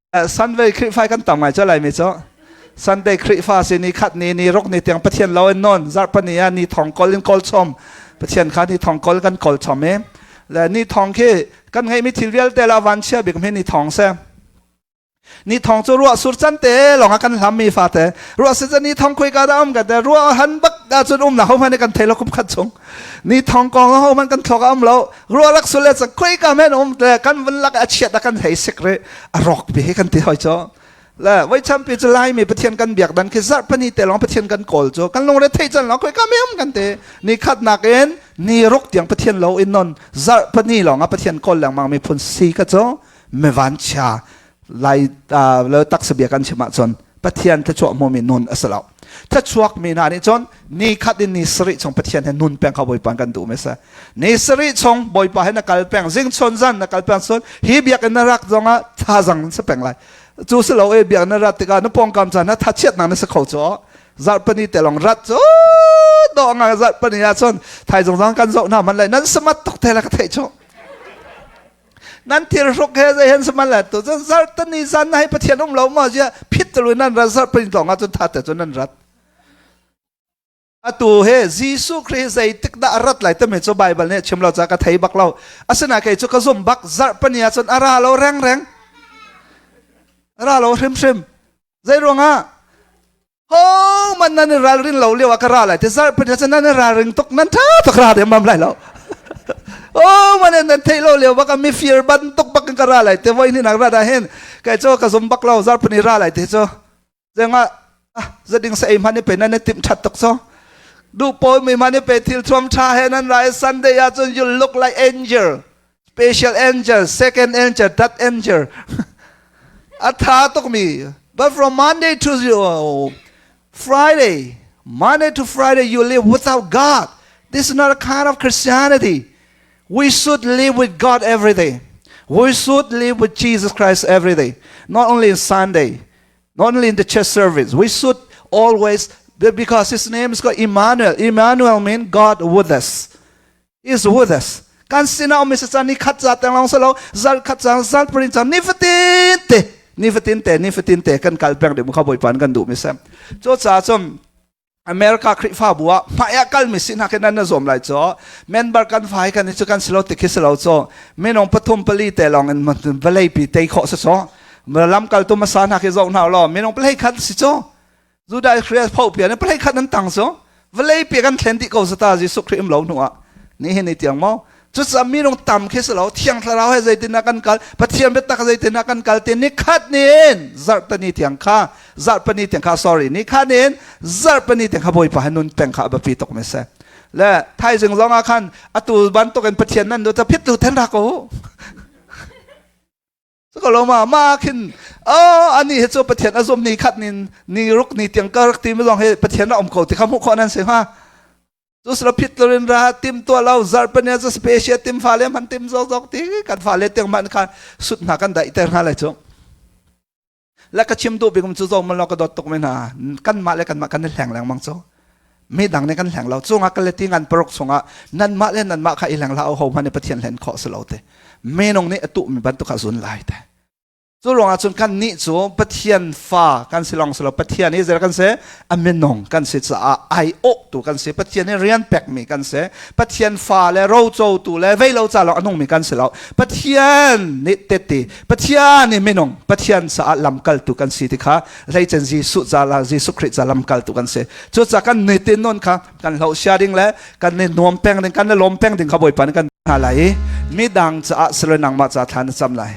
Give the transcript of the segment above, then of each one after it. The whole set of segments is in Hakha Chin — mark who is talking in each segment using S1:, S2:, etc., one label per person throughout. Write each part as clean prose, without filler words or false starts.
S1: Sunday Khrihfa kan tam ngai cu Laimi cu. Sunday Khrihfa si ni khat ni ni ruk ni tiang Pathian lo in non zarhpani ah ni thong kol in kawl chom Pathian kha ni thong kol kan kawl chom i le ni thong khi kan ngeihmi thil vialte la van chia bik mi ni thong se ni thong cu ruah sur can te lawng ah kan hlam mi fate ruah sur can ni thong khoi ka da um ka te ruah han bak ah cun um na ho hmanh kan thei lo kum khat chung ni thong kong ho man kan thlok am lo ruah rak sul le cang khoi ka men um te kan vun lak a chiat a kan hei sik re a rok bi he kan ti hoi cho le voi champi chu lai mi pathian kan biak dan khi zarh pani te long pathian kan kawl chu kan lungre thei chan long khoi ka me um kan te ni khat nak in ni ruk tiang pathian lo in non zarh pani long a pathian kawl lengmang mi phun si ka cho me van chia lai le taksa bia kan chim ahcun Pathian thluachuah hmumi nun a si lo. Thluachuak mi hna nih cun ni khat in ni sarih chung Pathian he nun peng kha Bawipa kan duh mi si. Ni sarih chung Bawipa he na kal peng, zing chun zan na kal peng sun hi biakinn na rak zong ah thazang na si peng lai. Cu si lo e biakinn na rat tikah na pawngkam caan na thachiatnak na si kho cu. Zarhpani te long rat cu do nga zarhpani ah cun thaizung zong kan zoh hna man lai nan samat tuk te la ka theih cu. Nan thil hruk he zei hen saman le tu cun zartani zan na hei pathian um lo ma zia phit tulu nan rat zarhpani lawng ah cun tha te cun nan rat. Atu he Jesuh Khrih zeitik dah a rat lai timi cu Bible nih a chim lo caah ka thei bak lo. Asinain kei cu ka zum bak zarhpani ah cun a ra lo rengreng. A ra lo hrimhrim. Zei ruangah? Ho man nan i ralrin lo lio ah ka ra lai ti zarhpani ah cun nan i ralring tuk nan ṭha tuk ra demmam lai lo. Oh man nan theih lo lio bak ah mifir bantuk bak in ka ra lai ti voi hnih nak rat ah hin kei cu ka zum bak lo zarhpani ra lai ti cu. Zengah ah zading sa ei hman i pe nan i timh ṭhat tuk cu. Duh pawl mi hman i pe thil thuam ṭha he nan ra i Sunday ah cun you look like angel. Special angel, second angel, third angel. A tha tuk mi. But from Monday to Friday, Monday to Friday, you live without God. This is not a kind of Christianity. We should live with God every day. We should live with Jesus Christ every day. Not only on Sunday, not only in the church service. We should always, because his name is called Emmanuel. Emmanuel means God with us. Is with us. Kan sinah um sa ni khat za teng long salo zal khat cang zal prin cang nifatin te nifatin te nifatin te kan kal peng de mu kha boipan kan duh mi sem cho cha chum America Khrihfabu ah hmai ah kal mi si hna khi nan na zuam lai cho member kan fai kan chu kan silo tikhi silo cho minung pathum pali te long in vawlei pi tei khawh si cho lam kal tu masa hna khi zoh hna lo minung palei khat si cho Judah Christ pho pian palei khat nan tang so vawlei pi kan thlen dih ko zata Jesuh Khrih um lo hnu ah ni hin ni tiang maw cucaah minung tam khi si lo thiang thlarau he zeitin ah kan kal pathian biatak zeitin ah kan kal ti ni khat nin zarhpani tiang kha zarhpani tiang kha sorry ni khat nin zarhpani tiang kha bawipa he nun peng kha a biapi tuk mi si le thaizing zong ah khan atu bantuk in pathian nan du ta phit tu then ra ko Ko lo ma ma khin oh ani he chu pathian azum ni khat nin ni ruk ni tiang ka rak ti mi zong he pathian a um ko ti kha hmuh khawh nan si hnga cu sila phit lorin ra tim tua lo zarpania cu special tim fa le man tim zok zok ti kan fa le tiang man kha sut hna kan dai ter hna lai cu la ka chim duh bikum cu zo man lo ka dot tuk me hna kan mah le kan mah kan i hleng lengmang cu mi dang nih kan hleng lo cungah ka le ti ngan paruk chungah nan mah le nan mah kha i hleng hlah ho hmanh pathian hlen khawh si lo te minung nih a tuh mi bantuk kha zun lai te cu ruangah cun kan nih cu Pathian fa kan si long si lo Pathian hi zer kan si a minung kan si caah ai awh tu kan si Pathian hi rian pek mi kan si Pathian fa le roco tu le vei lo ca lawng a nung mi kan si lo Pathian nih teti Pathian nih minung Pathian caah lamkaltu kan si ti kha hleicen Jesuh ca la Jesuh Khrih ca lamkaltu kan si cucaah kan nitin nun kha kan hloh sia ding le kan ni nuam peng ding kan le lawm peng ding kha Bawipa nih kan hna lai i midang caah silo nangmah ca thla na cam lai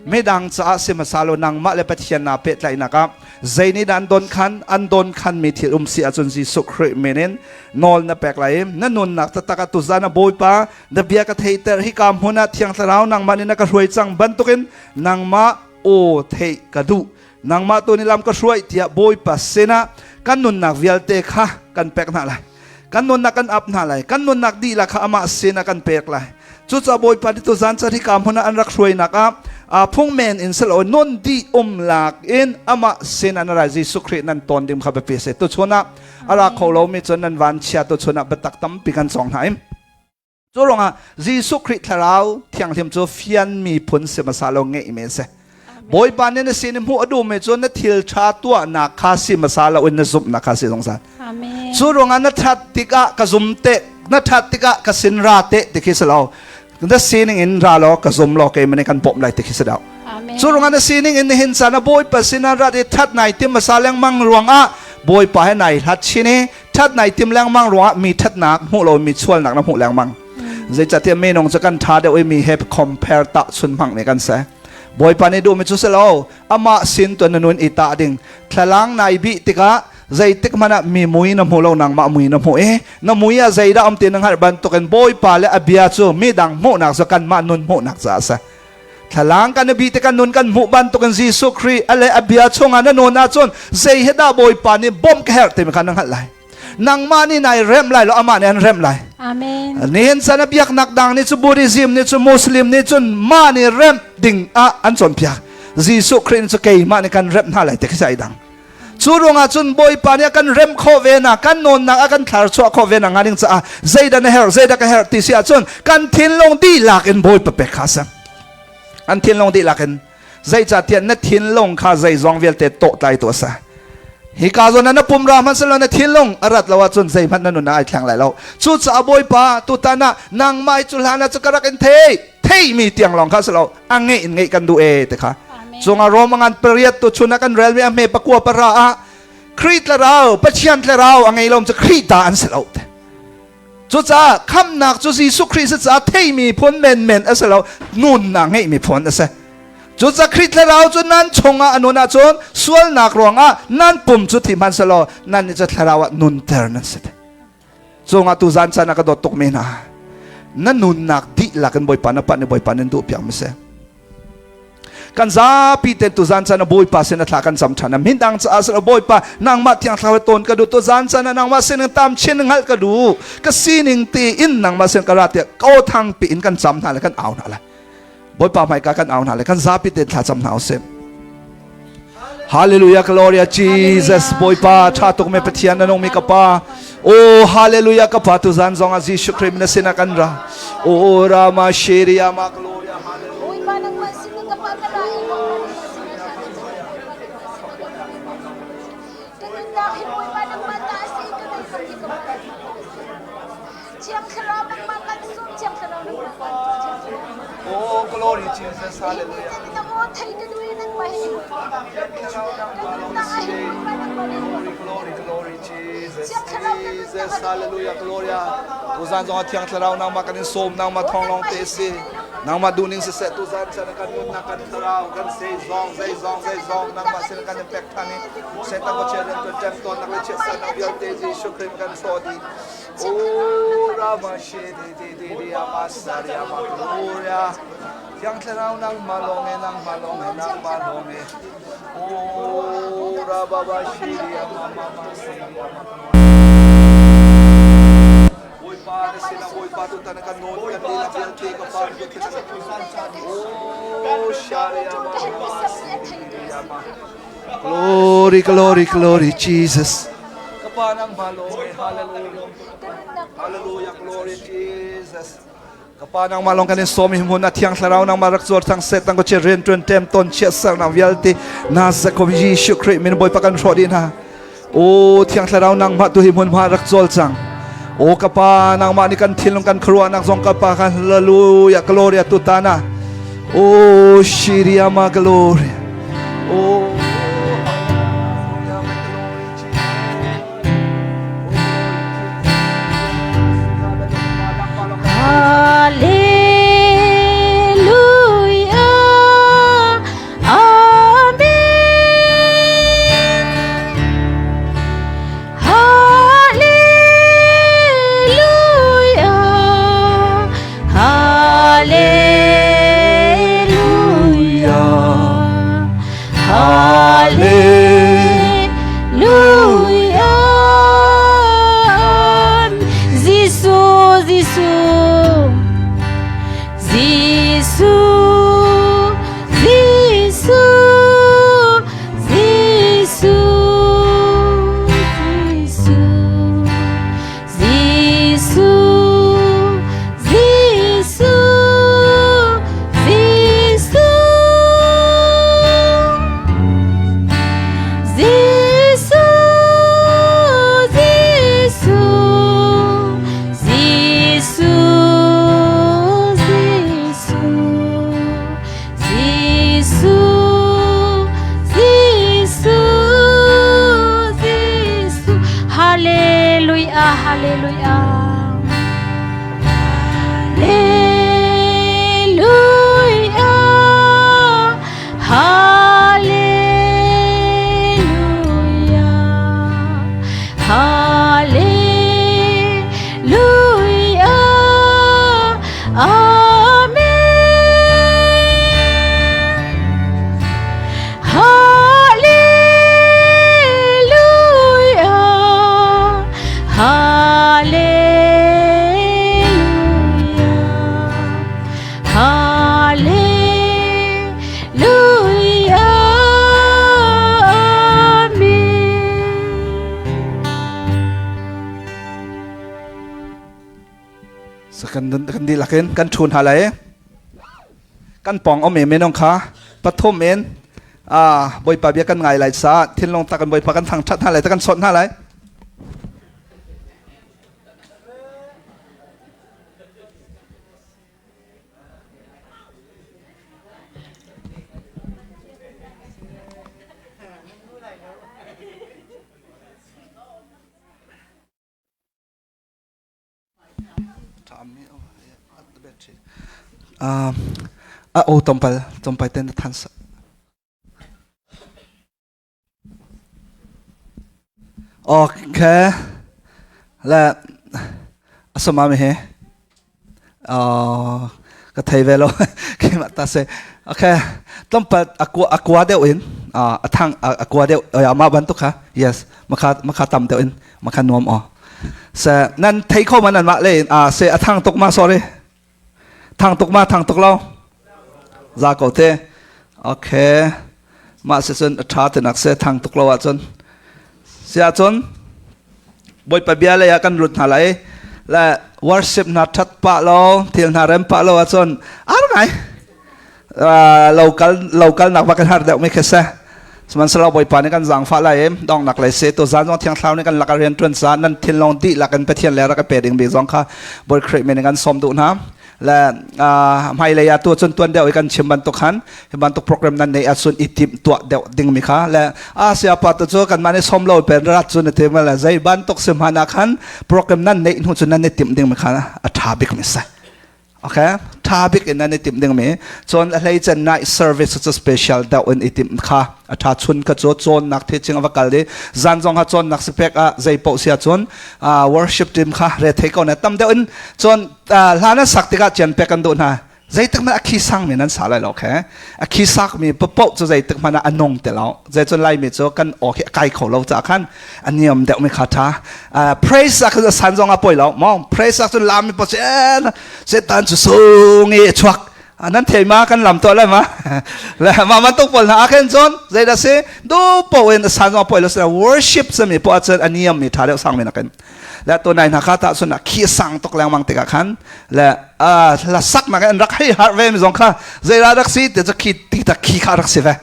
S1: midang caah si hmasa lo nangmah le Pathian naa pehtlaihnak ah zei nih dah an don khan an don khan mi thil um si ahcun Jesuh Khrih min in nawl na pek lai i na nunnak taktak ah tuzan ah Bawipa na bia ka theiter hi ka hmun ah Thiang Thlarau nangmah nih na ka hruai cang bantukin nangmah aw theih ka duh nangmah tu nih lam ka hruai tiah Bawipa sinah kan nunnak vialte kha kan pek hna lai kan nunnak kan ap hna lai kan nunnak dihlak kha amah sinah kan pek lai cucaah Bawipa nih tuzan chan hi ka hmun ah an rak hruainak ah phungmen in silo nun dih um lak in amah sinah na rai Jesuh Khrih nan ton ding kha biapi a si tuchun ah a ra kho lomi cun nan van chia tuchun ah biatak tampi kan cawng hna im Cu ruangah Jesuh Khrih Thlarau Thianghlim cu fian miphun si hmasa lo ngeih mi a si. Bawipa nih na sin i hmuh a duhmi cu na thil ṭha tuahnak kha si hmasa loin na zumhnak kha si zungzal.
S2: Amen.
S1: Cu ruangah na ṭhat tikah ka zum te, na ṭhat tikah ka sin ra te ti khi si lo. Na sining in ra law ka zum law keimah nih kan bawmh lai ti khi si deuh.
S2: Amen.
S1: Cu ruangah na sining in nihin caan ah Bawipa sinah rat i ṭhat nai tim hmasa lengmang ruangah Bawipa he nai hlat chin i ṭhat nai tim lengmang ruangah mi ṭhatnak hmuh lo mi sualnak na hmuh lengmang. Zeicahtiah minung cu kan ṭha deuh i mi he compare tahchun hmang nih kan si. Bawipa nih duhmi cu si lo, amah sin tuan na nun i tah ding. Thlalang nai bih tikah zeitik hmanh ah mi mui na hmu lo nangmah mui na hmuh i na mui ah zeidah um ti na hngalh bantukin Bawipa le a bia cu midang hmuhnak cu kanmah nun hmuhnak caah a si. Thlalang kan i bih tikah nun kan hmuh bantukin Jesuh Khrih a le a bia chungah na nun ahcun zei hi dah Bawipa nih bawmh ka herh timi kha na hngalh lai. Nangmah nih nai remh lai lo amah nih an remh lai.
S2: Amen.
S1: Nihin chan a biaknak dang nih cu Buddhism nih cu Muslim nih cun mah nih remh ding ah an cawnpiak. Jesuh Khrih nih cu keimah nih kan remh hna lai ti khi sai dang. Cu ruangah cun Bawipa nih a kan remh khawh ve na kan nawnnak a kan thlarchuah khawh ve na hnga ding caah zeidah na herh zeidah ka herh ti si ahcun kan thinlung dihlak in Bawipa pek kha a si. An thinlung dihlak in zeicahtiah na thinlung kha zeizong vialte tawhtlai tu a si. Hi ka zawn ah na pum ra hmanhsehlaw na thinlung a rat lo ahcun zeihmanh na nun ah ai thleng lai lo. Cucaah Bawipa tutan ah nangmah cu hlan ah cu ka rak in thei theimi tiang lawng kha si lo a ngeih in ngeih kan duh e ti kha. Cungah Rome ngan pariat tu chun ah kan relmi a hme pakua para ah Khrih tlarau Pathian tlarau a ngei lo cu Khrih ta an si lo te. Cucaah khamhnak cu Jesuh Khrih si caah theimi phun menmen a si lo, nunnak ngeihmi phun a si. Cucaah Khrih thlarau cu nan chungah a nun ahcun sualnak ruangah nan pum cu thi hmanhsehlaw nan nih cu thlarau ah nunter nan si. Cungah tu zan caan ah ka dawt tukmi hna, na nunnak dihlak in Bawipa na panh i Bawipa nan duh piak mi si. Kan zapi ten tuzan chan a Bawipa sin a thla kan cam than. Min dang caah sin Bawipa nangmah thiang thlarau tawn ka duh tuzan chan ah nangmah sin tam chin hngalh ka duh. Ka sining ti in nangmah sin ka ra tiah ko thang pi in kan cam hna le kan au hna le. Bawipa hmaika kan au hna le kan zapi ten thla cam hna usih. Hallelujah Gloria Jesus Bawipa tha tuk me Pathian na nung mi ka pa Oh hallelujah ka pa tu zan zong ah Jesuh Christ na sin ah kan ra Oh Rama Sheria ma Gloria
S2: Bawipa nangmah sin ka pa ka ra i Bawipa nangmah sin ah thla ka cam Bawipa nangmah sin ka ra i ka nunnak hi Bawipa nangmah ta a si ka nunnak hi ka pa ta a si Thiang Thlarau nangmah kan sum Thiang Thlarau nangmah kan Thiang Thlarau
S1: Oh glory Jesus hallelujah Glory glory Jesus Jesus hallelujah gloria Tuzan zong ah Thiang Thlarau nangmah kan in sawm nangmah thawng lawng te si nangmah duhning siseh tuzan chan kan nunnak kan thlarau kan zeizong zeizong zeizong nangmah sin kan in pek than i Satan ko chia rian tuan ṭem tawnnak le chiatsernak vialte Jesuh Khrih kan hrawh dih O Rama she de de de de ama sari ama gloria Thiang Thlarau nangmah lawng e nangmah lawng e nangmah lawng e O Raba ba she de ama mama se de ama Bawipa na sinah Bawipa tu tan kan nawn kan lila vialte ka pa O shari ama mama se de ama Glory, glory, glory, Jesus. Kapanang malong, hallelujah. Hallelujah, glory, Jesus. Kapanang malong kan in som hi mun a thiang thlarau nang marak zuar thang set tang ko che ren tuen tem ton chia ser nang vialte na za ko Jesu Christ min boy pakan hro din ha o thiang thlarau nang ma tu hi mun ma rak chol chang o kapa nang ma ni kan thilung kan khrua nak zong kapa kan hallelujah gloria tu ta na o shiria ma glory o
S2: Hallelujah. Amen. Hallelujah. Hallelujah. Hallelujah, Hallelujah. Hallelujah, Hallelujah, Hallelujah, Amen. Hallelujah, Hallelujah, Hallelujah, Amen.
S1: Kan kan dihlak in kan ṭhun hna lai. Kan pawng um i minung kha pathum in Bawipa bia kan ngai lai caah thinlung tak in Bawipa kan thangṭhat hna lai, kan chawnh hna lai. A aw tlawmpal tlawmpal ten na than sa. Okay. Le asama mi he. Ka thei ve lo. Keimah ta se. Okay. Tlawmpal akua akua deuh in a thang akua deuh mah bantuk kha. Yes. Makha makha tam deuh in makha nuam aw. Se nan thei kho ma nan mah le in se a thang tuk ma sorry. Thang tuk ma thang tuk lo. Za ko te. Okay. Mah se cun a ṭha te nak se thang tuk lo ahcun. Si ahcun Bawipa bia lei ah kan lut hna lai. Le worship hna ṭhat pah lo, thil hna rem pah lo ahcun ar ngai. Local local nak va kan har deuh mi khi se. Sihmanhsehlaw Bawipa nih kan zaangfah lai i dongnak lei se tu zan zong Thiang Thlarau nih kan lak ah rian ṭuan caah nan thinlung dihlak in Pathian le rak i pe ding mi zong kha Bawi Khrih min in kan sawm duh hna. Le hmailei ah tu cun tuan deuh i kan chim bantuk khan hi bantuk program nan neih ahcun i timh tuah deuh ding mi kha le Asia pa tu cu kanmah nih sawm lo pen rat cu na ti le zei bantuk si hmanh ah khan program nan neih hnu cun nan i timh ding mi kha a ṭha bik mi si. Okay, ṭha bik in nan i timh ding mi cun a hleicen night service cu special deuh in i timh kha a ṭha chun kha cu cawnnak the ching a va kal i zan zong ha cawnnak si pek ah zei paoh sia cun worship team kha re thei ko na tam deuh in cun hla nan sak tikah cian pek kan duh hna zeitik hmanh a khi sang mi nan sa lai lo khe a khi sak mi papoh cu zeitik hmanh ah a nung te lo zeicun laimi cu kan aw khi a kai kho lo ca khan a niam deuh mi kha tha praise ah khan san zong a poi lo mo praise ah cun lam mi po setan cu sung i chuak nan thei ma kan lam to lai ma le ma man tuk pol na khen chon zei da si du po in san zong poi lo worship sami po cun a niam mi tha deuh sang mi nakin le to nai hna kha ta cun a khi sang tuk lengmang tikah khan le la sak nak an rak hei har ve mi zong kha zei ra rak si te cu khi ti ta khi kha rak si ve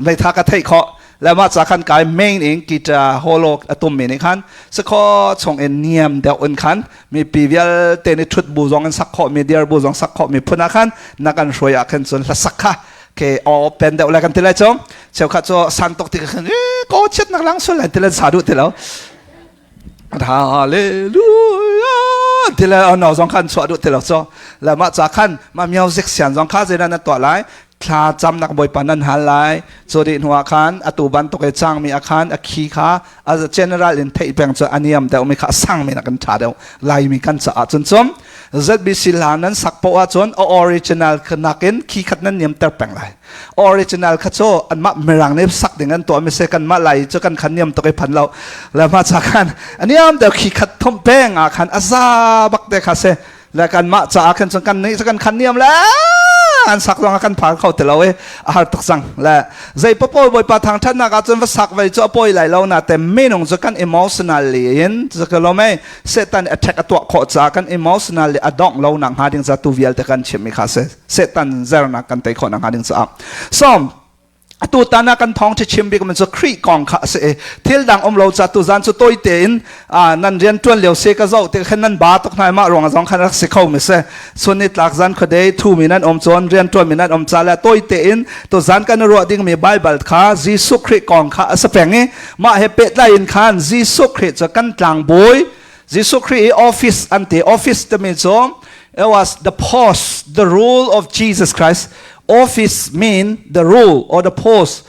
S1: mei tha ka theih kho le ma cha khan kai main in guitar holo atum mi nih khan sakho chung in niam deuh in khan mi pi vialte ni thut bu zong in sak kho mi dir bu zong sak kho mi phun ah khan na kan hruai ah khan cun hla sak kha ke o pen deuh le kan ti lai chung cheukhat cu san tok ti khan ko chiat nak lang sul lai ti le sa du ti lo Hallelujah ti le no zong khan chuah duh ti lo so le mah ca khan mah music sian zong kha zeidah na tuah lai thla camnak bawipa nan hal lai cu dih hnu ah khan atu bantuk i cangmi ah khan a khi kha a general in theih peng cu a niam deuh mi kha a sang mi nak in ṭha deuh laimi kan caah cun cum ZBC hla nan sak poah ahcun a original nakin khi khat nan niam ter peng lai Original kha cu anmah mirang nih sak ding an tuah mi si kanmah lai cu kan khan niam tuk i phan lo le ma cha khan aniam deuh khi khat thum peng ah khan a za bak te kha si le kanmah caah khan cun kan nih kan khan niam le an sak zong ah kan phar kho ti lo i a har tuk cang le zei papawi bawipa thangthatnak ah cun va sak vai cu a pawi lai lo na te minung cu kan emotionally in cu lo mei Satan attack a tuah khawh caah kan emotionally a dongh lo nak hnga ding ca tu vialte kan chimmi kha si Satan zernak kan tei khawh nak hnga ding caah so Atu tan ah kan thawng chim bik man cu Khrih kong kha a si i thil dang um lo ca tu zan cu tawi tein nan rian tuan lio se ka zoh te khan nan ba tuk hna mah ruang zong khan rak si kho mi se sun ni tlak zan khuadei thu mi nan um cun rian tuan mi nan um ca le tawi tein tu zan kan ruah ding mi Bible kha Jesuh Khrih kong kha a si peng i mah he pehtlai in khan Jesuh Khrih cu kan tlangbawi Jesuh Khrih i office an ti. Office timi cu it was the post, the rule of Jesus Christ. Office mean the rule or the post.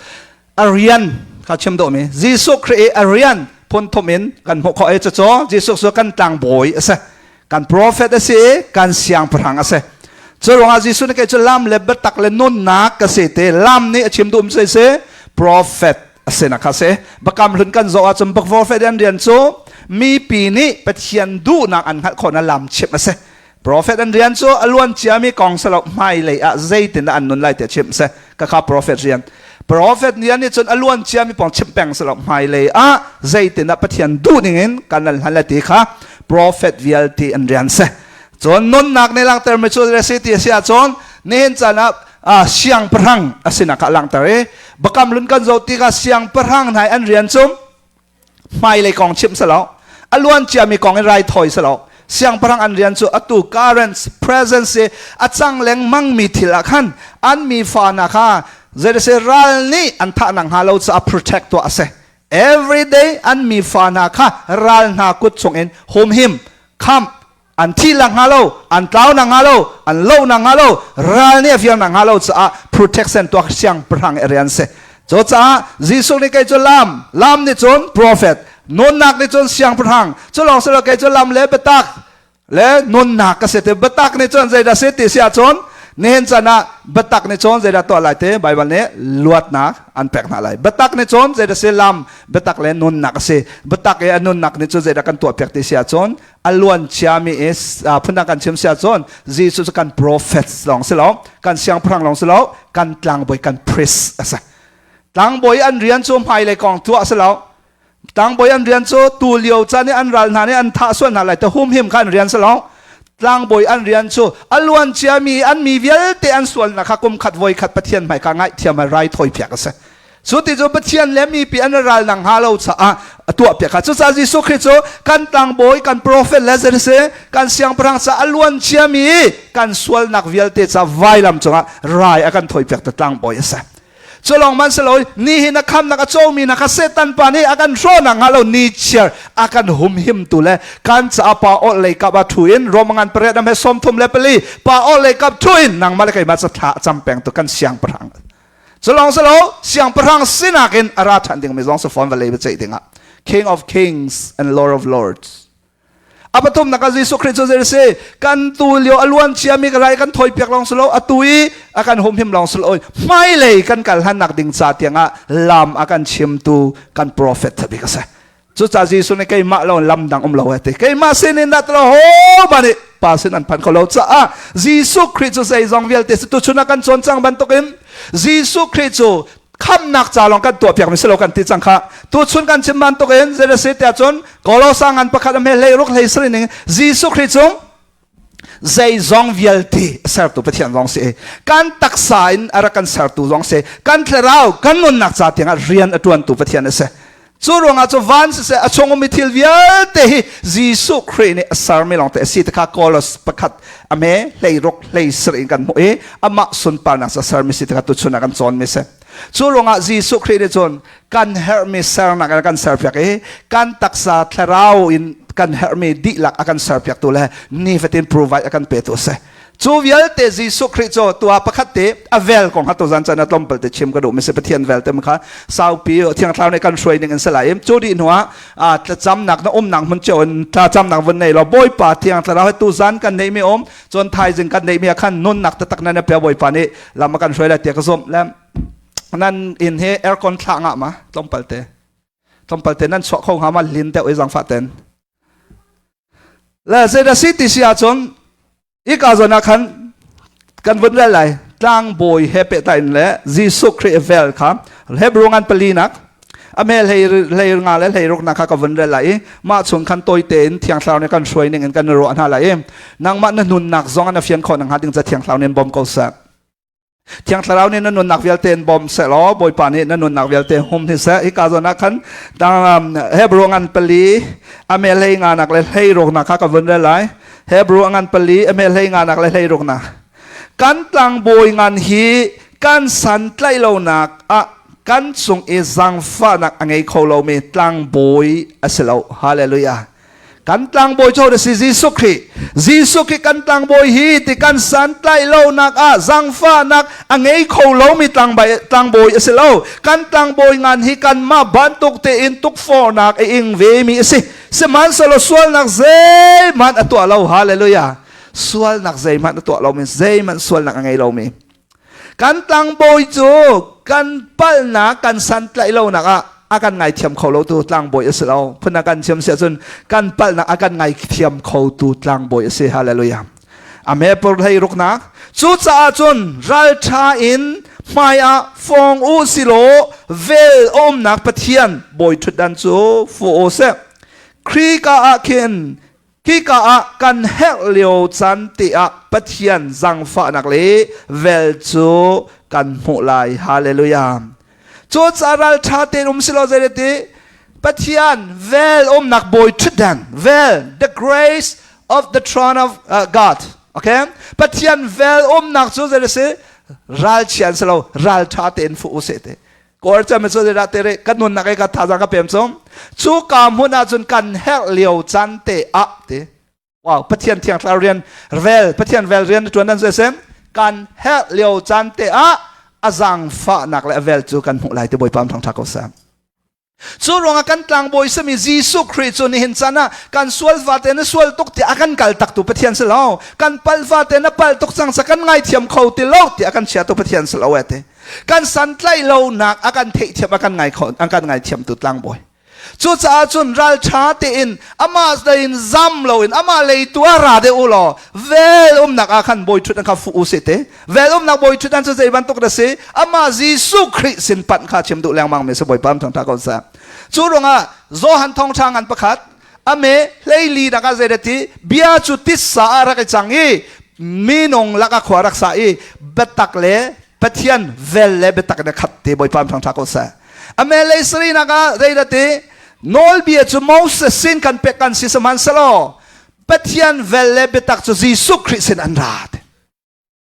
S1: A rian kha chim dawh mi. Jesuh Khrih i a rian phun thum in kan hmuh khawh i cucu Jesuh cu kan tlangbawi a si. Kan prophet a si i kan siangpahrang a si. Cu ruangah Jesuh nih kei cu lam le biatak le nunnak ka si ti lam nih a chim duh mi si prophet a si nak kha si bakam hlun kan zoh ahcun prophet an rian cu mipi nih Pathian duhnak an hngalh khawhnak lam chimh a si prophet an rian cu a luan ciami kong si lo hmailei ah zeitin dah an nun lai ti chimh si ka kha prophet rian prophet rian nih cun a luan ciami pong chimh peng si lo hmailei ah zeitin dah Pathian duh ning in kan lan hlan lai ti kha prophet vialte an rian si cun nunnak nih langhter mi cu si ti a si ahcun nihin caan ah siangpahrang a sinak kha langhter i bakam lun kan zoh tikah siangpahrang hna an rian cu hmailei kong chimh si lo a luan ciami kong in raithawi si lo siangpahrang an rian cu atu current present si a cang lengmang mi thil ah khan an mi fa hna kha zeidase ral nih an thah nak hnga lo caah protect tuah a si every day an mi fa hna kha ral hna kut chungin humhim khamh an thi nak hnga lo an tlau nak hnga lo an lo nak hnga lo ral nih a fir nak hnga lo caah protection tuak siangpahrang rian si cu caah Jesuh nih kei cu lam lam nih cun prophet nunnak nih cun siangpahrang cu lawng si lo kei cu lam le biatak le nunnak ka si ti biatak nih cun zeidah si ti si ahcun nihin chan ah biatak nih cun zeidah tuah lai ti Bible nih luatnak an pek hna lai biatak nih cun zeidah si lam biatak le nunnak a si biatak i a nunnak nih cun zeidah kan tuah piak ti si ahcun a luan ciami i phundang kan chim si ahcun Jesuh cu kan prophet lawng si lo kan siangpahrang lawng si lo kan tlangbawi kan priest a si tlangbawi an rian cu hmailei kong tuah a si lo tlangbawi an rian cu tu lio caan i an ral hna nih an thah sual hna lai te humhim kha an rian si lo tlangbawi an rian cu a luan ciami an mi vialte an sualnak kha kum khat voi khat Pathian hmai ka ngaihthiam raithawi piak a si Cu ti cu Pathian le mipi an ral nang hnga lo caah a tuah piak kha. Cucaah Jesuh Khrih cu kan tlangbawi, kan prophet le zei si, kan siangpahrang caah a luan ciami kan sualnak vialte ca vailam cungah rai a kan thawi piak tu tlangbawi a si. Cu lawng man si lo, nihin a khamnak a comi hna kha Satan pa nih a kan hrawhnak hnga lo ni chiar a kan humhimtu le kan caah pa awlh lei kap ah thu in Rome ngan pariat am he 34 pa awlh lei kap thu in nangmah le keimah ca thla a cam peng tu kan siangpahrang Culong silo siangpahrang sinak in a ra ṭhan dingmi zong si fawn vawlei biaceih dingah King of Kings and Lord of Lords. A pathumnak ah Jesuh Khrih cu zei si kan tu lio a luan ciami ka rai kan thawi piak lawng silo atu i a kan humhim lawng silo hmailei kan kal hannak ding ca tiangah lam a kan chimtu kan prophet thabik a si. Cucaah Jesuh nih keimah lo lam dang um lo a ti. Keimah sin in dah tilo ho ba nih pa sin an phan kho lo caah Jesuh Khrih cu zeizong vialte si tuchun ah kan cawn cang bantukin Jesuh Khrih cu khamnak ca lawng kan tuah piakmi si lo kan ti cang kha tuchun kan chim bantukin zei si tiah cun Kolosa ngan pakhat a hme hlei ruk hlei sari ning Jesuh Khrih cu zeizong vialte a sertu Pathian zong si kan taksa in a rak kan sertu zong si kan thlarau kan nunnak ca tiangah rian a tuantu Pathian a si cu ruangah cu van siseh a chung ummi thil vialte hi Jesuh Khrih nih a sermi lawngte a si ti kha Kolos pakhat a me hlei ruk hlei sarih in kan hmuh i amah sunparnak ca sermi si ti kha tuchun ah kan cawnmi si cu ruangah Jesuh Khrih nih cun kan herhmi sernak in a kan serpiak i kan taksa thlarau in kan herhmi dihlak a kan serpiaktu le nifatin provide a kan petu a si cu vialte Jesuh Khrih cu tua pakhat te a vel kong ha tuzan chan a tlawmpal te chim ka duh mi si Pathian vel te kha saupi thiang thlarau nih kan hruai ning in si lai cu dih hnu ah tlacamnak na umnak hmun cio in tlacamnak vun nei lo Bawipa thiang thlarau he tuzan kan neih mi um cun thaizing kan neih mi ah khan nunnak taktak nan pe Bawipa nih lam a kan hruai lai tiah ka zumh le Nan inn hi aircon thlah ngah ma tlawmpal te tlawmpal te nan chuah kho hnga ma lin deuh i zangfah ten le zeidah si ti si ahcun ika zawn ah khan kan vun rel lai tlangbawi he pehtlai in le Jesuh Khrih vel kha Hebrew ngan pali nak a mel hlei hlei nga le hlei ruk nak kha ka vun rel lai i mah chung khan tawi tein thiang thlarau nih kan hruai ning in kan ruah hna lai i nangmah na nunnak zong an a fian khawh nak hnga ding ca thiang thlarau nih bawm ko seh. Thiang Thlarau nih na nunnak vialte in bawm seh law Bawipa nih na nunnak vialte hum hi seh. Hika zawn ah khan Hebrew ngan pali a me hlei nga nak le hlei ruk nak kha ka vun rel lai. Hebrew ngan pali a me hlei nga nak le hlei ruk nak. Kan tlangbawi ngan hi kan santlaih lonak ah kan cung i zaangfahnak a ngei kho lomi tlangbawi a si lo. Hallelujah. Kan tlangbawi cu si Jesuh Khrih. Jesuh Khrih kan tlangbawi hi ti kan santlaih lonak ah zaangfahnak a ngei kho lomi tlangbawi a si lo. Kan tlangbawi ngan hi kanmah bantuk tein tukforhnak a ing vemi a si. Sihmanhsehlaw sualnak zeihmanh a tuah lo. Hallelujah. Sualnak zeihmanh a tuah lomi, zeihmanh sualnak a ngei lomi. Kan tlangbawi cu kan palhnak kan santlaih lonak ah a kan ngaithiam kho lo tu tlangbawi a si lo. Phun a kan thiam si ahcun kan palhnak a kan ngaithiam kho tu tlangbawi a si. Hallelujah. A me pur hlei ruknak. Cucaah cun ralṭha in hmai ah fong u silaw vel umnak Pathian bawi ṭhutdan cu fu u seh. Khrika ah khin Hika ah kan herh lio caan te ah Pathian zaangfahnak le vel cu kan hmuh lai. Hallelujah. Cucaah ralṭha tein um silo zeiti Pathian vel umnak bawi ṭhutdan vel the grace of the throne of God. Okay? Pathian vel umnak cu zei si ralchia an si lo ralṭha tein fuh u sih te. Kawl cem cu zeidah te re kan nunnak i ka thazaang ka pem cung cu ka hmun ah cun kan herh lio caan te ah ti wow Pathian thiang thlarau rian vel Pathian vel rian tuan nan sem kan herh lio caan te ah a zaangfahnak le a vel cu kan hmuh lai ti Bawipa thang tha ko sa cu ruangah kan tlangbawi sami Jesuh Khrih cu nihin caan ah kan sual fate na sual tuk ti a kan kal tak tu Pathian si lo kan pal fate na pal tuk cang sa kan ngaithiam kho ti lo ti a kan chia tu Pathian si lo e ti Kan santlaih lonak a kan theihthiam a kan ngai kho a kan ngaithiam tu tlangbawi. Cucaah cun ralṭha tein amah lei in zam loin amah lei tu ah ra deuh u law vel umnak ah khan bawi ṭhutdan kha fuh u sih te. Vel umnak bawi ṭhutdan cu zei bantuk dah si? Amah Jesuh Khrih sin panh kha chim duh lengmang mi si Bawipa thangṭha ko seh. Cu ruangah Johan thawngṭha ngan pakhat ame hleili nak ah zei dah ti bia cu titsa ah rak i cang i minung lakah khua rak sa i biatak le Pathian vel le biatak in a khat ti Bawipa thangṭha ko seh. Ame lei sarinak ah zeidah ti nawlbia cu Moses sin kan pek kan si sihmanhsehlaw Pathian vel le biatak cu Jesuh Khrih sin an ra.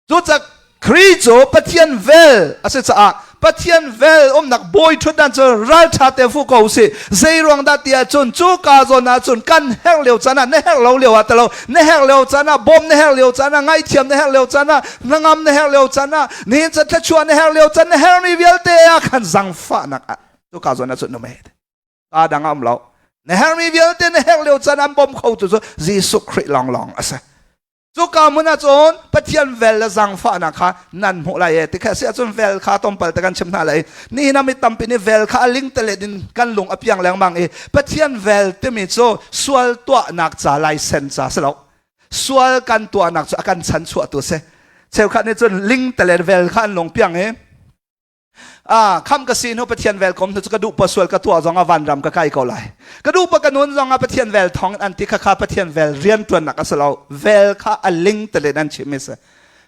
S1: Cucaah Khrih cu Pathian vel a si caah Pathian vel umnak bawi ṭhutdan cu ralṭha te fu ko usih. Zei ruang dah ti ahcun cu ka zawn ahcun kan herh lio caan ah na herh lo lio ah talo na herh lio caan ah bawm na herh lio caan ah ngaihthiam na herh lio caan ah hnangam na herh lio caan ah nihin ca thluachuah na herh lio caan na herhmi vialte ah khan zangfahnak ah cu ka zawn ahcun na me ka dang ah um lo na herhmi vialte na herh lio caan an bawm kho tu cu Jesuh Khrih lawnglawng a si. Cuka hmun ah cun Pathian vel le zaangfahnak kha nan hmuh lai e ti kha si ahcun vel kha tompal te kan chim hna lai. Nihin ah mi tampi nih vel kha a ling telet in kan lung a piang lengmang i Pathian vel timi cu sual tuahnak ca laisen ca si lo. Sual kan tuahnak cu a kan chanchuahtu si. Cheukhat nih cun ling telet vel kha an lung piang i Ah, kham ka si hnu Pathian vel kom cu ka duh pa sual ka tuah zong ah vanram ka kai ko lai. Ka duh pa ka nun zong ah Pathian vel thong an ti kha kha Pathian vel rian tuannak a si lo. Vel kha a ling talen an chim mi si.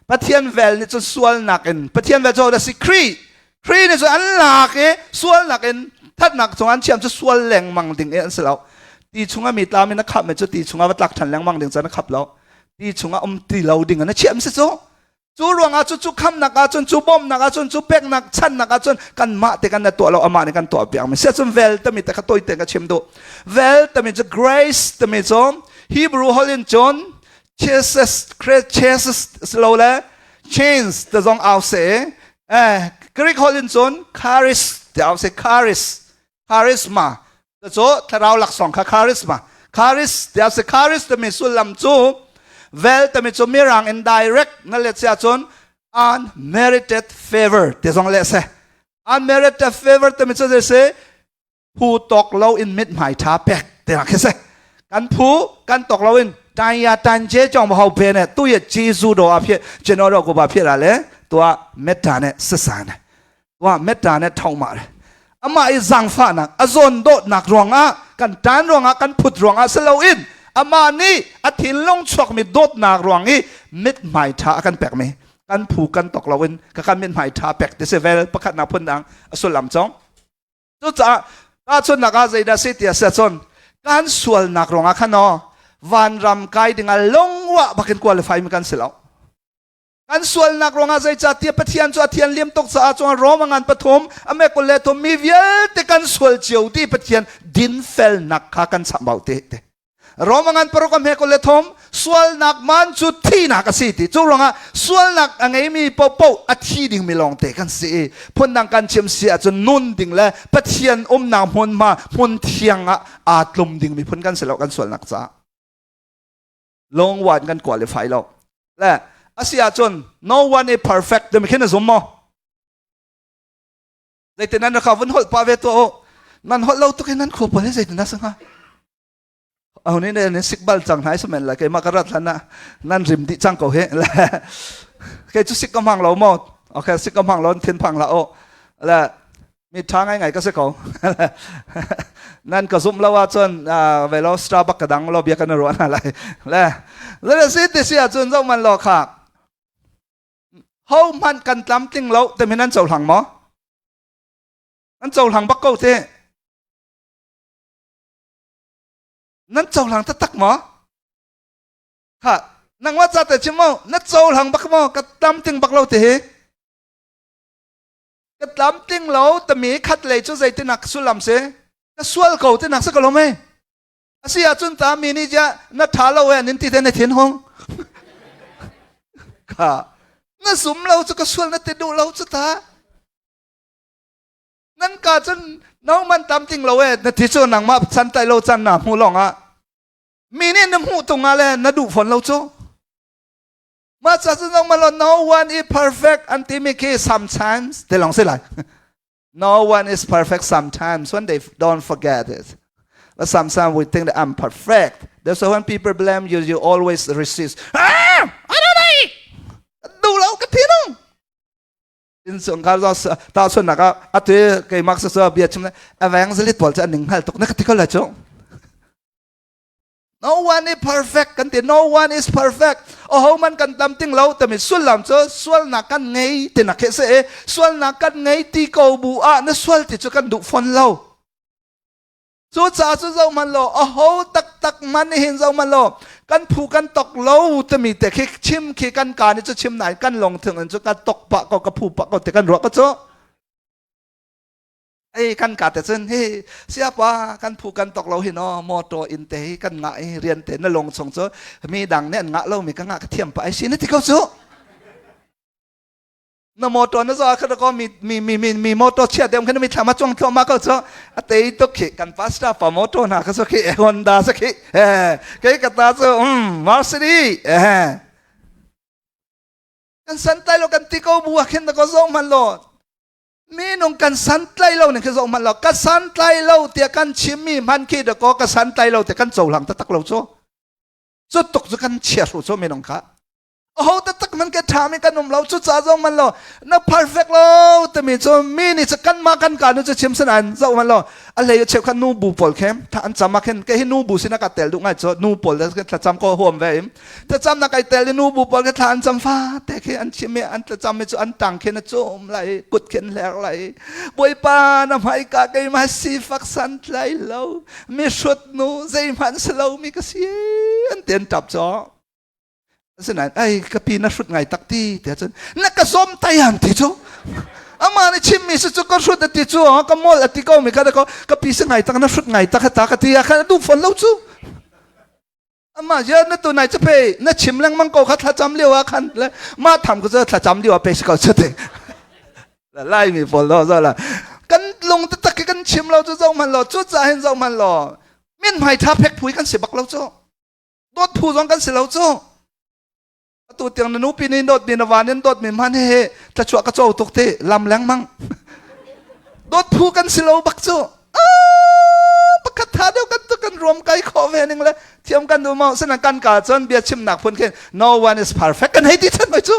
S1: Pathian vel nih cun sualnak in Pathian vel cu da si Khrih. Khrih nih cun an lak i sualnak in thatnak cung an chiam cu sual lengmang ding i an si lo. Ti chungah mi tlam in a khap mi cu ti chungah va tlak than lengmang ding cun a khap lo. Ti chungah um ti lo ding an a chiam si cu. Cu ruangah cu cu khamnak ahcun cu bawmhnak ahcun cu peknak channak ahcun kanmah te kan na tuah lo amah nih kan tuah piak mi sia cun vel tami te kha toi te ka chim duh vel tami cu grace tami cu Hebrew holh in cun Jesus Jesus lo le change te zong au se eh Greek holh in cun charis te au se charis charisma cu thlarau laksawng kha charisma charis tiah si charis timi sullam cu vel timi cu mirang in direct na let sia cun unmerited favor ti zong le se unmerited favor timi cu zei si phu tawk lo in mit hmai tha pek ti khi se kan phu kan tawk lo in tanya tan je chong ma hau pe ne tu ye jesu do a phe cheno do ko ba phe la le tua metta ne sasa ne wa metta ne thong ma le ama i zangfahnak a zawn dawtnak ruangah kan tan ruangah kan phut ruangah si loin amah nih a thinlung chuakmi dawtnak ruang i mithmai ṭha a kan pekmi. Kan phu kan tok loin ka kan min hmai tha pek ti si vel pakhat nak phun dang a sullam cong. Cucaah tahchunhnak ah zeidah si ti a si ahcun kan sualnak ruangah khan aw vanram kai dingah lungwah bakin qualify mi kan si lo. Kan sualnak ruangah zeicahtiah Pathian cu a thian liam tuk caah cun Rome ngan pathum a me 23 mi vialte kan sual cio ti Pathian dinfelnak kha kan chambau te te. Rome ngan paruk a me 23 sualnak man cu thinak a si ti. Cu ruangah sualnak a ngeimi paohpaoh a thi dingmi lawngte kan si i phundang kan chim si ahcun nun ding le Pathian umnak hmunhma hmun thiang ah aa tlum dingmi phun kan si lo kan sualnak caah. Long one kan qualify lo. Le asi ahcun no one is perfect timi khin na zum maw? Zeitin nan rakha vun holh pa ve tuah u. Nan holh lo tuk in nan khua pawl hi zeitin na si hnga? Aho nih ne sik bal cang hna samen la keimah ka rat hlan ah nan rim dih cang ko hi. Le kei cu sik ka hmang lo maw? Okay, sik ka hmang lo thin phang la o. Le mi ṭha ngaingai ka si ko. Nan ka zumh lo ahcun ve lo Starbucks ka dang lo bia kan ruah hna lai. Le le si ti si ahcun zoh man lo kha. Ho hmanh kan tlamtling lo timi nan cohlang maw? Nan cohlang bak ko te. Nan cohlang taktak maw? Kha nangmah ca te chim maw? Na cohlang bak maw? Ka tlamtling bak lo te hi. Ka tlamtling lo tami khat lei cu zeitinak sullam si ka sual ko tinak si ko lo mei asi ahcun ta mi nih ja na tha lo e nin ti te na thin hung kha na zum lo cu ka sual na ti duh lo cu ta nan ka cun no man tam ting lo e na ti cu nangmah san tai lo chan na hmu long ah mi nih na hmuh tung ah le na duh fawn lo cu Mah ca cu nong malo no one is perfect an timi khi sometimes te long si lai. No one is perfect sometimes when they don't forget it. But sometimes we think that I'm perfect. That's why when people blame you, you always resist. Ah! I don't know. Du lo ka thi nung. In sung ka zo ta chun nak ah atu keimah sa bia chim evangelist pawl cu an ning hngal tuk na ka ti ko la cu. No one is perfect kan ti. No one is perfect. Aho man kan tam ting lo tami sullam cu sualnak kan ngei ti nak khi si i sualnak kan ngei ti ko bu ah na sual ti cu kan duh fawn lo. Cu ca cu zoh man lo aho taktak man hin zoh man lo kan phu kan tok lo tami te khi chim khi kan ka ni cu chim nain kan long thing in cu kan tok pah ko ka phu pah ko ti kan ruah ko cu. Ei kan ka te cun hi siapa kan phu kan tok lo hi no motor in te hi kan ngah i rian te na long chung cu mi dang nih an ngah lo mi ka ngah ka thiam pa ai si na ti ko cu na motor na zo kha ko mi mi mi mi mi motor chia dem khan mi thlama chuang thlo ma ko chu a tei tuk khi kan pastor pa motor na kha so khi Honda sa khi eh ke ka ta chu um Mercedes eh kan san tai lo kan ti ko bu khin na ko zong man lo Minung kan santlai lo ning khi zoh hmanh lo ka santlai lo tiah kan chimmi hman khi dakaw ka santlai lo tiah kan cohlang taktak lo cu cu tuk cu kan chia hru cu minung kha aho taktak man ke ṭhami kan um lo cu ca zong man lo na perfect lo timi cu mi nih cu kanmah kan ka nu cu chim sinain zoh man lo a hlei cheukhat nu bu pawl khem tha an cam ah khin ke hi nu bu sin ka tel duh ngai cu nu pawl le thlacam ko huam ve im Thlacamnak ai tel i nu bu pawl khi thla an cam fate khi an chim i an thlacam mi cu an tang khin a cum lai kut khin hler lai Bawipa na hmaika keimah sifak santlai lo mi hrut nu zeihmanh si lo mi ka si an ti an ṭap caw asinain ai ka pi na hrut ngai tak ti tiah cun na ka zawm tayan ti cu amah nih chimmi si cu ka hrut a ti cu ka mol a ti ko mi kha ka pi si ngai tak na hrut ngai tak ta ka ti ah khan a duh fawn lo cu Amah ya na tu nai cu pe na chim lengmang ko kha thlacam lio ah khan le mah tham ko cu thlacam lio ah pe si ko cu te lai mi pawl lo zo la kan lung taktak khi kan chim lo cu zoh hman lo cu ca hin zoh hman lo min hmai tha phek phui kan si bak lo cu dawt phu zong kan si lo cu Atu tiang na nupi nih dawtmi na van in dawtmi hman he thlachuah ka co tuk ti lam lengmang. Dawt phu kan si lo bak cu. Pakhat tha deuh kan tu kan ruam kai khawh ve ning le thiam kan duh mau sinan kan ka cun bia chimnak phun khin no one is perfect kan hei ti than mai cu.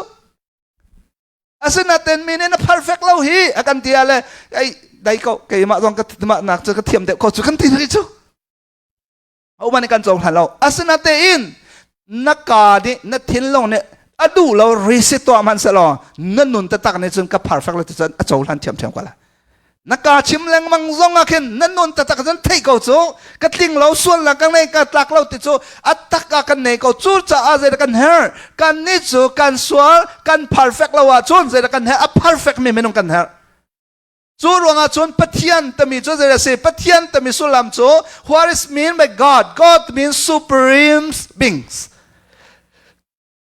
S1: Asinaten mi nih na perfect lo hi a kan ti le ei dai ko keimah zong ka mah nak cu ka thiam deuh ko cu kan ti cu. Hohmanh nih kan cohlan lo. Asinatein na kaa nih na thinlung nih A duh lo reset tuah hmanh selaw na nun taktak nih cun ka perfect lo ti cun a cohlan thiamthiam ko lai. Na ka chim lengmang zong ah khin na nun taktak cun theih ko cu ka tling lo sual la ka nei ka tlak lo ti cu a tak ah kan nei ko cu caah zeidah kan herh kan nih cu kan sual kan perfect lo ahcun zeidah kan herh a perfect mi minung kan herh Cu ruangah cun Pathian timi cu zei a si? Pathian timi sullam cu what is mean by God? God means supreme beings.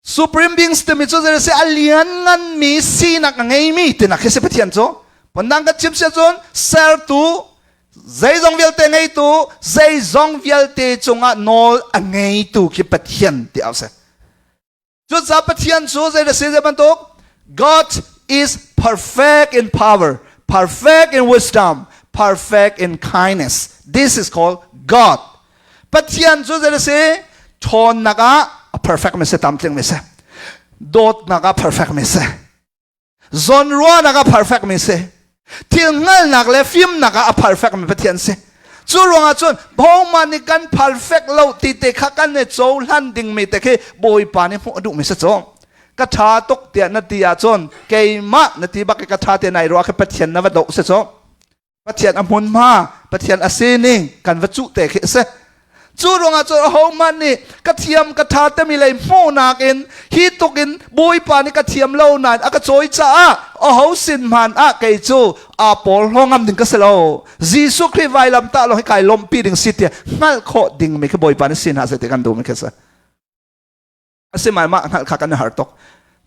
S1: Supreme beings timi cu zei a si? A liannganmi sinak a ngeimi tinak khi si Pathian cu. Phundang kan chim si ahcun sertu, zeizong vialte ngeitu, zeizong vialte cungah nawl a ngeitu khi Pathian ti a si. Cucaah Pathian cu zei a si zei bantuk? God is perfect in power, perfect in wisdom, perfect in kindness. This is called God. Pathian cu zei a si? Ṭhawnnak ah a perfect mi si, tamtling mi si. Dawtnak ah perfect mi si. Zawnruahnak ah perfect mi si. Thil hngalhnak le fimnak ah a perfect mi Pathian si. Cu ruangah cun hohmah nih kan perfect lo ti te kha kan i cohlan ding mi te khi Bawipa nih hmuh a duh mi si cu. Ka ṭha tuk tiah na ti ahcun keimah na ti bak i ka ṭha te nai ruah khi Pathian na va doh si cu. Pathian a hmunhma, Pathian a sining kan va cuh te khi a si. Cu ruangah cun ahohmanh nih ka thiam ka ṭha timi lei hmuhnak in hi tuk in Bawipa nih ka thiam lo nain a ka cawi caah aho sin hmanh ah kei cu aa porhlaw ngam ding ka si lo. Jesuh Khrih vailam tah lawng hi kai lawmhpi ding si tiah hngalh khawh ding mi khi Bawipa nih si hna seh ti kan duh mi khi a si. Asinain mah hngalh kha kan i har tuk.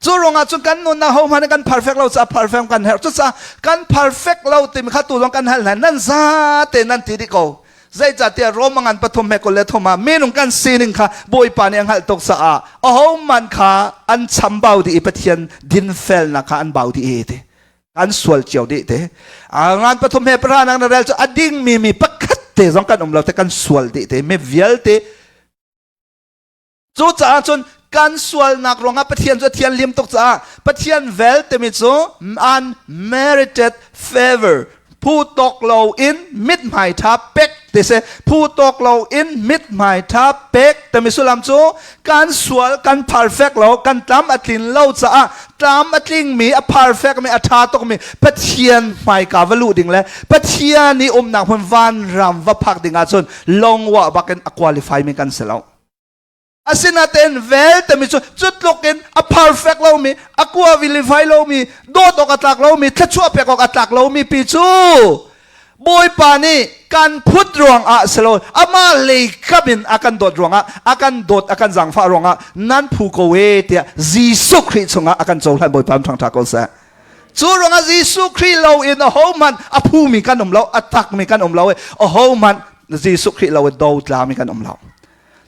S1: Cu ruangah cun kan nunnak ho hmanh kan perfect lo caah perfect kan herh. Cucaah kan perfect lo timi kha tu zong kan hal hna. Nan zate nan ti dih ko. Zeicahtiah Rome ngan pathum he 23 ah minung kan sining kha Bawipa nih a hngalh tuk caah ahohmanh kha an chambau dih i Pathian dinfelnak kha an bau dih i ti. Kan sual cio dih te. Ngan pathum he pahra nak na rel cu a dingmi mi pakhat te zong kan um lo te kan sual dih te. Mi vialte Cucaah cun kan sualnak ruangah Pathian cu a thianhlim tuk caah Pathian vel timi cu unmerited favor phu tawk lo in mithmai ṭha pek ti si phu tawk lo in mithmai ṭha pek timi sullam cu kan sual kan perfect lo kan tlam a tlin lo caah tlam a tlingmi a perfect mi a ṭha tukmi Pathian hmaika va luh ding le Pathian i umnak hmun vanram va phak ding ahcun longwa bakin a qualify mi kan si lo. Asinain vel timi cu cutluk in a perfect lomi, a qualify lomi, dawt awk a tlak lomi, thluachuah pek awk a tlak lomi pi cu Bawipa nih kan phut ruangah si lo amah lei kam in a kan dawt ruangah a kan dawt a kan zaangfah ruangah nan phu ko e tiah Jesuh Khrih chungah a kan cohlan Bawipa ṭhangṭha ko seh. Cu ruangah Jesuh Khrih lo in ahohmanh a phumi kan um lo, a takmi kan um lo i ahohmanh Jesuh Khrih lo in dotlami kan um lo.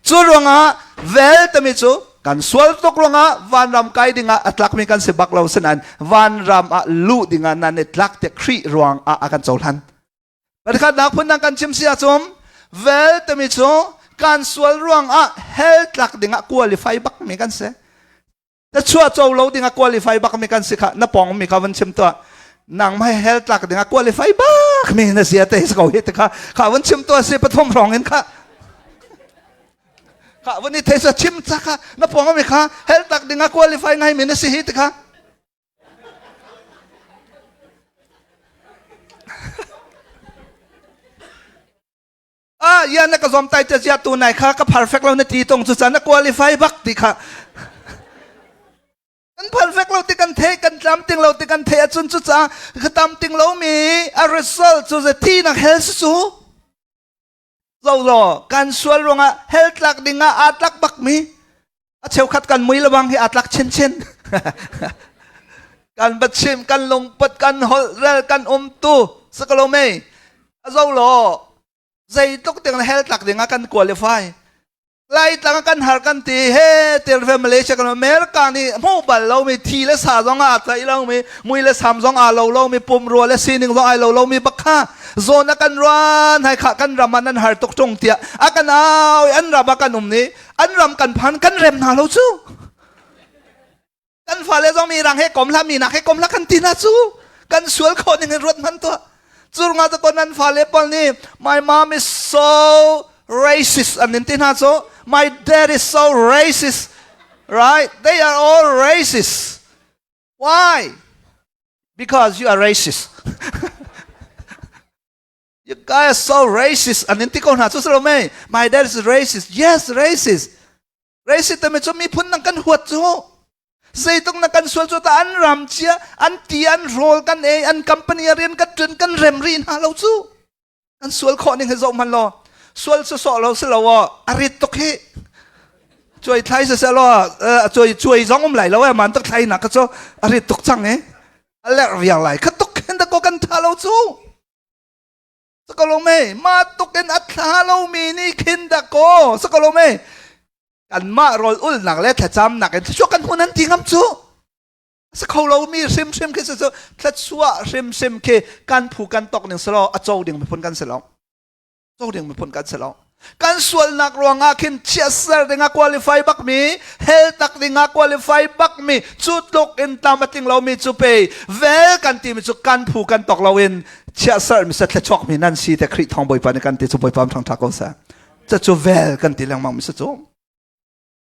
S1: Cu ruangah vel timi cu kan sual tuk ruangah vanram kai dingah a tlakmi kan si bak lo sinain vanram ah luh dingah nan i tlak tiah Khrih ruangah a kan cohlan. Pakhatnak phundang kan chim si ahcun vel timi cu kan sual ruangah hell tlak dingah qualify bakmi kan si. Na chuah co lo ding a qualify bak mi kan si kha na pong mi kha van chim tuah nang mai hell tlak ding a qualify bak mi na sia te ko hi te kha kha van chim tuah si pathum rong in kha kha van i thei sa chim cha kha na pong mi kha hell tlak ding a qualify ngai mi na si hi te kha Ah, ya na ka zom tai te zia tu nai kha ka perfect lo na ti tong cu na qualify bak ti kha. Kan perfect lo ti kan thei kan tlam ting lo ti kan thei acun cu ca ka tam ting lo mi a result cu ze thi nak hell su zo lo kan sual ruangah hell tlak ding ah aa tlak bak mi a cheukhat kan mui lebang hi aa tlak chinchin kan va chim kan lungput kan holh rel kan umtu sakalo mei a zo lo zeitluk tiang hell tlak ding ah kan qualify lai tlang kan har kan ti he tirve Malaysia kan America nih hmu bal lo mi thi le sa zong aa tlaih lo mi mui le sam zong aa lo lo mi pum rua le sining zong ai lo lo mi bak kha zawn a kan ruan hai kha kan ram ah nan har tuk tung tiah a kan au an ram ah kan um ni an ram kan phan kan rem hna lo cu kan fale zong mi rang he kom hlah mi nak he kom hlah kan ti hna cu kan sual khawh ning in ruat hman tuah cu ruangah cu kon an fale pawl nih my mom is so racist an in ti hna cu my dad is so racist. Right? They are all racist. Why? Because you are racist. You guys are so racist. An in ti ko hna cu silo mei. My dad is racist. Yes, racist. Racist tami cu miphun nang kan huat cu. Zeitung na kan sual cu ta an ram chia, an ti an rawl kan ei, an company a rian kan ṭuan kan rem ri hna lo cu. Kan sual khawh ning hi zoh hmanh law. Sual su sawh lo si lo a rit tuk hi. Cuai thlai si law cuai cuai zong um lai lo e man tuk thlai nak cu a rit tuk cang e. A lerh viar lai. Kha tuk khin da ko kan tha lo cu. Sakalome ma tukin a thla lomi nih khin da ko sakalome kanmah rawl ulnak le thlacamnak in thluachuah kan hmun an ti ngam cu si kho lomi hrimhrim khi cu thluachuah hrimhrim khi kan phu kan tok ning silo a co ding miphun kan si lo co ding miphun kan si lo kan sualnak ruangah khin chiatser dingah qualify bakmi hell tak dingah qualify bakmi cu tluk in tlam a tling lomi cu pe vel kan timi cu kan phu kan tok loin chiatser mi thluachuak mi nan si te Khrih thawng Bawipa nih kan ti cu Bawipa thang tha ko seh cu cu vel kan ti lengmang mi si cu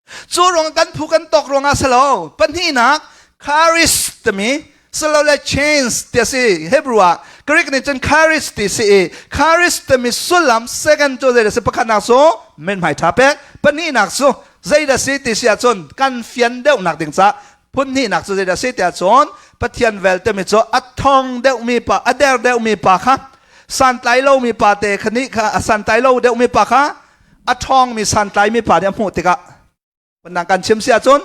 S1: Cu ruang kan phu kan tok ruangah si lo. Pahnihnak, charis timi silole chains ti a si. Hebrew ah Greek nih cun charis ti si i charis timi sullam second cu zei si pakhatnak cu mithmai ṭha pek pahnihnak cu zeidah si ti si ahcun kan fian deuhnak ding ca phun hnihnak cu zeidah si ti ahcun Pathian vel timi cu a thong deuhmi pa a der deuhmi pa kha santlai lomi pa te kha nih kha a santlai lo deuhmi pa kha a ṭhawngmi santlaimi pa nih a hmuh tikah phundang kan chim si ahcun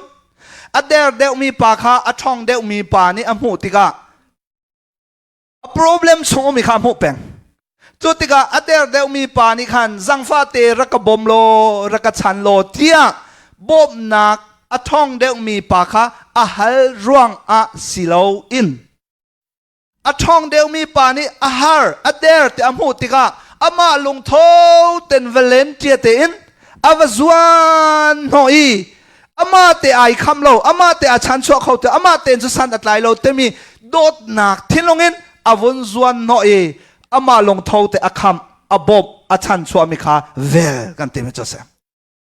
S1: a der deuhmi pa kha a ṭhawng deuhmi pa nih a hmuh tikah a problem chung ummi kha a hmuh peng. Cu tikah a der deuhmi pa nih khan zangfah te rak ka bawm law rak ka chan law tiah bawmhnak a ṭhawng deuhmi pa kha a hal ruangah si loin A ṭhawng deuhmi pa nih a har, a der ti a hmuh tikah amah lungtho ten va len ṭia tein a va zuan hnawh i amah te ai kham lo, amah te a chanchuah kho te, amah tein cu san a tlai lo timi dawtnak thinlung in a vun zuan hnawh i amah lungtho te a khamh, a bawmh, a chanchuahmi kha vel kan timi cu a si.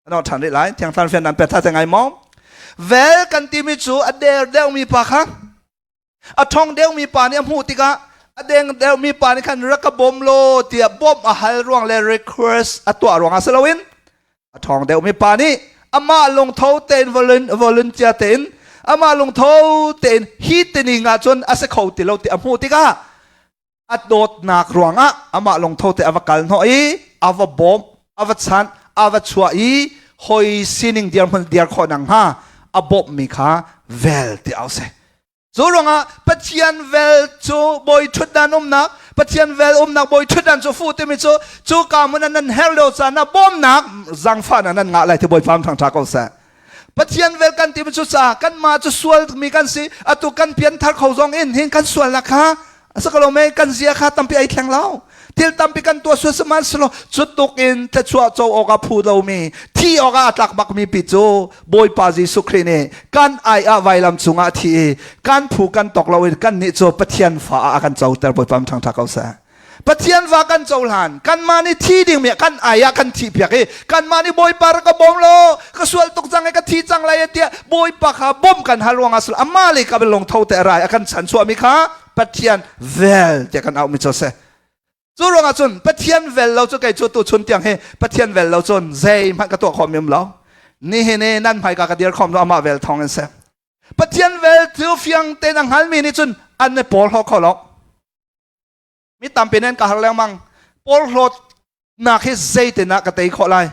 S1: Ano ṭhan rih lai, thiang thlarau fian nan pet tha te ngai maw? Vel kan timi cu a der deuhmi pa kha A ṭhawng deuhmi pa nih a hmuh tikah a deng deuhmi pa nih khan rak ka bawm law tiah bawmh a hal ruang le request a tuah ruangah si loin a ṭhawng deuhmi pa nih amah lungtho tein volunteer tein amah lungtho tein hi tining ah cun a si kho ti lo ti a hmuh tikah a dawtnak ruangah amah lungtho te a va kal hnawh i a va bawmh a va chanh a va chuah i hoi sining dirhmun dir khawh nak hnga a bawmhmi kha vel ti au si cu ruangah Pathian vel cu bawi ṭhutdan umnak Pathian vel umnak bawi ṭhutdan cu fu timi cu cu ka hmun ah nan her lio caan ah bawmnak zangfahnak nan ngah lai ti Bawipa thang ṭha ko seh Pathian vel kan timi cu ca kanmah cu sual mi kan si atu kan pianthar kho zong in hin kan sualnak kha asakalo me kan zia kha tampi ai thleng lo thil tampi kan tuah sual sihmanhsehlaw cu tuk in thluachuah co awk ah phu lomi thi awk ah a tlak bak mi pi cu Bawipa Jesuh Khrih nih kan ai ah vailam cungah thi i kan phu kan tok lo in kan nih cu Pathian fa ah a kan coter Bawipa thangṭha ko seh Pathian va kan cohlan kanmah nih thi dingmi kan ai ah kan thih piak i kanmah nih Bawipa rak ka bawm law ka sual tuk cang i ka thi cang lai tiah Bawipa kha bawmh kan hal ruangah sul amah le ka lungtho te a rai a kan chan chuahmi kha Pathian vel tiah kan auhmi cu a si cu ruangah cun Pathian vel lo cu kei cu tu chun tiang hi Pathian vel lo cun zeihmanh ka tuah khawh mi um lo nihin i nan hmaika ka dir khawm lo amah vel thawng in si Pathian vel cu fiang tein a hngalmi nih cun an i pawl kho lo Mi tampi nan ka har lengmang. Porhlawtnak hi zeitinah ka tei khawh lai?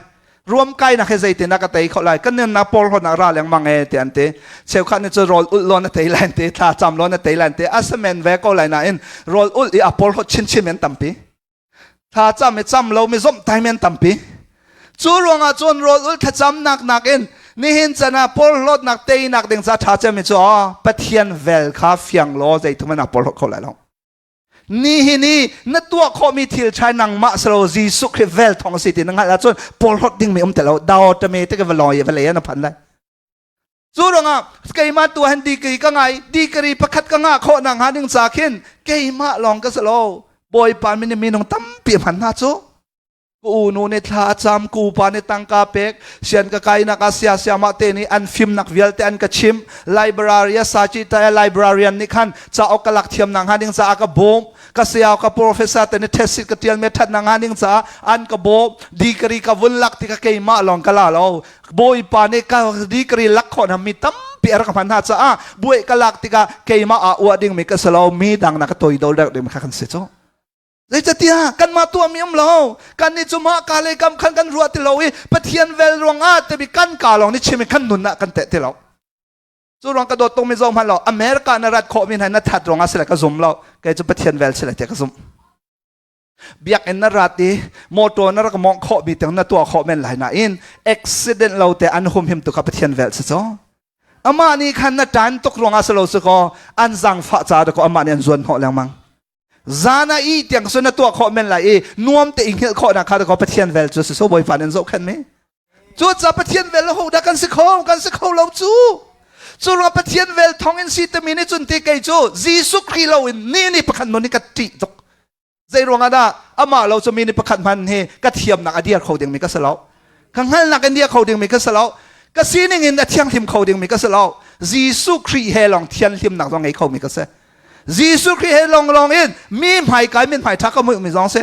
S1: Ruamkainak hi zeitinah ka tei khawh lai? Kan nunnak porhlawtnak ra lengmang e ti an ti. Cheukhat nih cu rawl ulh law na tei lai an ti, thla cam law na tei lai an ti. Asamen ve ko lai nain rawl ulh i a porhlawt chinchin men tampi. Thla cam i cam lo mi zomhtai men tampi. Cu ruangah cun rawl ulh thlacamnak nakin nihin chan ah porhlawtnak teinak ding ca ṭha cemmi cu Pathian vel kha fiang law zeitum in a porhlawt kho lai lo. Nihin i na tuah khawhmi thil ṭha nangmah silo Jesuh Khrih vel thawng a si ti na hngalh ahcun porhlawt dingmi um ti lo dao tame te ka va lawi va lei na phan lai. Cu ruangah keimah tu han degree ka ngai degree pakhat ka ngah khawh nak hnga ding ca khin keimah lawng ka si lo Bawipa min minung tampi hman hna cu. Ka unu nih thla a cam, ka upa nih tangka pek, sian ka kainak ah sia siamah te nih an fimnak vialte an ka chimh. Library a saci ta librarian nih khan cauk ka lak thiam nak hnga ding caah ka bawm. Ka saya ka professor te nih test ka tial me that nak hnga ding caah an ka bawm. Degree ka vun lak tikah keimah lawng ka la lo. Bawipa nih ka degree lak khawh na mi tampi a rak hman hna caah buai ka lak tikah keimah ah uah ding mi ka si lo, mi dang na ka toidol deuh ding kha kan si cu. Zeicatiah kanmah tuahmi um lo. Kannih cu mah ka le kam khan kan ruah ti lo i Pathian vel ruangah timi kan ka lawng nih chim i kan nun ah kan teh ti lo. Cu ruang ka dawt tung mi zoh hmanh lo. America na rat khawh mi hna na that ruangah sile ka zum lo. Kei cu Pathian vel sile tiah ka zumh. Biakinn na rat i motor na rak mawngh khawh mi tiang na tuah khawh men lai nain accident lo te an humhim tu kha Pathian vel si cu. Amah nih khan na tan tuk ruangah si lo si kaw an zangfah ca dah kaw amah nih an zuan hnawh lengmang. Zan ah ih tiang cu na tuah khawh men lai i nuam te i hngilh khawhnak kha ko Pathian vel cu si so Bawipa nih an zohkhenh mi. Cucaah Pathian vel ho dah kan si kho kan si kho lo cu. Cu ruang Pathian vel thong in si timi nih cun ti kei cu Jesuh Khrih lo in ni ni pakhat nun hi ka ṭih tuk. Zei ruangah dah amah lo cu mi ni pakhat hman hi ka thiamnak a dir kho ding mi ka si lo. Ka hngalhnak in dir kho ding mi ka si lo. Ka sining in a thianghlim kho ding mi ka si lo. Jesuh Khrih he lawng thianhlimnak zong ngei kho mi ka si. Jesuh Khrih he lawnglawng in mi hmaikai min hmai ṭha ka muih mi zong si.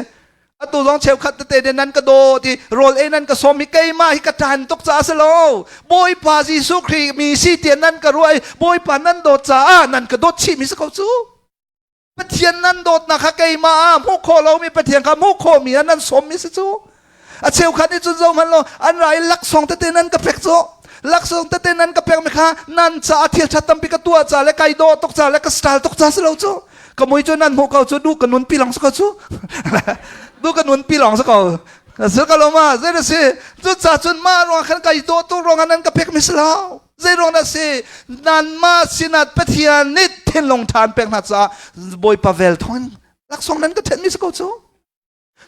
S1: Atu zong cheukhat tete ne nan ka daw ti rawl ei nan ka sawm hi keimah hi ka ṭan tuk caah si lo. Bawipa Jesuh Khrih mi si tiah nan ka ruah i Bawipa nan dawt caah nan ka dawt chih mi si ko cu. Pathian nan dawtnak kha keimah ah hmuh khawh lomi Pathian kha hmuh khawhmi ah nan sawm mi si cu. A cheukhat nih cun zohhmanh law an ra i laksawng tete nan ka pek cu. Laksawng tete nan ka pekmi kha nan caah thil ṭha tampi ka tuah ca le kai dawh tuk ca le ka style tuk ca si lo cu. Ka mui cu nan hmuh ko cu duh ka nun pi lawng si ko cu. Duh ka nun pi lawng si ko. Si ka lo ma zei si cu ca cun mah ruang khan kai dawh tuk ruang ah nan ka pekmi si lo. Zei ruang dah si nanmah sinah Pathian nih thinlung ṭha an pek hna caah Bawipa vel thawng in laksawng nan ka ṭhenmi si ko cu.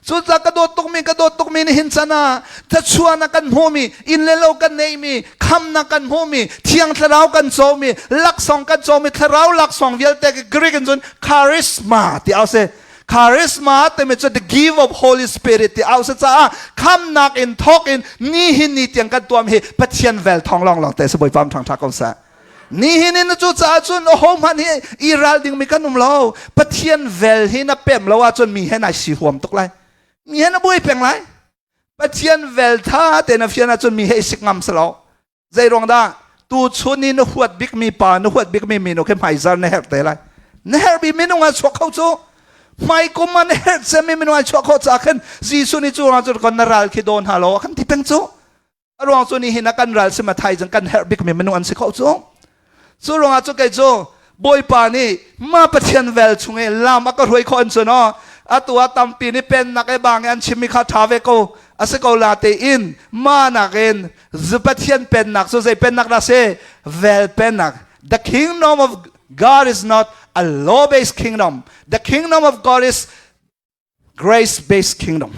S1: Cucaah ka dawt tukmi ka dawt tukmi nihin chan ah thluachuahnak kan hmuhmi inn le lo kan neihmi khamnak kan hmuhmi thiang thlarau kan comi laksawng kan comi thlarau laksawng vialte Greek in cun charisma ti au si charisma timi cu the give of Holy Spirit ti au si caah khamnak in thawk in nihin ni tiang kan tuam hi Pathian vel thawng lawng lawng te si Bawipa thang tha ko seh. Nihin in cu caah cun ahohmanh hi i ral dingmi kan um lo. Pathian vel hi na pem lo ahcun mi he nai si huam tuk lai. Mi he na buai peng lai. Pathian vel tha te na fian ahcun mi he i sik ngam si lo. Zei ruang dah? Tu chun i na huat bikmi pa, na huat bikmi minu khi hmaizar na herh te lai. Na herhmi minung ah chuak kho cu. Hmai kum ah na herh cemmi minung ah chuak kho caah khin Jesuh nih cu ruang cun kon na ral khi daw hna lo a kan ti peng cu. A ruang cu nihin ah kan ral si mathai cun kan herh bikmi minung an si kho cu. Cu ruangah cu kei cu Bawipa nih ma Pathian vel chung i lam a ka hruai khawh an cun aw atu ah tampi nih pennak e bang an chimmi kha ṭha ve ko a si ko la tein ma nakin Pathian pennak cu zei pennak dah si vel pennak. The kingdom of God is not a law-based kingdom. The kingdom of God is grace-based kingdom.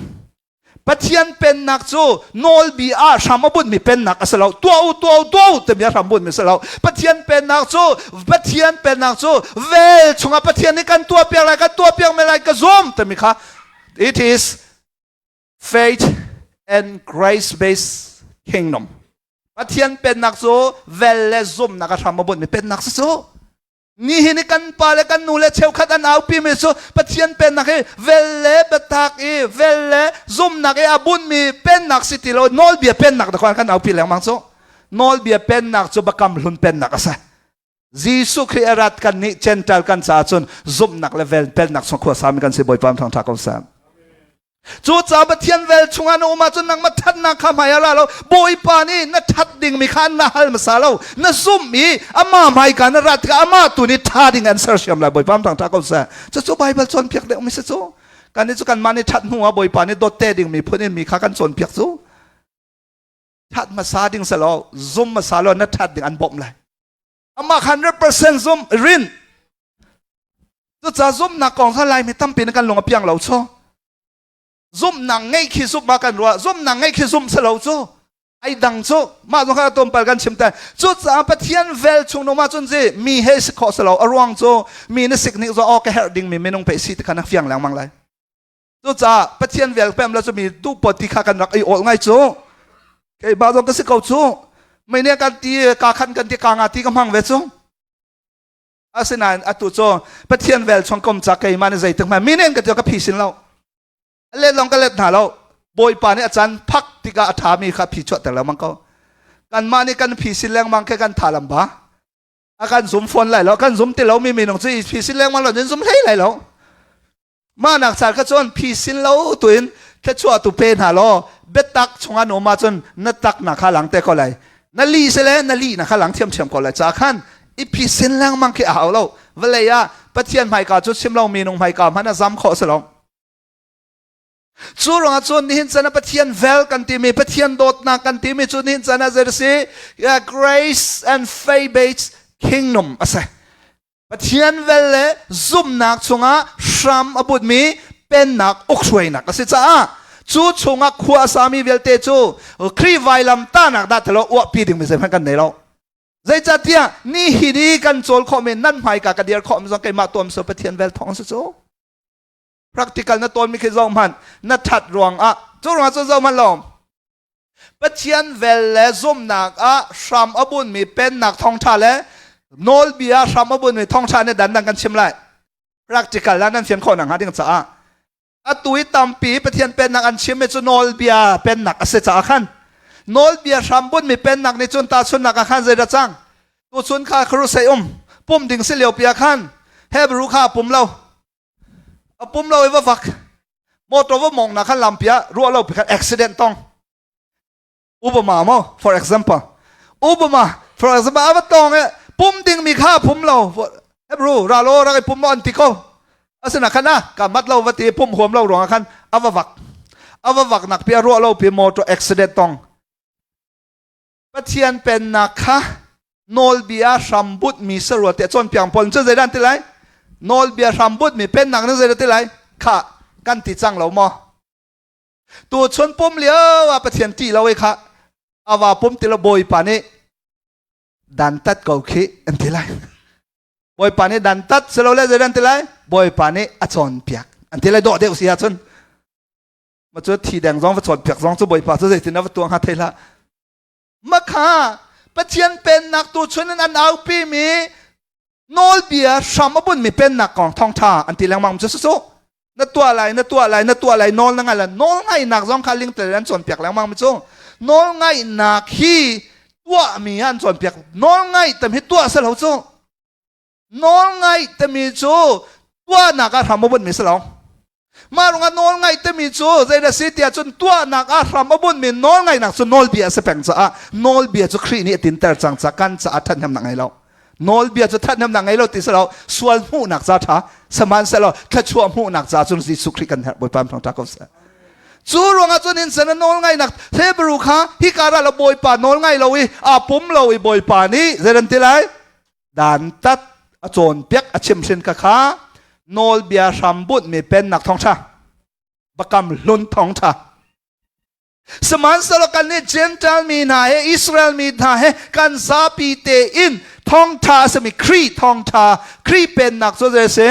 S1: Pathian pennak cu nawlbi ah hram a bunhmi pennak a si lo. Tuah u, tuah u, tuah u timi a hram bunhmi a si lo. Pathian pennak cu Pathian pennak cu vel chungah Pathian nih kan tuah piak lai, kan tuah piak men lai ka zum timi kha it is faith and grace based kingdom. Pathian pennak cu vel le zumnak a hram a bunhmi pennak si cu. Nihin i kan pa le kan nu le cheukhat an aupi mi cu Pathian pennak hi vel le biatak i vel le zumnak i a bunhmi pennak si ti lo nawlbia pennak dah kan aupi lengmang cu. Nawlbia pennak cu Biakam Hlun pennak a si. Jesuh Khrih a rat kan nih Gentile kan caah cun zumhnak le vel pennak chung khua sami kan si Bawipa thawng ṭha ko seh. Cucaah Pathian vel chungah na um ahcun nangmah ṭhatnak kha hmai ah ra lo. Bawipa nih na ṭhat dingmi kha na hal hmasa lo. Na zumh i amah hmaika na rat tikah amah tu nih ṭha ding an sersiam lai. Bawipa thang ṭha ko seh. Cucu Baibal cawnpiak deuh mi si cu. Kan nih cu kanmah nih ṭhat hnu ah Bawipa nih dawt te dingmi phun in mi kha kan cawnpiak cu. Ṭhat hmasa ding si lo, zum hmasa lo na ṭhat ding an bawmh lai. Amah 100% zum rin. Cucaah zumhnak kong kha Laimi tampi nih kan lung a piang lo chaw. Zumhnak ngeih khi zumh ah kan ruah. Zumhnak ngeih khi zumh si lo cu. Ai dang cu mah zong kha tlawmpal kan chim te. Cucaah Pathian vel chung nung ah cun zi mi he si khawh si lo. A ruang cu mi na sik nih zo aw ka herh ding mi minung pe si ti kha na fiang lengmang lai. Cucaah Pathian vel pem la cu mi duh pot ti kha kan rak i awl ngai cu. Keimah zong ka si ko cu. Mei nih kan ti ka khan kan ti ka nga ti ka hmang ve cu. Asinain atu cu Pathian vel chung kom ca keimah nih zeitik hmanh mi nih an ka ti ka phi sin lo. A let lawng ka let hna lo. Bawipa nih a caan phak tikah a ṭhami kha phi chuahter lengmang ko. Kanmah nih kan phi sin lengmang khi kan tha lam ba. A kan zum fawn lai lo. Kan zum ti lomi minung cu i phi sin lengmang lo nan zum hlei lai lo. Mah nak car kha cun phi sin lo tuin thluachuah tu pe hna law biatak chungah na um ahcun na tak na kha lang te ko lai. Na li si le na li na kha lang thiamthiam ko lai. Ca khan i phi sin lengmang khi a hau lo. Vawlei ah Pathian hmaika cu chim lo minung hmaika hmanh a zam khawh si lo. Cu ruangah cun nihin chan ah Pathian vel kan timi Pathian dawtnak kan timi cu nihin chan ah zei si grace and faith based kingdom a si. Pathian vel le zumhnak chungah hram a butmi pennak ukhruainak a si caah cu chungah khua a sami vialte cu Khrih vailam tahnak dah tilo uahpi dingmi zeihmanh kan nei lo. Zeicahtiah ni hi ni kan cawl khawhmi nan hmaika ka dir khawhmi zong keimah tuam so Pathian vel thawng si cu. Practical na tawnmi khi zoh hmanh na that ruangah cu ruangah cu zoh hmanh lo. Pathian vel le zumhnak ah hram a bunmi pennak thawngṭha le nawlbia hram a bunmi thawngṭha nih dandang kan chim lai. Practical ah nan fian khawh nakhnga ding caah. Atu i tampi Pathian pennak an chimmi cu nawlbia pennak a si caah khan nawlbia hram bunmi pennak nih cun tahchunhnak ah khan zeidah cang? Tuchun kha crusade um pum ding si lio pi ah khan Hebrew kha a pum lo. A pum lo i va vak. Motor va mong na khan lampi ah ruah lo pi khan accident tong. Obama mo for example. Obama for example ava tong e pum ding mi kha pum lo. Hebrew ra lo ra pum mo an ti ko. Asina khan a ka mat lo va ti pum huam lo ruang khan ava vak. Ava vak nak pi ruah lo pi motor accident tong. Pathian pennak kha nawlbia hrambutmi sarua tiah cawnpiak pawl cu zeidah an ti lai? Nawlbia hrambutmi pennak na zeidah ti lai? Kha kan ti cang lo maw? Tuchun pum lio ah Pathian ṭih lo i kha awa pum ti lo Bawipa nih dantat ko khi an ti lai. Bawipa nih dantat silole zeidah an ti lai? Bawipa nih a cawnpiak an ti lai dawh deuh si ahcun ma cu thi deng zong va cawnpiak zong cu Bawipa cu zeitin a va tuah hnga thei hlah. Makha Pathian pennak tu chun in an aupi mi nawlbia hram a bunmi pennak kong thawngtha an ti lengmang cu su na tuah lai na tuah lai na tuah lai nawl na ngai lai nawl ngaihnak zong kha lingtel an cawnpiak lengmang mi cu nawl ngaihnak hi tuahmi an cawnpiak nawl ngaih tam hi tuah selo cu Nawlngaih timi cu tuahnak ah hram a bunhmi si lo. Mah ruangah nawlngaih timi cu zeidah si tiah cun tuahnak ah hram a bunhmi nawlngaihnak cu nawlbia a si peng caah nawlbia cu Khrih nih a tinter cang caah kan caah ṭhathnemnak ngei lo. Nawlbia cu ṭhathnemnak ngei lo ti si lo, sual hmuhnak ca ṭha, sihmanhsehlaw thluachuah hmuhnak ca cun Jesuh Khrih kan herh Bawipa thawngṭha ko seh. Cu ruangah cun in san a nawlngaihnak Hebrew kha hika ral a Bawipa nawl ngai lo i aa pum lo i Bawipa nih zei an ti lai? Dantat a cawnpiak a chimhrin ka kha nawlbia hrambunhmi pennak thawngṭha bakam hlun thawngṭha sihmanhsehlaw kan nih Gentile mi hna he Israel mi hna he kan zapi tein thawngṭha a simi Khrih thawngṭha Khrih pennak cu zei si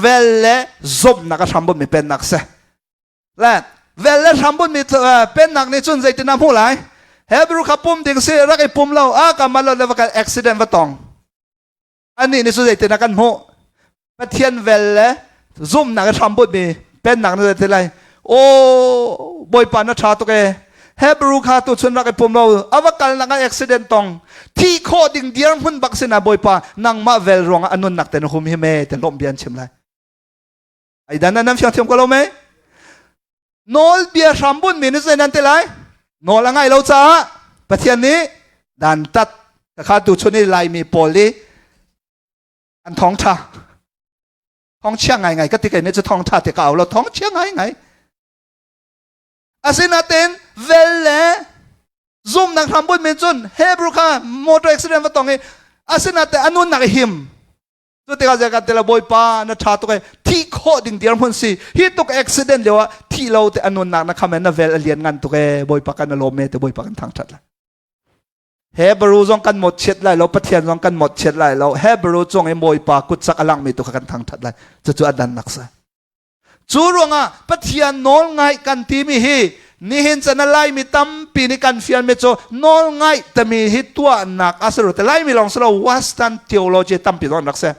S1: vel le zumhnak a hrambunhmi pennak si Le vel le hrambunmi pennak nih cun zeitin a hmuh lai? Hebrew kha pum ding si rak i pum lo a ka mal lo le va kal accident va tong. Anih nih cu zeitin a kan hmuh? Pathian vel le zumhnak i hrambunmi pennak nih zeitin lai? Aw Bawipa na ṭha tuk ee. Hebrew kha tu chun rak i pum lo a va kal nak ah accident tong thi khawh ding dirhmun bak sinah Bawipa nangmah vel ruangah a nunnak te na hum hi me te lawmh bia an chim lai. Ai dan nan fiang thiam ko lo mei? Nawlbia hrambun mi nih zei nan ti lai? Nawl a ngai lo caah Pathian nih dantat kha tu chun i Laimi pawl i an thawngṭha thawngchia ngaingai ka ti kei nih cu thawngṭha ti ka au lo thawngchia ngaingai asinain vel le zumnak hrambun min cun Hebrew kha motor accident va tong i asinain a nunnak i him Cu tikah zei kan ti lo Bawipa na ṭha tuk e thih khawh ding dirhmun si hi tuk accident lio ah thih lo te a nunnak na kham e na vel a lian ngan tuk e Bawipa kan lawm e te Bawipa kan thangṭhat lai. Hebrew zong kan mawtchiat lai lo Pathian zong kan mawtchiat lai lo Hebrew cung i Bawipa kutsak a langmi tu kha kan thangṭhat lai cucu a dannak si. Cu ruangah Pathian nawl ngaih kan timi hi nihin chan a Laimi tampi nih kan fialmi cu nawl ngaih timi hi tuahnak a si lo te Laimi lawng si lo Western theology tampi zong an rak si.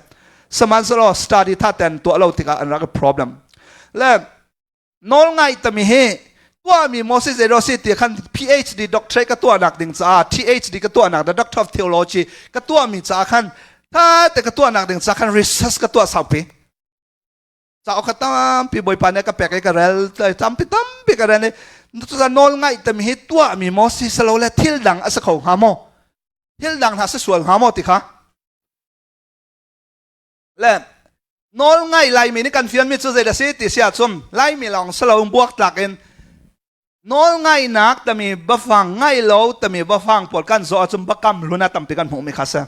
S1: Sihmanhsehlaw study tha ten tuah lo tikah an rak i problem. Le nawl ngaih timi hi tuahmi Moses Zerosi ti khan PhD doctorate ka tuahnak ding caah THD ka tuahnak the Doctor of Theology ka tuahmi caah khan tha te ka tuahnak ding caah khan research ka tuah saupi. Cauk kha tampi Bawipa nih ka pek i ka rel tampi tampi ka rel i cucaah nawl ngaih timi hi tuahmi maw si silo le thil dang a si kho hnga maw? Thil dang hna si sual hnga maw ti kha le nawl ngaih Laimi nih kan fianmi cu zei dah si ti si ahcun Laimi lawng si lo buaktlak in nawl ngaihnak tami bafang ngaih lo tami bafang pawl kan zawh ahcun bakam hlun ah tampi kan hmuhmi kha si.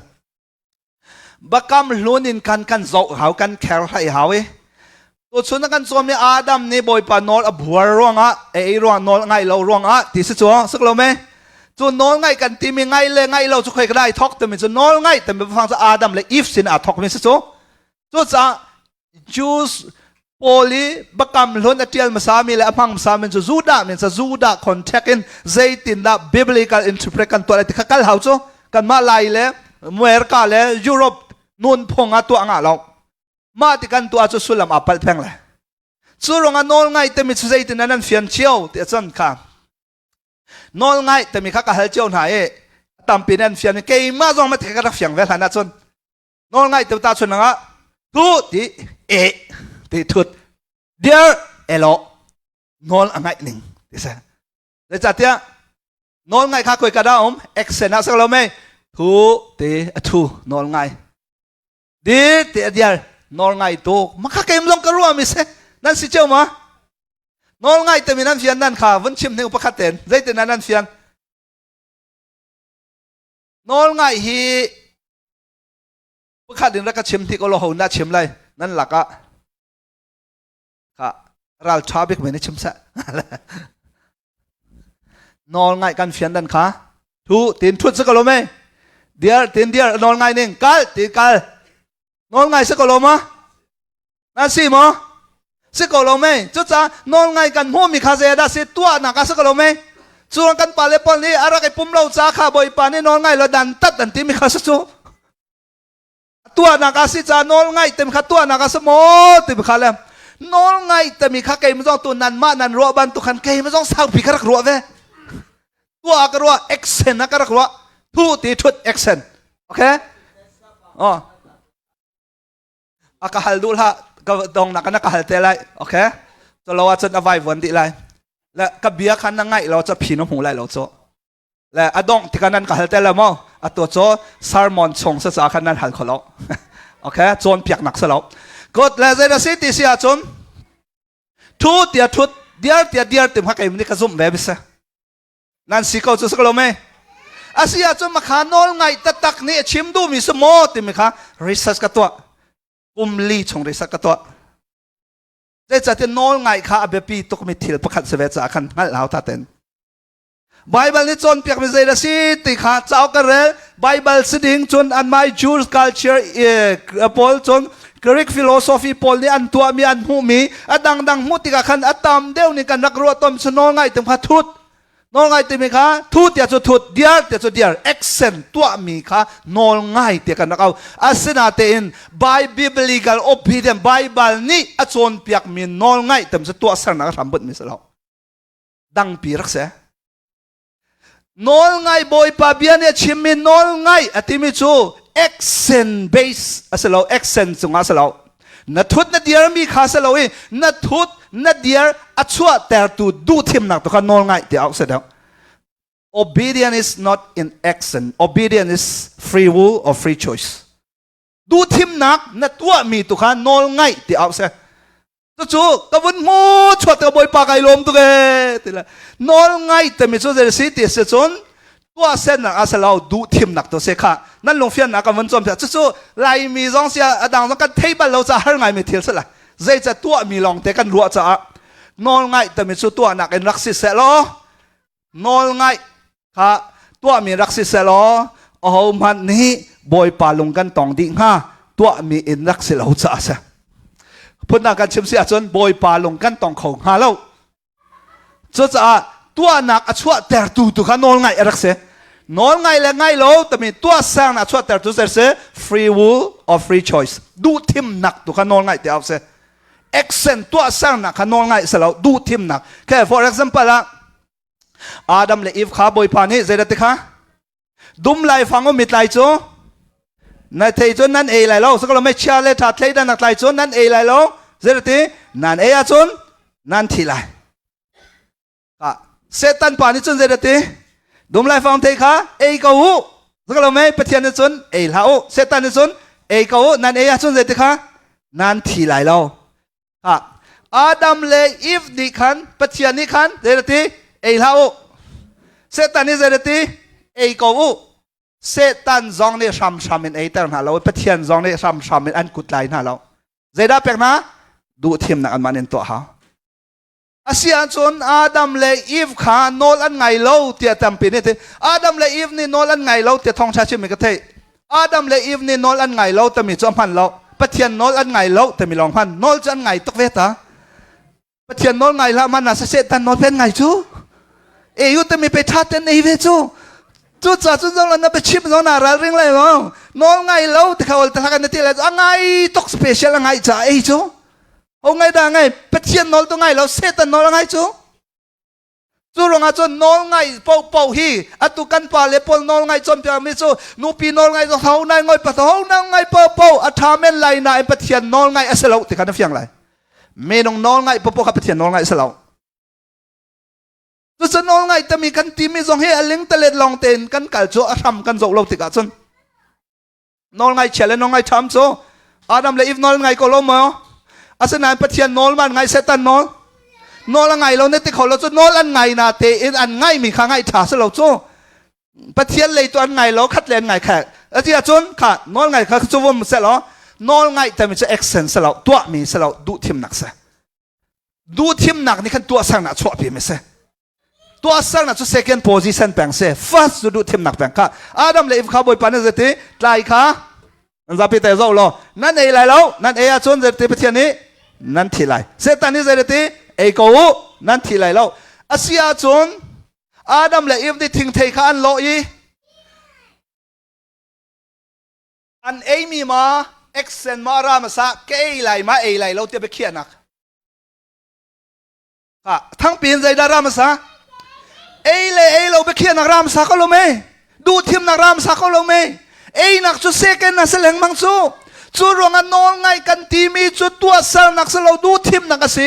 S1: Bakam hlun in khan kan zoh hau kan kher hlai hau i tuchun na kan cawm i Adam nih Bawipa nawl a buar ruangah ei ruang nawl ngai lo ruangah ti si cu sik lo me cu nawl ngaih kan timi ngai le ngai lo cu khoi ka dai thok timi cu nawl ngaih timi fang cu Adam le Eve sin aa thok mi si cu cucaah Jews pawl i Biakam Hlun a ṭial hmasami le a hmang hmasami cu Judah min sa Judah contact in zeitindah biblical interpret kan tuah lai ti kha kal hau cu kanmah Lai le America le Europe nunphung ah tuah ngah lo mah ti kan tuah cu sullam aa palh peng le cu ruangah nawl ngai timi cu zeitin nan fian cio ti a can kha nawl ngai timi kha ka hal cio hna i tampi nan fian keimah zong ma ti ka rak fiang ve hlan ahcun Nawl ngai te ta chun ah tu ti e ti thut dear elo nawl a ngaih ning ti se zeicahtiah nawl ngai kha koi ka da um accent ah sak lo mei thu ti a thu nawl ngai dir ti a diar nawl ngai tu makha keim long ka ruah mi se nan si cheu ma nawl ngai te mi nan fian nan kha vun chim ning pakhat ten zeitin nan fian nawl ngai hi Pakhat in rak ka chim hnik ulaw ho na chim lai nan lakah kha ral ṭha bik men i chim seh. Nawl ngaih kan fian dan kha thu tin thut si ko lo mei diar tin diar nawl ngai ning kal tin kal nawl ngai si ko lo ma Na si maw? Si ko lo mei. Cucaah nawlngai kan hmuhmi kha zeidah si tuahnak ah si ko lo mei. Cu kan pale pawl nih a rak i pum lo ca kha Bawipa nih nawlngai lo dan tat an timi kha si cu. Tuahnak ah si ca nawlngaih timi kha tuahnak ah si maw timi kha le nawlngaih timi kha keimah zong tu nanmah nan ruah bantuk khan keimah zong saupi ka rak ruah ve. Tuah ka ruah action ah ka rak ruah. Thu ti thut action. Okay? Oh. A ka hal duh hlah ka dong nak na ka hal te lai okay to lo ahcun a vai vuan dih lai le ka bia kha na ngaih lo cu phi na hmu lai lo cu le a dongh tikah nan ka hal te lo maw atu cu sermon chung sa ca khan nan hal kho lo okay cawnpiaknak si lo good le zei na si ti si ahcun thu tia thut diar tia diar tim kha kei nih ka zumh ve bisa Nan si ko cu si ko lo mei? Asi ahcun makha nawl ngaih taktak nih a chim duhmi si maw timi kha research ka tuah. Kum li chung research ka tuah. Zeicahtiah nawl ngaih kha a biapi tukmi thil pakhat si ve caah khan hngalh hau ta ten. Bible nih cawnpiakmi zei dah si ti kha cauk ka rel. Bible si ding cun anmah Jews culture pawl cun Greek philosophy pawl nih an tuahmi an hmuhmi a dangdang hmuh tikah khan a tam deuh nih kan rak ruah tom cu nawl ngaih tim kha thut nawl ngai timi kha thu tiah cu thut diar tiah cu diar accent tuahmi kha nawl ngai tiah kan rak au asinatein by biblical obedient Bible nih a cawnpiakmi nawl ngaih tam cu tuahsernak a hrambunh mi si lo dangpi rak si Nawlngai Bawipa bia nih a chimmi nawlngai a timi cu action base a si lo, action cungah a si lo. Na thut na dirmi kha si lo i na thut na dir a chuahtertu duhthimnak tu kha nawlngai tiah auh si deuh. Obedience is not in action. Obedience is free will or free choice. Duhthimnak na tuahmi tu kha nawlngaih ti auh si. Cucu ka vun hmu chuat ka bawipa kai lawm tuk ee ti le nawl ngai timi cu zei si ti si cun tuah sennak a si lo duh thimnak tu si kha nan lungfiannak kan vun cawm cucu Laimi zong sia a dang zong kan thei bal lo ca har ngaimi thil si lai zeica tuahmi lawng te kan ruah caah nawl ngaih timi cu tuahnak in rak si seh law nawl ngaih kha tuahmi rak si selaw ahohmanh nih Bawipa lung kan tong dih hnga tuahmi in rak si lo caah si. Phundang kan chim si ahcun Bawipa lung kan tong kho hnga lo. Cucaah tuahnak a chuahtertu tu kha nawlngaih a rak si. Nawlngaih le ngai lo tami tuahsernak a chuahtertu ser si free will or free choice. Duhthimnak tu kha nawlngaih te awk si. Action tuahsernak kha nawlngaih si lo duhthimnak. Okay, for example ah Adam le Eve kha Bawipa nih zeidah ti kha Dum laifang um mitlai cu na thei cu nan ei lai lo. Sakalo mei chia le tha thleidan nak tlai cu nan ei lai lo. Zeirati nan ei ahcun nan thi lai. Ah, Satan pa nih cun zeirati dum laifang thei kha ei ko u. Sakalo mei Pathian nih cun ei hlah u. Satan nih cun ei ko u. Nan ei ahcun zeiti kha nan thi lai lo. Ah, Adam le Eve nih khan Pathian nih khan zeirati ei hlah u. Satan nih zeirati ei ko u. Satan zong nih hramhram in eiter hna lo. Pathian zong nih hramhram in an kut lai hna lo. Zeidah pek hna? Duh thimnak anmah nih an tuah hau. Asi ahcun Adam le Eve kha nawl an ngai lo tiah tampi nih ti. Adam le Eve nih nawl an ngai lo tiah thawngṭha chimmi ka theih. Adam le Eve nih nawl an ngai lo timi cu a hman lo. Pathian nawl an ngai lo timi lawng hman. Nawl cu an ngai tuk ve ta. Pathian nawl ngai hlah man ah Satan nawl pen ngai cu. EU timi pe ṭha ten ei ve cu. Cucaah cun zong na biachim zong naa ralring lai lo. Nawl ngai lo ti kha ol te hlak na ti lai a ngai tuk special a ngai caah ei cu. Ho ngai dah ngai Pathian nawl tu ngai lo Satan nawl a ngai cu. Cu ruangah cun nawl ngai paohpaoh hi atu kan pa le pawl nawl ngai cawnpiak mi cu nupi nawl ngai ho nai ngoi pa ho nawl ngai paohpaoh a ṭha men lai nain Pathian nawl ngai a si lo ti kha na fiang lai. Minung nawl ngai paohpaoh kha Pathian nawl ngai a si lo. Cucu nawl ngai tami kan timi zong hi a lingtalet lawng tein kan kal cu a hram kan zoh lo tikah cun Nawl ngaihchia le nawl ngaihṭham cu Adam le Eve nawl ngai ko lo maw? Asinain Pathian nawl man ngai Satan nawl. Nawl a ngai lo na ti kho lo cu nawl an ngai na tein an ngaimi kha ngaih ṭha si lo cu. Pathian lei tu an ngai lo khat le an ngai kha. Ati ahcun kha nawl ngai kha cu vum se law nawl ngaih tami cu action si lo tuahmi si lo duhthimnak si. Duhthimnak nih khan tuahsernak chuahpi mi si. Tuahsernak cu second position peng si. First cu duhthimnak peng kha. Adam le Eve kha Bawipa nih zeiti tlai kha nan zapi te zoh law nan ei lai lo nan ei ahcun zeiti Pathian nih nan thi lai. Satan nih zeiti ei ko u nan thi lai lo. Asi ahcun Adam le Eve nih thingthei kha an lawh i an eimi ma action ma ra masa ka ei lai ma ei lai lo tiah biakhiahnak thangpi in zeidah ram sa ei le ei lo biakhiahnak ram sa ko lo me duh thimnak ram sa ko lo me einak cu second na si lengmang cu cu ruangah nawl ngai kan timi cu tuahsernak si lo duh thimnak a si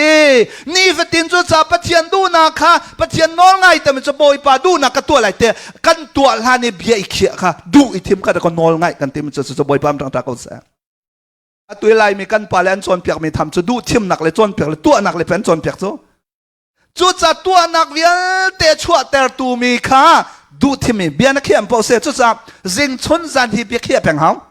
S1: nifatin cu ca Pathian duhnak kha Pathian nawl ngai tami cu Bawipa duhnak ka tuah lai te kan tuah hlan i bia i khiah kha duh i thim kha ka nawl ngai kan timi cu cu Bawipa am ṭangṭa ko seh Atu i Laimi kan pale an cawnpiakmi tham cu duhthimnak le cawnpiak le tuahnak le an cawnpiak cu. Cucaah tuahnak vialte chuahtertu mi kha duhthim i bia na khiam paoh seh. Cucaah zing chun zan hi bia khiah peng hau.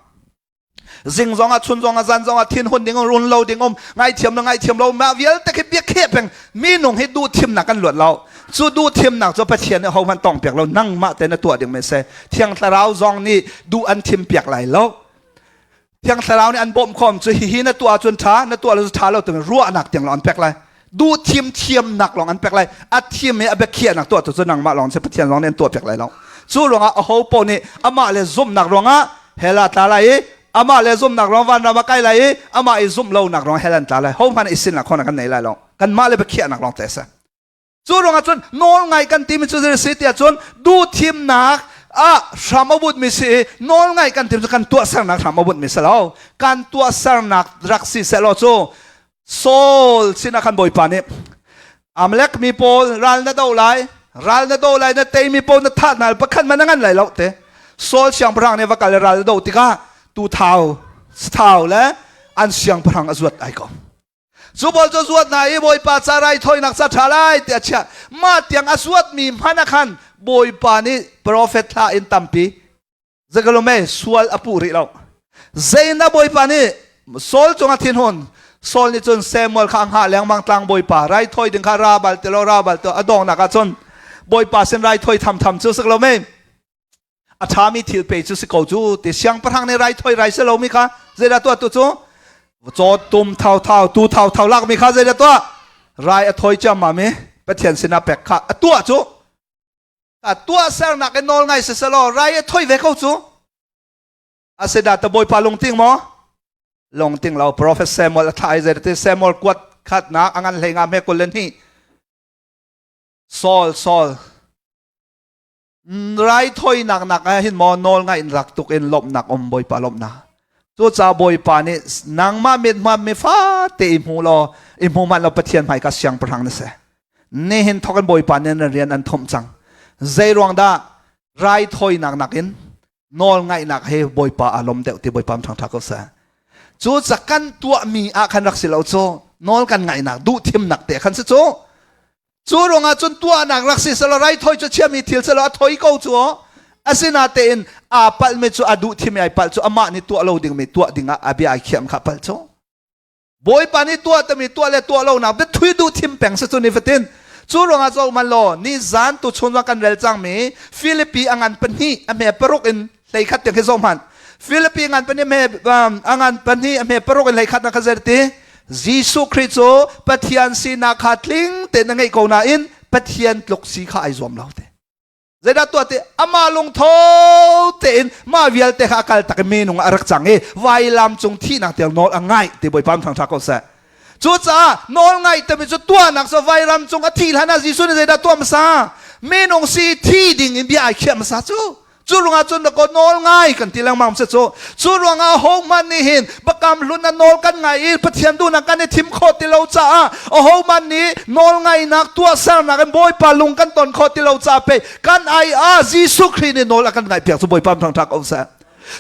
S1: Zing zong ah chun zong ah zan zong ah thinhun ding um run lo ding um ngaithiam lo ngaithiam lo mah vialte khi bia khiah peng minung hi duhthimnak kan luat lo. Cu duhthimnak cu Pathian nih hohmanh tong piak lo nangmah te na tuah ding mi si. Thiang Thlarau zong nih duh an thim piak lai lo. Thiang Thlarau nih an bawmh khawm cu hihi na tuah ahcun ṭha, na tuah lo cu ṭha lo timi ruahnak tiang lawng an pek lai. Duh thim thiamnak lawng an pek lai. A thim i a biakhiahnak tuah tu cu nangmah lawng si Pathian lawng nih an tuah piak lai lo. Cu ruangah aho paoh nih amah le zumhnak ruangah hell ah tla lai i amah le zumhnak ruang vanram ah kai lai i amah i zumh lonak ruang hell an tla lai. Ho hmanh i sinnak khawhnak kan nei lai lo. Kanmah le biakhiahnak lawng te a si. Cu ruangah cun nawl ngai kan timi cu zei si tiah cun duhthimnak ah hram a butmi si i nawl ngai kan tim cu kan tuahsernak hram a butmi si lo. Kan tuahsernak rak si seh law cu Saul sinah khan Bawipa nih Amalek mi pawl ral na do lai, ral na do lai, na teimi pawl na thah hna pakhat man na ngan lai lo te. Saul siangpahrang nih va kal i ral na do tikah tu thau, thau le an siangpahrang a zuat ai ko. Cu pawl cu zuat hna i Bawipa ca raithawinak ca ṭha lai tiah a chiah. Mah tiang a zuatmi hmanh ah khan Bawipa nih profet thlah in tampi zekalome sual a puh rih lo. Zeina Bawipa nih Saul cungah thinhun Saul nih cun Samuel kha a hngah lengmang tlang Bawipa raithawi ding kha ra bal ti lo ra bal ti a donghnak ah cun Bawipa sin raithawi thamtham cu si lo mei a ṭhami thil pe cu si ko cu ti siangpahrang nih raithawi rai si lomi kha zeidah tuah tu cu? Cawtum thauthau tu thauthau lakmi kha zeidah tuah? Rai a thawi ciammam i Pathian sinah pek kha a tuah cu. A tuah sernak in nawl ngai siselaw rai a thoi ve ko cu. Asida ta Bawipa lungting maw? Lungting lo. Prophet Samuel a thlah i zeiti Samuel kuat khatnak a ngan hlei nga hme kul le hnih. Saul, Saul, raithawinak nak ah hin maw nawl ngai in rak tuk in lawmhnak um Bawipa lawmhnak. Cucaah Bawipa nih nangmah mit hma mi fate i hmu law i hmu hmanh law Pathian hmai ka siangpahrang na si. Nihin thawk in Bawipa nih na rian an thomh cang. Zei ruang dah raithawinak nakin nawl ngaihnak he Bawipa aa lawm deuh ti Bawipa ṭhangṭha ko seh. Cu ca kan tuahmi ah khan rak si lo cu nawl kan ngaihnak duh thimnak te khan si cu. Cu ruangah cun tuahnak rak si selaw raithawi cu chiami thil selaw a thoi ko cu asinatein aa palhmi cu a duh thimi ai palh cu amah nih tuah lo dingmi tuah dingah a bia ai khiam kha palh cu. Bawipa nih tuah tami tuah le tuah lonak biathui duh thim peng si cu nifatin. Cu ruangah zoh man law ni zan tu chun kan rel cangmi Filipi a ngan pahnih a hme paruk in hlei khat tiang khi zoh hmanh. Filipi ngan pahnih hme a ngan pahnih a hme paruk in hlei khat na kha zer ti Jesuh Khrih cu Pathian sinak kha tling tein a ngeih ko nain Pathian tluk si kha ai zuam lo te. Zeidah tuah ti amah lungtho tein mah vialte kha a kal tak i minung a rak cang i vailam cung thihnak tiang nawl a ngaih ti Bawipa thangṭha ko seh. Cucaah nawl ngaih timi cu tuahnak cu vailam cung a thih hlan ah Jesuh nih zeidah tuah hmasa? Minung si thi ding in bia ai khiah hmasa cu. Cu ruangah cun dakaw nawl ngai kan ti lengmang si cu. Cu ruangah hohmanh nih hin bakam hlun na nawl kan ngai i Pathian duhnak kan i thim khawh ti lo caah ahohmanh nih nawl ngainak tuahsernak in Bawipa lung kan ton khawh ti lo caah pei kan ai ah Jesuh Khrih nih nawl a kan ngaihpiak cu Bawipa thangṭhat ko seh.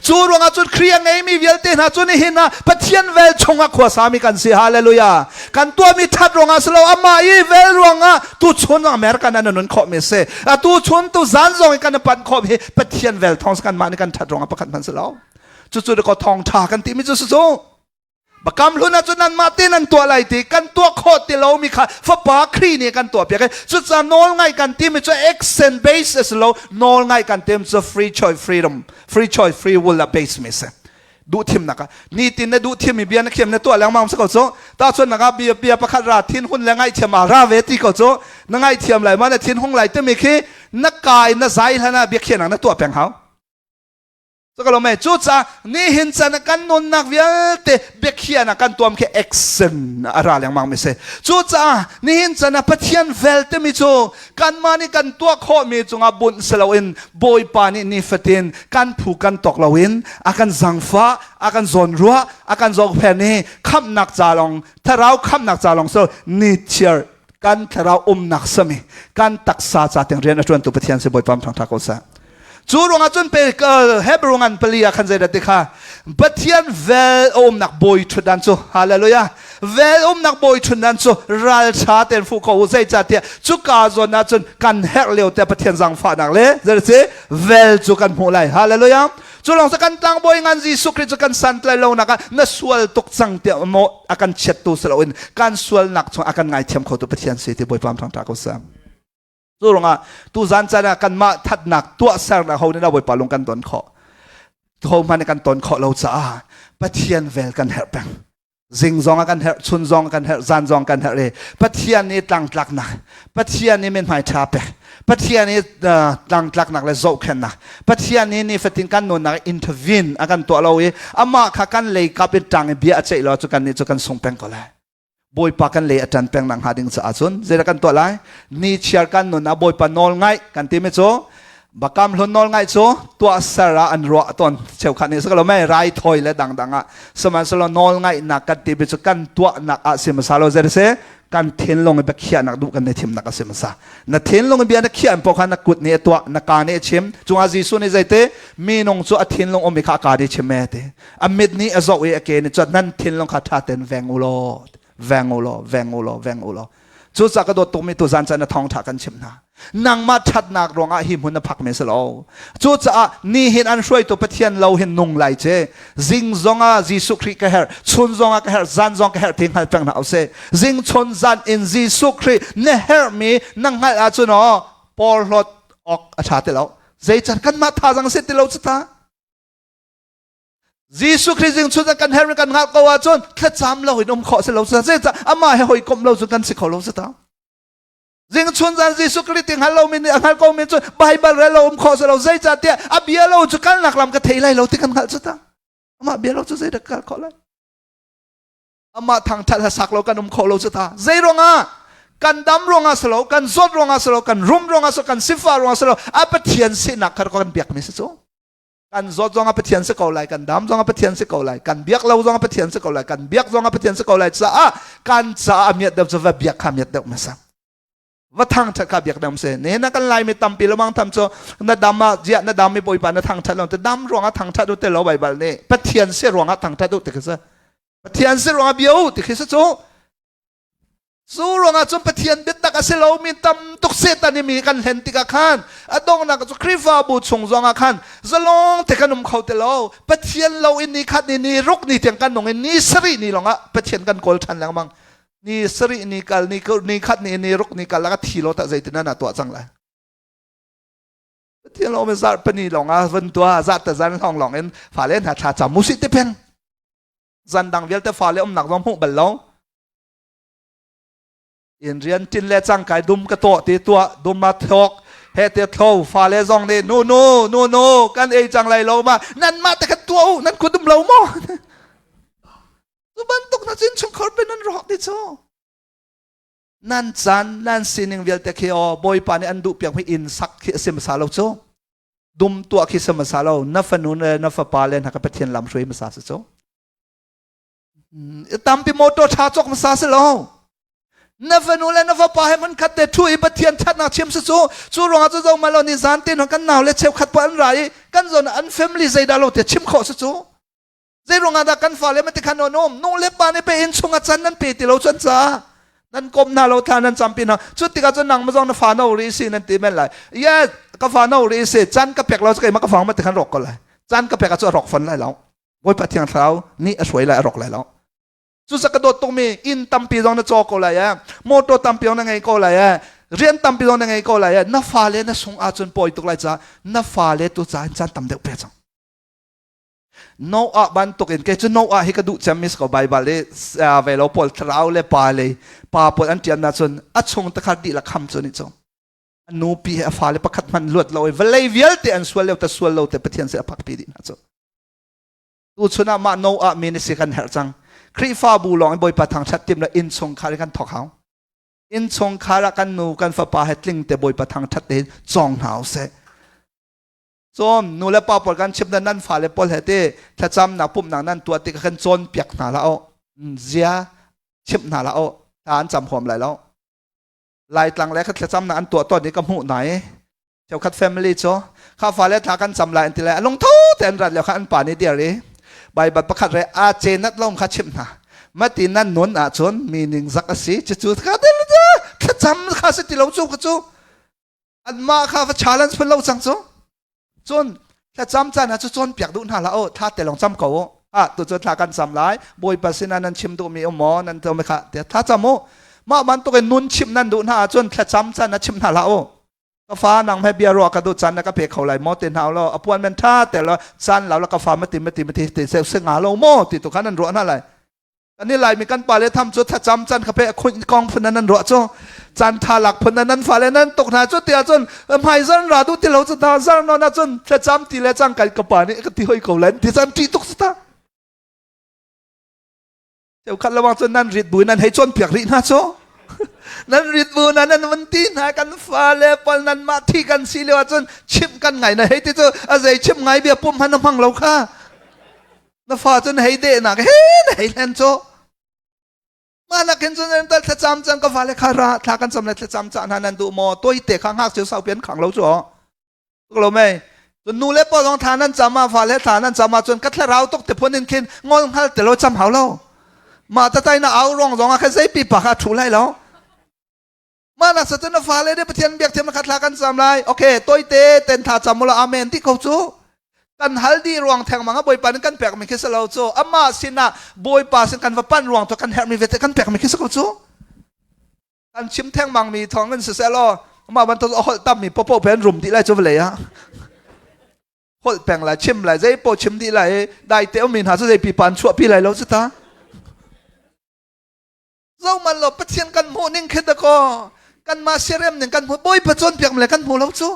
S1: Cu ruangah cun Khrih a ngeimi vialte hna cu nihin ah Pathian vel chungah khuasami kan si. Hallelujah. Kan tuahmi that ruangah si lo amah i vel ruangah tuchun American an nun khawhmi a si. Atu chun tu zan zong i kan panh khawh hi Pathian vel thawng kan mah nih kan that ruangah pakhat hmanh si lo. Cucu ko thawng tha kan timi cu si cu. Bakam hlun ahcun nanmah te nan tuah lai ti kan tuah khawh ti lomi kha fapa Khrih nih kan tuah piak i cucaah nawl ngaih kan timi cu action base a si lo nawl ngaih kan tim cu free choice freedom free choice free will a base mi si duh thimnak ah nitin na duh thimmi bia na khiam na tuah lengmang si ko cu tahchunnak ah bia bia pakhat ra thin hun le ngaihthiam ah ra ve ti ko cu na ngaihthiam lai ma na thin hung lai timi khi na kai na zai hlan ah biakhiahnak na tuah peng hau Cukalome cucaah nihin chan ah kan nunnak vialte biakhiahnak kan tuam khi action a ra lengmang mi si. Cucaah nihin chan ah Pathian vel timi cu kanmah nih kan tuah khawhmi cungah bunh si loin Bawipa nih nifatin kan phu kan tawk loin a kan zangfah, a kan zawnruah, a kan zohkhen i khamhnak ca lawng, thlarau khamhnak ca lawng so ni chiar kan thlarau umnak sami kan taksa ca tiang rian a ṭuantu Pathian si Bawipa thangṭha ko seh. Cu ruangah cun pe Hebrew ngan pali ah khan zeidah ti kha Pathian vel a umnak bawi ṭhutdan cu hallelujah vel umnak bawi ṭhutdan cu ralṭha tein fuh ko u zeicahtiah cuka zawn ah cun kan herh lio te Pathian zaangfahnak le zeidah si vel cu kan hmuh lai hallelujah cu lawng cu kan tlangbawi ngan Jesuh Khrih cu kan santlai lonak ah na sual tuk cang tiah maw a kan chiattu si loin kan sualnak chung a kan ngaithiam khotu Pathian si ti Bawipa thangṭha ko seh Cu ruangah tuzan caan ah kanmah thatnak tuahsernak ho nih Bawipa lung kan ton khawh. Ho hmanh kan ton khawh lo caah Pathian vel kan herh peng. Zing zong ah kan herh, chun zong kan herh, zan zong kan herh i Pathian nih tlangtlaknak, Pathian nih mithmai ṭha pek, Pathian nih tlangtlaknak le zohkhenhnak, Pathian nih nifatin kan nunnak intervene a kan tuah lo i amah kha kan lei kap in ṭang i bia a ceih lo cu kan nih cu kan sung peng ko lai. Bawipa kan lei a ṭan peng nak hnga ding caah cun zeidah kan tuah lai? Ni chiar kan nun ah Bawipa nawl ngaih kan timi cu bakam hlun nawl ngaih cu tuahser ah an ruah tawn cheukhat nih si ko mei raithawi le dangdang ah sihmanhsehlaw nawl ngaihnak kan timi cu kan tuahnak ah si hmasa lo zei si kan thinlung i biakhiahnak duh kan i thimnak a si hmasa na thinlung i bia na khiah paoh kha na kut nih a tuah na ka nih a chim cungah Jesuh nih zeite minung cu a thinlung um i kha a ka nih chim e ti A mit nih a zoh i a ke nih cun nan thinlung kha ṭha tein veng u law, veng u law, veng u law, veng u law. Cucaah ka dawt tukmi tu zan caan na thawngṭha kan chimh hna. Nangmah ṭhatnak ruangah hi hmun na phak men si lo. Cucaah nihin an hruaitu Pathian lo hin nung lai ce. Zing zongah Jesuh Khrih ka herh, chun zongah ka herh, zan zong ka herh ti hngal peng hna usih. Zing chun zan in Jesuh Khrih na herhmi na hngalh ahcun aw porhlawt awk a ṭha ti lo. Zeican kanmah thazaang si ti lo cu ta. Jesuh Khrih zing chun kan herh kan hngalh ko ahcun thlacam lo in um khawh si lo zeicah amah he hawikomh lo cu kan si kho lo si ta. Zing chun zan Jesuh Khrih ti hngal lo mi nih a hngal ko mi cu Bible rel lo um khawh si lo zeicah tiah a bia lo cu kalnak lam ka thei lai lo ti kan hngalh cu ta. Amah bia lo cu zeidah kal khawh lai? Amah thangthat hlasak lo kan um kho lo cu ta. Zei ruangah? Kan dam ruangah si lo, kan zawt ruangah si lo, kan rum ruangah si lo, kan sifah ruangah si lo, a Pathian sinak kha kan biak mi si cu. Kan zawt zong ah Pathian si ko lai, kan dam zong ah Pathian si ko lai, kan biak lo zong ah Pathian si ko lai, kan biak zong ah Pathian si ko lai caah kan caah a miat deuh cu va biak kha miat deuh hmasa. Va thangthat kha biak dam se. Ne na kan lai mi tampi lomang tham cu na dam ah ziah na dam mi Bawipa na thangthat lo te dam ruangah thangthat u te lo Baibal nih Pathian si ruangah thangthat u ti khi si. Pathian si ruangah bia u ti khi si cu. Cu ruangah cun Pathian biatak a si lomi tam tuk Satan i mi kan hlen tikah khan a donghnak cu Khrihfabu chung zongah khan zalong te kan um kho ti lo. Pathian lo in ni khat ni ni ruk ni tiang kan nung i ni sarih ni lawngah Pathian kan kawl ṭhan lengmang. Ni sarih ni kal ni ni khat ni ni ruk ni kal ka thi lo tah zeitin na tuah cang lai. Pathian lo mi zarh pani lawngah vun tuah zah ta zan hlong lawng in fale hna thla cam musi te peng. Zan dang vialte fale umnak zong hmuh bal lo. In rian tin le cang kai dum ka tuah ti tuah dum ma thok he te thlo fale zong nih nu nu nu nu kan ei cang lai lo ma nan mah te kan tuah u nan kut um lo maw cu bantuk na cin chungkhar pe nan rawk ti cu nan caan nan sining vialte khi aw bawipa nih an duh piak mi inn sak khi a si hmasa lo cu dum tuah khi si hmasa lo na fanu le na fapa le na ka pathian lam hruai hmasa si cu Tampi motor ṭha cawk hmasa si lo. Na fanu le na fapa he hmunkhat te ṭhu i Pathian ṭhatnak chim si cu. Cu ruangah cu zo malo ni zan te kan nau le cheukhat pa an ra i kan zawn an family zeidah lo te chim khawh si cu. Zei ruangah dah kan fale ma tikhan on um nu le pa nih pe inn chung a can nan pe ti lo cun ca nan kom hna lo thla nan campi hna cu tikah cun nang ma zong na fa no ri si nan ti men lai yes ka fa no ri si can ka pek lo cu keimah ka fang ma tikhan rawk ko lai can ka pek ah cu a rawk fon lai lo Bawipa Thiang Thlarau nih a hruai lai a rawk lai lo. Cucaah ka dawt tukmi inn tampi zong na caw ko lai eh, motor tampi zong na ngei ko lai eh, rian tampi zong na ngei ko lai eh, na fale na sung ahcun pawi tuk lai caah na fale tu caah caan tam deuh pe cang. Noah bantuk in kei cu Noah hi ka duh cem mi ko Baibal i ve lo pawl thlarau le pa le pa pawl an ṭian ahcun a chung takhat dihlak kham cu ni cu a nupi he a fale pakhat hmanh luat lo i vawlei vialte an sual lio te sual lo te Pathian si a phakpi dih hna cu Tuchun ah mah Noah mi na si kan herh cang. Khrihfabu lawng in Bawipa thangṭhat tim le innchungkhar in kan thawk hau. Innchungkhar ah kan nu kan fapa he tling te Bawipa thangṭhat te cawng hna usih. Cawm nu le pa pawl kan chim nan fale pawl he te thlacamnak pumhnak nan tuah tik kan cawnpiak hna la o. Zia chimh hna la o. Thla an cam huam lai lo. Laitlang le kha thlacamnak an tuah tawn i ka hmuh hna i cheukhat family cu kha fale thla kan cam lai an ti lai a lungtho te an rat lio kha an pa nih dir i Baibal pakhat re a cenat lawng kha chimh hna mati nan nun ahcun mi ningzak a si cucu kha thlacam kha si ti lo cu ka cu anmah kha va challenge phun lo cang cu Cun thlacam caan ah cu cawnpiak duh hna hlah u, thla te lawng cam ko u. Ah, tu cu thla kan cam lai. Bawipa sinah nan chim duhmi um maw? Nan to kha tiah thla cam u. Mah bantuk in nun chimh nan duh hna ahcun thlacam caan ah chim hna hlah u. Ka fa nang he bia ruah ka duh caan na ka pe kho lai maw ti hna law a puan men tha te law caan lo la ka fa mati mati mati ti se se nga lo maw ti tu khan nan ruah hna lai. Kan i Laimi kan pale tham cu thlacam can kha pe khunh kong phun nan ruah cu caan tha lak phun nan fale nan tuk hna cu tiah cun hmaizarh ra duh ti lo cu ta zar non ah cun thlacam ti le cang kai ka pa nih ka ti hoi ko lai ti caan ṭih tuk cu ta cheukhat lawang cun nan rit bu nan hei cawnpiak rih hna cu nan rit bu na nan van ti hna kan fale pal nan mah thi kan si lio ahcun chimh kan ngai na hei ti cu a zei chimh ngai bia pum hman a hmang lo kha Na fa cu na hei dehnak he na hei hlen cu. Mah nakin cun nan tal thlacam cang ka fale kha ra thla kan cam le thlacam cah hna nan duh maw toite kha ngak cu sau pian khang lo cu tuk lo mei cun nu le pa zong thla nan cam ah fale thla nan cam ah cun ka thlarau tuk te phun in khin ngol hngal te lo cam hau lo mah tatai na au rong zong ah khan zei pipa kha thu lai lo Mah nak sa cun na fale nih Pathian biak thiam kha thla kan cam lai. Okay, toite ten tha cam ula amen ti ko cu. Kan hal di ruang theng mang Bawipa nih kan pek mi khi si lo cu. Amah sinah Bawipa sin kan va pan ruang to kan herh mi vete kan pek mi khi si ko cu. Kan chim theng mang mi thawng in siseh law amah bantuk a holh tam mi popo pen rum di lai cu vawlei ah. Holh peng lai, chim lai, zei po chim dih lai, dai te ummi hna cu zei pipa an chuahpi lai lo cu ta. Zo man lo Pathian kan hmuh ning khi dakaw kanmah siarem ning kan hmu Bawipa cawnpiak le kan hmu lo cu.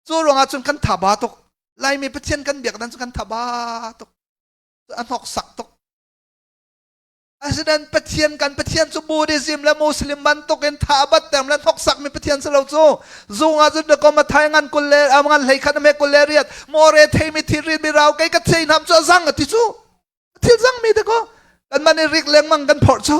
S1: Cu ruangah cun kan tha ba tuk. Laimi Pathian kan biak dan cu kan tha ba tuk. A hnoksak tuk. Asinain Pathian kan Pathian cu Buddhism le Muslim bantuk in tha bat tem le hnoksak mi Pathian si lo cu. Zung ah cun dakom a thai ngan kul le ngan hlei khat me kul le riat more thei mi thil rit mi rau kei ka thei nam cu a zang a ti cu. Thil zang mi te ko kan man i rik lengmang kan phorh cu.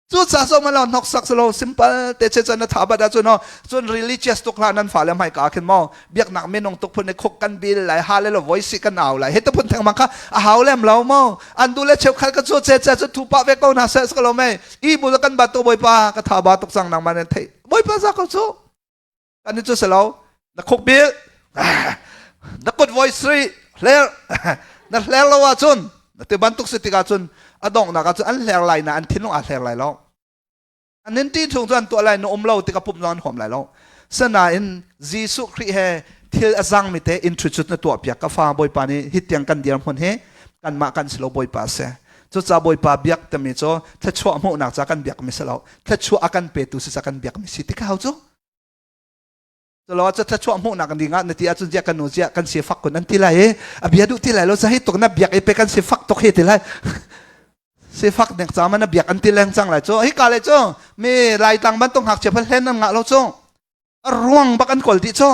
S1: Cu ca so ma lo hnoksak silo simple te che chan na tha bat ahcun no cun religious tuk hlah nan fale hmai ka khin mo biaknak minung tuk phun ne khuk kan bil lai hale lo voice kan au lai he te phun theng mang kha a hau lem lo mo an du le cheu khal ka chu che che chu thu pa ve ko na se ko lo me i bu kan ba to boipa ka tha ba tuk sang nang man thei boipa za ko chu kan ni chu se lo na khuk bil na kut voice ri hler na hler lo ahcun te bantuk si tikah cun a donghnak ah cun an hler lai na an thinlung aa hler lai lo an nin ti chung cu an tuah lai na um lo tikah pumh zong an huam lai lo sanain Jesuh Khrih he thil a zangmi te introduce na tuah piak ka fa Bawipa nih hi tiang kan dir hmun hi kanmah kan si lo Bawipa si cucaah Bawipa biak timi cu thluachuah hmuhnak ca kan biakmi si lo thluachuah a kan petu si ca kan biakmi si ti ka hau cu Culaw cu thluachuah hmuhnak ding ah na ti ahcun ziah kan nu ziah kan si fak kun an ti lai i a bia duh ti lai lo sa hi tuk na biak i pe kan si fak tuk hi ti lai si fak nek ca ma na biak an ti leng cang lai cu hi ka le cu mi laitlang bantuk ngakchia phal hlen an ngah lo cu a ruang bak an kawl dih cu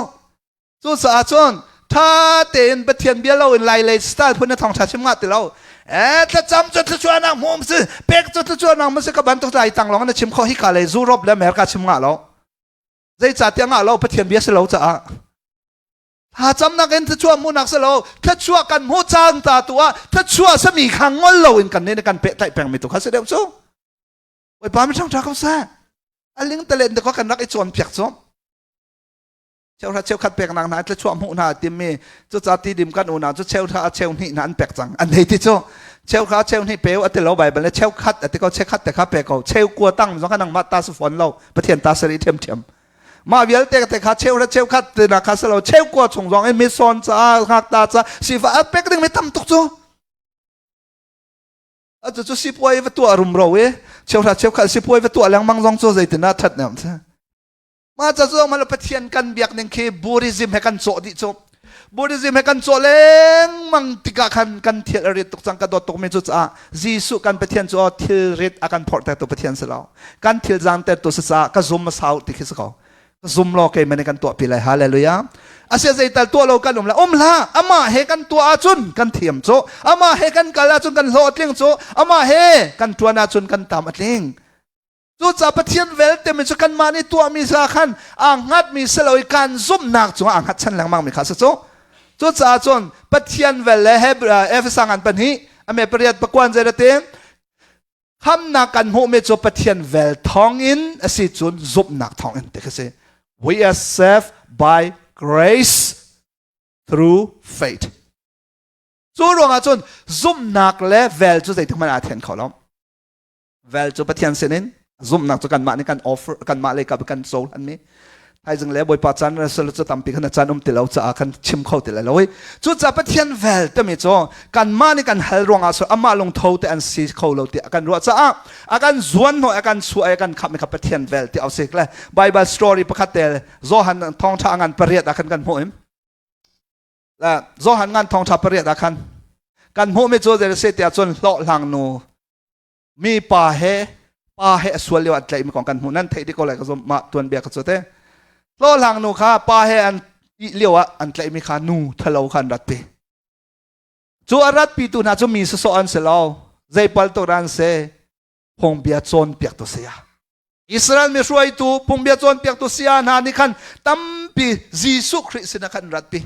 S1: cu caah cun tha tein Pathian bia lo in lai lei style phun na thawng tha chim ngah ti lo e thlacam cu thluachuahnak hmuh si pek cu thluachuahnak ma si ka bantuk lai tang lawng na chim kho hi ka le Europe le America chim ngah lo Zeicahtiah ngah lo Pathian bia si lo caah. Thlacamnak in thluachuah hmuhnak si lo thluachuah kan hmuh caan ta tu ah thluachuah sami kha ngol lo in kan nih kan pehtlaih pengmi tu kha si deuh cu. Bawipa mi ṭhangṭha ko seh. A ling talen te kan rak i cawnpiak cu. Cheuhra cheukhat peknak hna thluachuah hmuh hna timi cuca ti dim kan unau cu cheuhra cheu hnih hna an pek cang an hei ti cu cheuhra cheu hnih peu a ti lo Bible le cheukhat a ti ko cheukhat te kha pe ko cheu kua tang zong kha nangmah ta si fawn lo Pathian ta sari ṭhiamṭhiam mah vialte te kha cheu le cheu khat te na kha selo cheu kua chung zong in mison ca ngakta ca sifa a pek ding mi tam tuk cu a cu cu sipuai va tuah rumro e cheu hra cheu khat sipuai va tuah lengmang zong cu zeitin ah that nem Mah ca cu mal Pathian kan biak ning khi Buddhism he kan cawh dih cu. Buddhism he kan cawh lengmang tikah khan kan thil a rit tuk cang ka dawt tuk mi cu caah Jesuh kan Pathian cu thil rit a kan phorhtertu Pathian si lo. Kan thil zaangtertu si caah ka zum a sau ti khi si ko. Ka zum law keimah nih kan tuah pi lai. Hallelujah. Asia zeital tuah lo kan um la um hlah amah he kan tuah ahcun kan thiam cu amah he kan kal ahcun kan hlawh a tling cu amah he kan tuan ahcun kan tam a tling Cucaah Pathian velte mi cu kanmah nih tuahmi sa khan aa hngatmi si lo i kan zumhnak cungah aa hngatchan lengmang mi kha si cu. Cucaah cun Pathian vel le Efesa ngan pahnih ame pariat pakuan zei te khamnak kan hmuhmi cu Pathian vel thawngin a si cun zumhnak thawngin ti khi si. We are saved by grace through faith. Cu ruangah cun zumhnak le vel cu zeitik hmanh aa then kho lo. Vel cu Pathian sinin zumhnak cu kanmah nih kan offer kanmah lei kap kan cohlanmi thaizing le Bawipa caan rasul cu tampi khan a caan um ti lo caah kan chim kho ti lai lo i cucaah Pathian vel timi cu kanmah nih kan hal ruangah so amah lungtho te an si kho lo tiah kan ruah caah a kan zuan hnawh a kan chuah i a kan khamh kha Pathian vel ti au sik le Bible story pakhat te Johan thawngtha ngan pariat ah khan kan hmuh im Johan ngan thawngtha pariat ah khan kan hmuhmi cu zei se tiah cun hlawhhlang nu mi pa he pa he a sual lio an tlaih mi kong kan hmuh nan theih dih ko lai ka zum mah tuan bia ka cu te hlawhhlang nu kha pa he an ih lio ah an tlaih mi kha nu thalo kha an rat pi cu a rat pi tu hna cu mi sawsawh an si lo zei pal tu an si phungbia cawnpiak tu saya Israel mi hruaitu phungbia cawnpiak tu saya hna nih khan tampi Jesuh Khrih sinah khan rat pi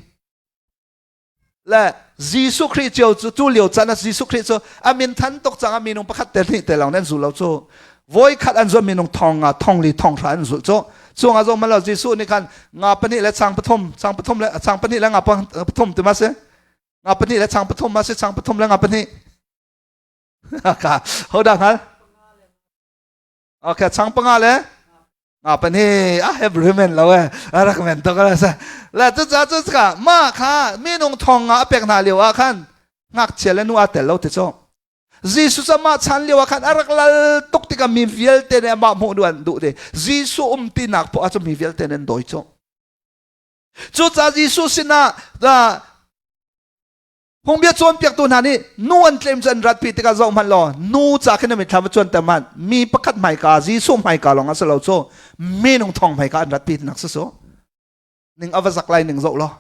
S1: Le Jesuh Khrih cio cu tu lio caan ah Jesuh Khrih cu a min than tuk cang a minung pakhat te hnih te lawng an zul lo cu voi khat an zul minung thong nga thong li thong hra an zul cu chung ah zong malo Jesuh nih khan nga pahnih le chang pathum chang pathum le chang pahnih le nga pathum ti ma si nga pahnih le chang pathum ma si chang pathum le nga pahnih ka ho dah hngal okay chang panga le. Ma pan hi a Hebrew men lo e a rak men tuk la sa la cu ca cu ka ma kha minung thong nga a pek hna lio ah khan ngakchia le nu aa tel lo ti cu Jesuh cu amah chan lio ah khan a rak lal tuk tikah mi vialte nih amah hmuh duh an duh ti Jesuh um tinak poah cu mi vialte nih an dawi cu cucaah Jesuh sinah Phungbia cawnpiaktu hna nih nu an tlem cu an ratpi tikah zoh hmanh law nu ca khin na mitthlam va cuanter hmanh mi pakhat hmaika Jesuh hmaika lawng a si lo cu minung thong hmaika an ratpi tinak si su ning a va zak lai ning zoh law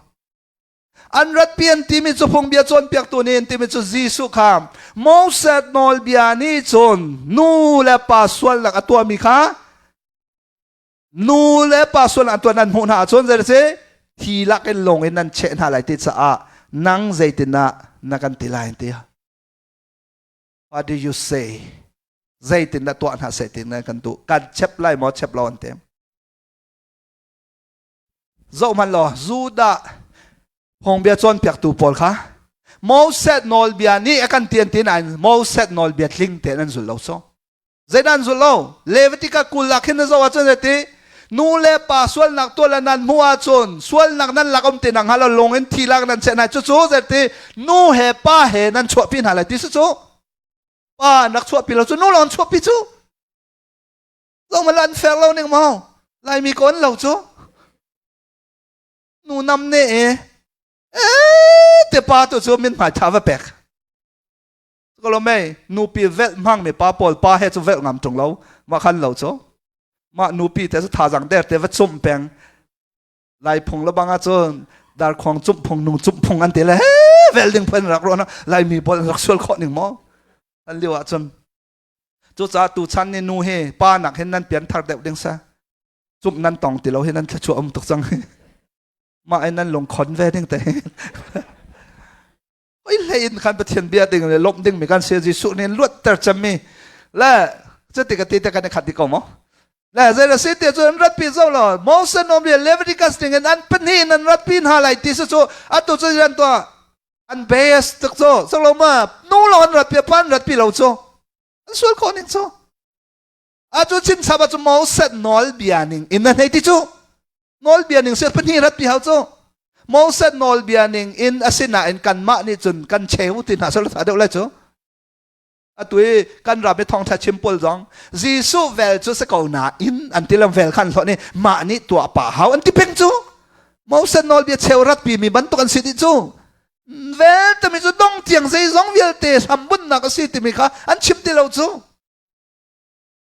S1: an ratpi an timi cu phungbia cawnpiaktu nih an timi cu Jesuh kha Moses nawlbia nih cun nu le pa sualnak a tuahmi kha nu le pa sual an tuan an hmuh hna ahcun zei si thi lak in lawng in nan cheh hna lai ti caah nang zeitinah na kan ti lai ti what do you say zeitin dah tuah hna seh ti na kan duh kan chep lai maw chep lo an ti zoh hmanh law Judah phungbia cawnpiaktu pawl kha Moses nawlbia nih a kan tian ti nain Moses nawlbia tling tein an zul lo so Zeidah an zulh lo? Leviticus 20 ah khin na zoh ahcun zeiti? Nu le pa sualnak tuah le nan hmuh ahcun sualnak nan lak um ti nak hnga lo lung in thi lak nan cheh hna cucu zeiti nu he pa he nan chuahpi hna lai ti si cu pa an rak chuahpi lo cu nu lawng an chuahpi cu zong mal an fair lo ning maw laimi ko an lo cu nu nam ne e e te pa tu cu min hmai tha va pek Ko lo mei nupi velh hmang mi pa pawl pa he cu velh ngam ṭung lo mah khan lo cu mah nupi te cu thazang der te va cumh peng lai phung le bang ahcun darkhuang cumh phung nung cumh phung an ti le he vel ding phan rak ruah laimi pawl an rak sual khawh ning maw an lio ahcun cucaah tu chan ni nu hi pa nak hin nan pian thar deuh ding sa cumh nan tong ti lo hi nan thluachuah um tuk cang mah in nan lung khon ve ding te Oi hlei in khan Pathian bia ding le lawmh ding mi kan si Jesuh nih luatter cemmi le cuti ka ti te kan i khat di ko maw le zei la si te cu an ratpi zo lo Moses nawlbia Leviticus ning in an pahnih in an ratpi hna lai ti si cu atu cu an tuah an bias tuk cu so lo ma nu lo an ratpi pa an ratpi lo cu an sual khawh ning cu Atu chinchap ah cu Moses nawlbia ning in na hnei ti cu nawlbia ning sir pahnih rat pi hau cu Moses nawlbia ning in asinain kanmah nih cun kan cheu ti hna sal deuh lai cu atu i kan ram i thawngtha chim pawl zong Jesuh vel cu si ko na in an ti lam vel khan hlawh nih mah nih tuah pa hau an ti peng cu Moses nawlbia cheu rat pi mi bantuk an si dih cu vel timi cu dong tiang zeizong vialte hrambunnak a si timi kha an chim ti lo cu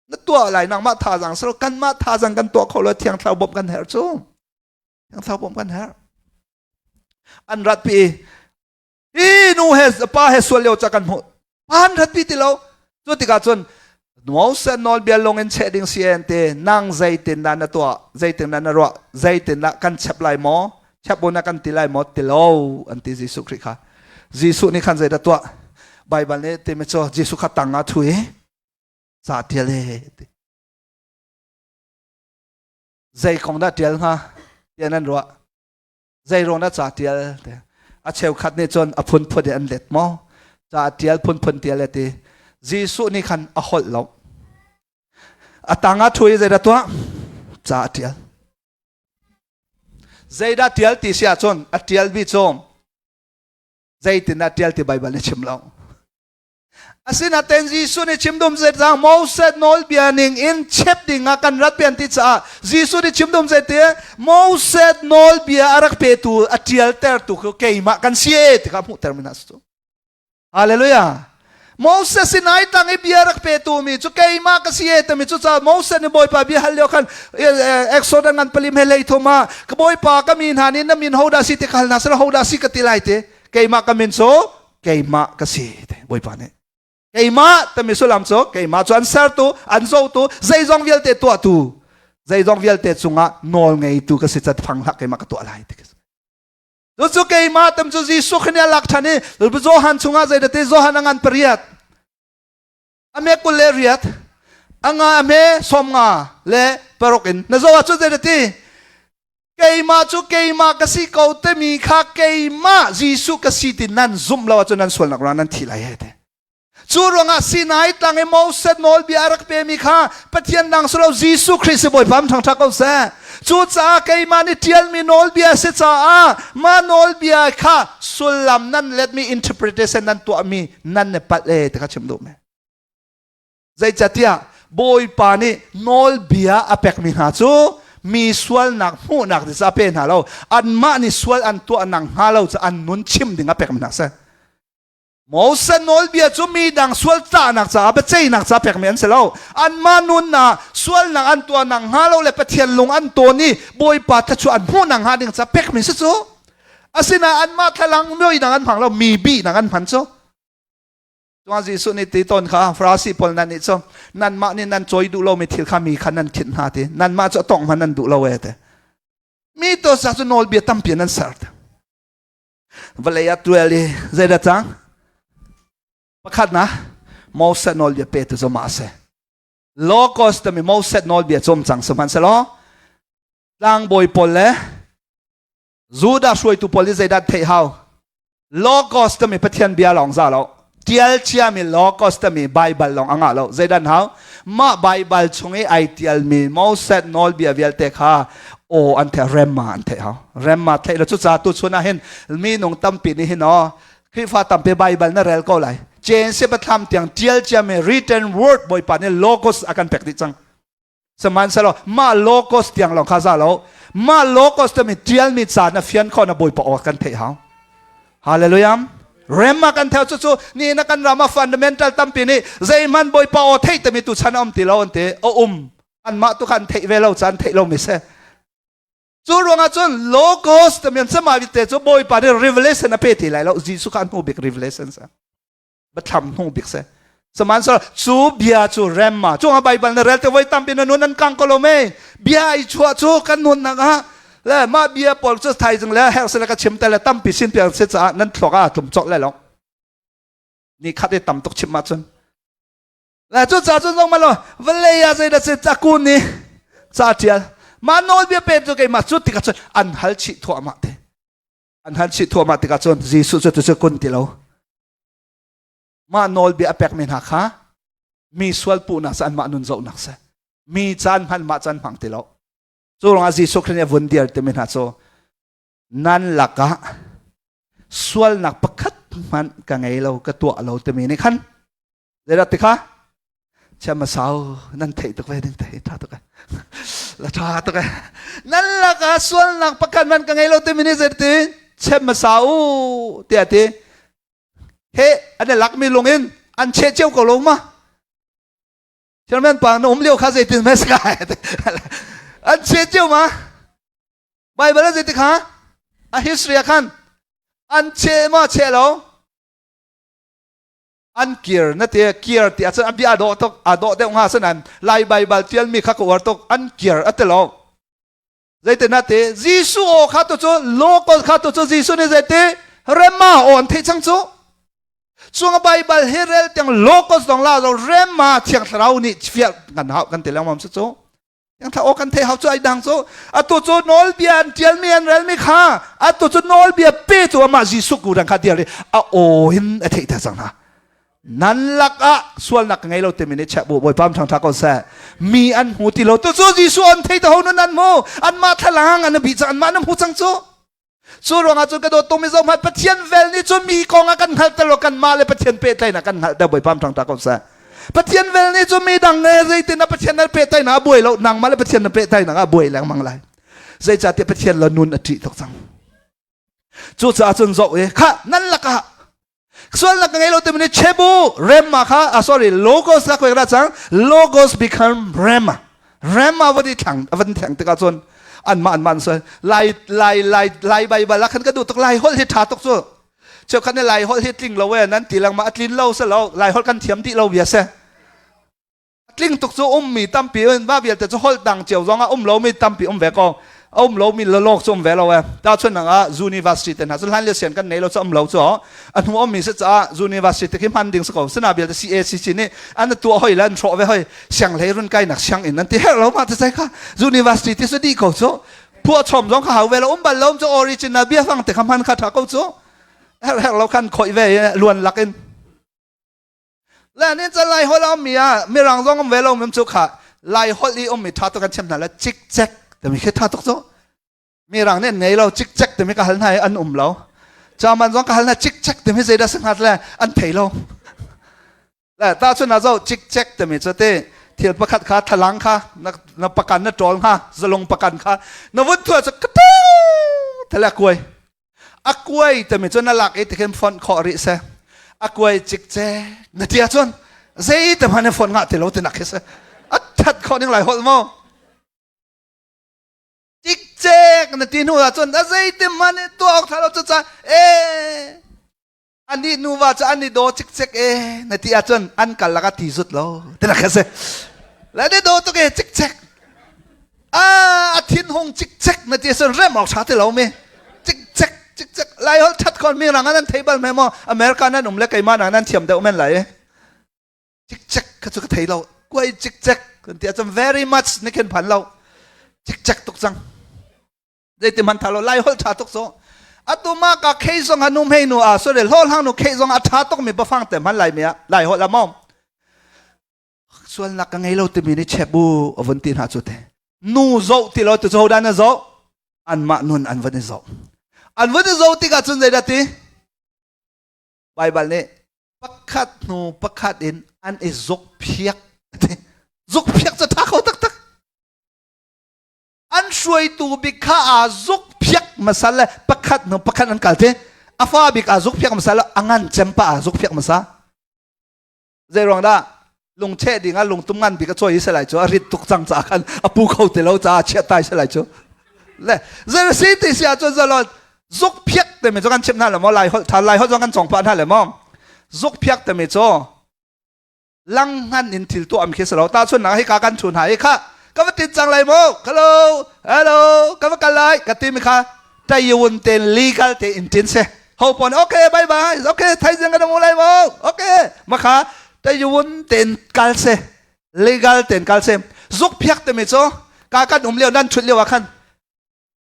S1: Na tuah lai nangmah thazaang silo kanmah thazaang kan tuah kho lo thiang thlarau bawmh kan herh cu. Thiang thlarau bawmh kan herh. An ratpi hi nu he pa he sual lio ca kan hmuh. Pa an ratpi ti lo. Cu tikah cun Moses nawlbia lung in cheh ding si en te nang zeitin dah na tuah zeitin dah na ruah zeitin dah kan chep lai maw chep na kan ti lai maw ti lo an ti Jesuh Khrih kha Jesuh nih khan zeidah tuah Baibal nih timi cu Jesuh kha tang ah thu i ca tial he ti zei kong dah tial hnga tiah nan ruah zei ruang dah ca tial te a cheukhat nih cun a phunphun in an let maw ca tial phunphun tial le ti Jesuh nih khan a holh lo a tang ah thu i zeidah tuah ca a tial zeidah tial ti si ahcun a tial bi cu zeitin dah tial ti Baibal nih chim lo Asinain Jesuh nih chim dum zet zang Moses nawlbia ning in chep ding ah kan rat pian ti caah Jesuh nih chim dum zet ti Moses nawlbia a rak petu a tialtertu cu keimah kan si e ti kha hmuhter mi hna su. Hallelujah. Moses sinai tang i bia rak petu mi cu keimah ka si e timi cu caah Moses nih Bawipa bia hal lio khan Exodus ngan palim he lei thum ah ka Bawipa ka mi hna nih na min hodah si ti ka hal hna sila hodah si ka ti lai ti keimah ka min cu keimah ka si bawipa nih keimah timi sullam cu keimah cu an sertu an zohtu zeizong vialte tuahtu zeizong vialte cungah nawl ngeitu ka si cat phang hlah keimah ka tuah lai ti cu cu keimah tam cu Jesuh khin a lak than i Johan chungah zeidate Johan a ngan pariat ame kul le riat anga ame som nga le paruk in na zoh ahcun zeidati keimah cu keimah ka si ko timi kha keimah Jesuh ka si ti nan zumh lo ahcun nan sualnak ruangah nan thi lai he te. Cu ruangah Sinai tlang i Moses nawlbia a rak pemi kha Pathian dang si lo Jesuh Khrih si Bawipa ṭhangṭha ko seh. Cucaah keimah nih ṭialmi nawlbia si caah mah nawlbia kha sullam nan letmi interpretation nan tuahmi nan i palh e ti kha chim duh me. Zeicatiah Bawipa nih nawlbia a pekmi hna cu mi sualnak hmuhnak ding a pe hna lo. Anmah nih sual an tuah nak hnga lo cu an nun chim ding a pekmi hna si. Moses nawlbia cu mi dang sual tlahnak caah biaceihnak ca pekmi an si lo. Anmah nunnak sualnak an tuahnak hnga lo le Pathian lung an tawn i Bawipa thluachuah an hmuhnak hnga ding ca pekmi si cu. Asinain anmah thlalang muinak an hmang lo, mi bihnak an hman cu. Cun Jesuh nih ti tawn kha Farasi pawl nan nih cu nanmah nih nan cawi duh lomi thil kha mi kha nan khinh hna ti. Nanmah cu a tongh hmanh nan duh lo e ti. Mi to sa cu nawlbia tampi nan ser. Vawlei ah tual i zeidah cang? Pakhat na Moses nawlbia petu cu mah a si. Logos timi Moses nawlbia cum cang sihmanhsehlaw tlangbawi pawl le Judah hruaitu pawl nih zeidah theih hau? Logos timi Pathian bia lawng za lo. Tial ciami Logos timi Baibal lawng a ngah lo. Zeidah hau? Mah Baibal chung i ai tialmi Moses nawlbia vialte kha aw an theih rema an theih hau. Rema theih lo cucaah tu chun ah hin minung tampi nih hin aw Khrihfa tampi Baibal na rel ko lai. Genesis biathlam tiang tial ciami written word Bawipa nih Logos a kan pek dih cang. Sihmanhsehlaw mah logos tiang lawng kha za lo. Mah logos timi tialmi ca na fian khawh na Bawipa aw kan theih hau. Hallelujah. Rem a kan theo cu cu ni na kan ram ah fundamental tampi nih zeihman Bawipa aw theih timi tu chan a um ti lo an ti a um anmah tu khan theih ve lo caan theih lo mi si cu ruangah cun logos timi an sama te cu Bawipa nih revelation a pe ti lai lo Jesuh kha hnu bik revelation sa biathlam hnu bik si sihmanhsehlaw cu bia cu rem ma cu Baibal na rel te voi tampi na nun an kang ko lo me bia i chuah cu kan nunnak ah le mah bia pawl cu thaizing le herh sile ka chim te le tampi sin piang si caah nan thluak ah tlum cawk le lo ni khat i tam tuk chim ma cun le cu ca cun zong ma lo vawlei ah zeidah si cakun ni ca tial mah nawlbia pe cu keimah cu tikah cun an hal chih thuahmah te an hal chih thuahmah tikah cun Jesuh cu tu kun ti lo mah nawlbia a pekmi hna kha mi sual puhnak sa anmah nun zohnak si mi caan hman mah caan hmang ti lo cu ruangah Jesuh Khrist nih a vun dir timi hna cu nan lakah sualnak pakhat hmanh ka ngei lo ka tuah lo timi nih khan zeidah ti kha chiam a sau nan theih tuk ve ding te tha tuk la tha tuk nan lakah sualnak pakhat hmanh ka ngei lo timi nih zeiti chem a sau tiah ti he an i lakmi lung in an cheh cio ko lo ma chairman pa na um lio kha zeitin mes ka an cheh cio ma Bible ah zeiti kha a history ah khan an cheh ma cheh lo an kir na te kir ti ahcun a bia dawh tuk a dawh deuh hnga sanan Lai Baibal tialmi kha ka uar tuk an kir a ti lo zeitin na te Jesuh aw kha tu cu local kha tu cu Jesuh nih zeiti rema aw an theih cang cu chung Baibal hi rel tiang locals dong la lo rema thiang thlarau nih fial kan hau kan ti lengmang cu cu Thla aw kan theih hau cu ai dang cu atu cu nawlbia an ṭialmi an relmi kha atu cu nawlbia pe tu amah Jesuh ku dang kha dir i a aw in a theihter cang hna nan lakah sualnak ka ngei lo timi nih chiah bu bawipa ṭhang ṭha ko seh mi an hmu ti lo tu cu Jesuh an thei te ho nun an hmu anmah thlalang an bih cang anmah an hmu cang cu Cu ruangah cun ka dawt tungmi zoh hmanh Pathian vel nih cun mi kong ah kan hngalhter lo kanmah le Pathian pehtlaihnak kan hngalhter Bawipa ṭang ta ko seh. Pathian vel nih cun mi dang le zeitin ah Pathian na pehtlaihnak a buai lo nangmah le Pathian na pehtlaihnak ah buai lengmang lai. Zeicahtiah Pathian le nun a ṭih tuk cang. Cucaah cun zoh i kha nan lakah sualnak ka ngei lo timi nih chebu rema kha ah sorry logos ka koik ra cang logos become rema rema van i thlang van theng tikah cun anmah anmah an sual lai lai lai lai baibal ah khan ka duh tuk lai holh hi tha tuk cu cheukhat nih lai holh hi tling lo e nan ti lengmang a tlin lo se lo lai holh kan thiam dih lo bia se tling tuk cu ummi tampi in va vialte cu holh dang cio zong ah um lomi tampi um ve ko a um lomi lalawk cu um ve lo e ta chun nang ah university te hna cu hlan le sian kan nei lo cu um lo cu a hnu ummi si caah university te khi hman ding si ko sina vialte CACC nih an tuah hoi le an hrawh ve hoi siang hlei run kai nak siang inn an ti herh lo ma te sai kha university ti su di ko cu phuah chom zong kha hau ve lo um bal lo cu original bia fang te kha hman kha tha ko cu herh herh lo khan khoi ve luan lak in. Le nin can lai holh a ummi ah mirang zong um ve lo mem cu kha lai holh i ummi tha tuk kan chim hna le cikcek timi khi tha tuk cu. Mirang nih an ngei lo cikcek timi ka hal hna i an um lo. German zong ka hal hna cikcek timi zeidah si hnga le an thei lo. Le tahchun ah zo cikcek timi cu ti thil pakhat kha thalang kha na, na pakan na ṭawl hnga zalung pakan kha na vun thua cu ka thale kuai a kuai timi cu na lak i tikhin fonh khawh rih seh a kuai cikcek na ti ahcun zei te hmanh in fonh ngah ti lo tinak khi si a that khawh ning lai holh maw cikcek na ti hnu ahcun a zei te hmanh in tuah awk tha lo cu ca e anih nuva cu an i daw cikcek e na ti ahcun an kal lak ah ti zut lo tinak khi si le ni daw tuk e cikcek a thinhung cikcek na ti ahcun rem awk ṭha ti lo mi cikcek cikcek lai holh ṭhat khon mi rang nan thei bal me maw America nan um le keimah na nan thiam deuh men lai e cikcek kha cu ka thei lo kuai cikcek kan ti ahcun very much ni khin phan lo cikcek tuk cang zeiti hman tha lo lai holh ṭha tuk so atu ma ka khei zong a num hei nu a sorry hlawh hlang nu khei zong a ṭha tuk mi bafang te hman lai mi ah lai holh a maw sualnak ka ngei lo timi nih chebu a vun ti hna cu te nu zoh ti lo tu cu hodah na zoh anmah nun an van i zoh an van i zoh tikah cun zeidah ti Baibal nih pakhat hnu pakhat in an i zukphiak zukphiak cu ṭha kho taktak an hruaitu bik kha aa zukphiak hmasa le pakhat hnu pakhat an kal te a fa bik aa zukphiak hmasa le a ngan cem pa aa zukphiak hmasa Zei ruang dah lungcheh ding ah lungtum ngan bik a cawi se lai cu a rit tuk cang caah khan a pu kho ti lo caah chiah tai se lai cu le zei si ti si ahcun zalon zuk phiak timi cu kan chimh hna le maw lai holh tha lai holh zong kan cawng pah hna le maw zuk phiak timi cu langhngan in thil tuah am khi si lo ta chun nak hi ka kan chun ha hi kha ka va tin cang lai maw hello hello ka va kal lai ka ti mi kha tayun ten legal te in tin se ho pon okay bye bye okay thaizing kan mu lai mo okay makha tayun ten kal se legal ten kal se zuk phiak te mi cho ka kan um leo nan thut leo khan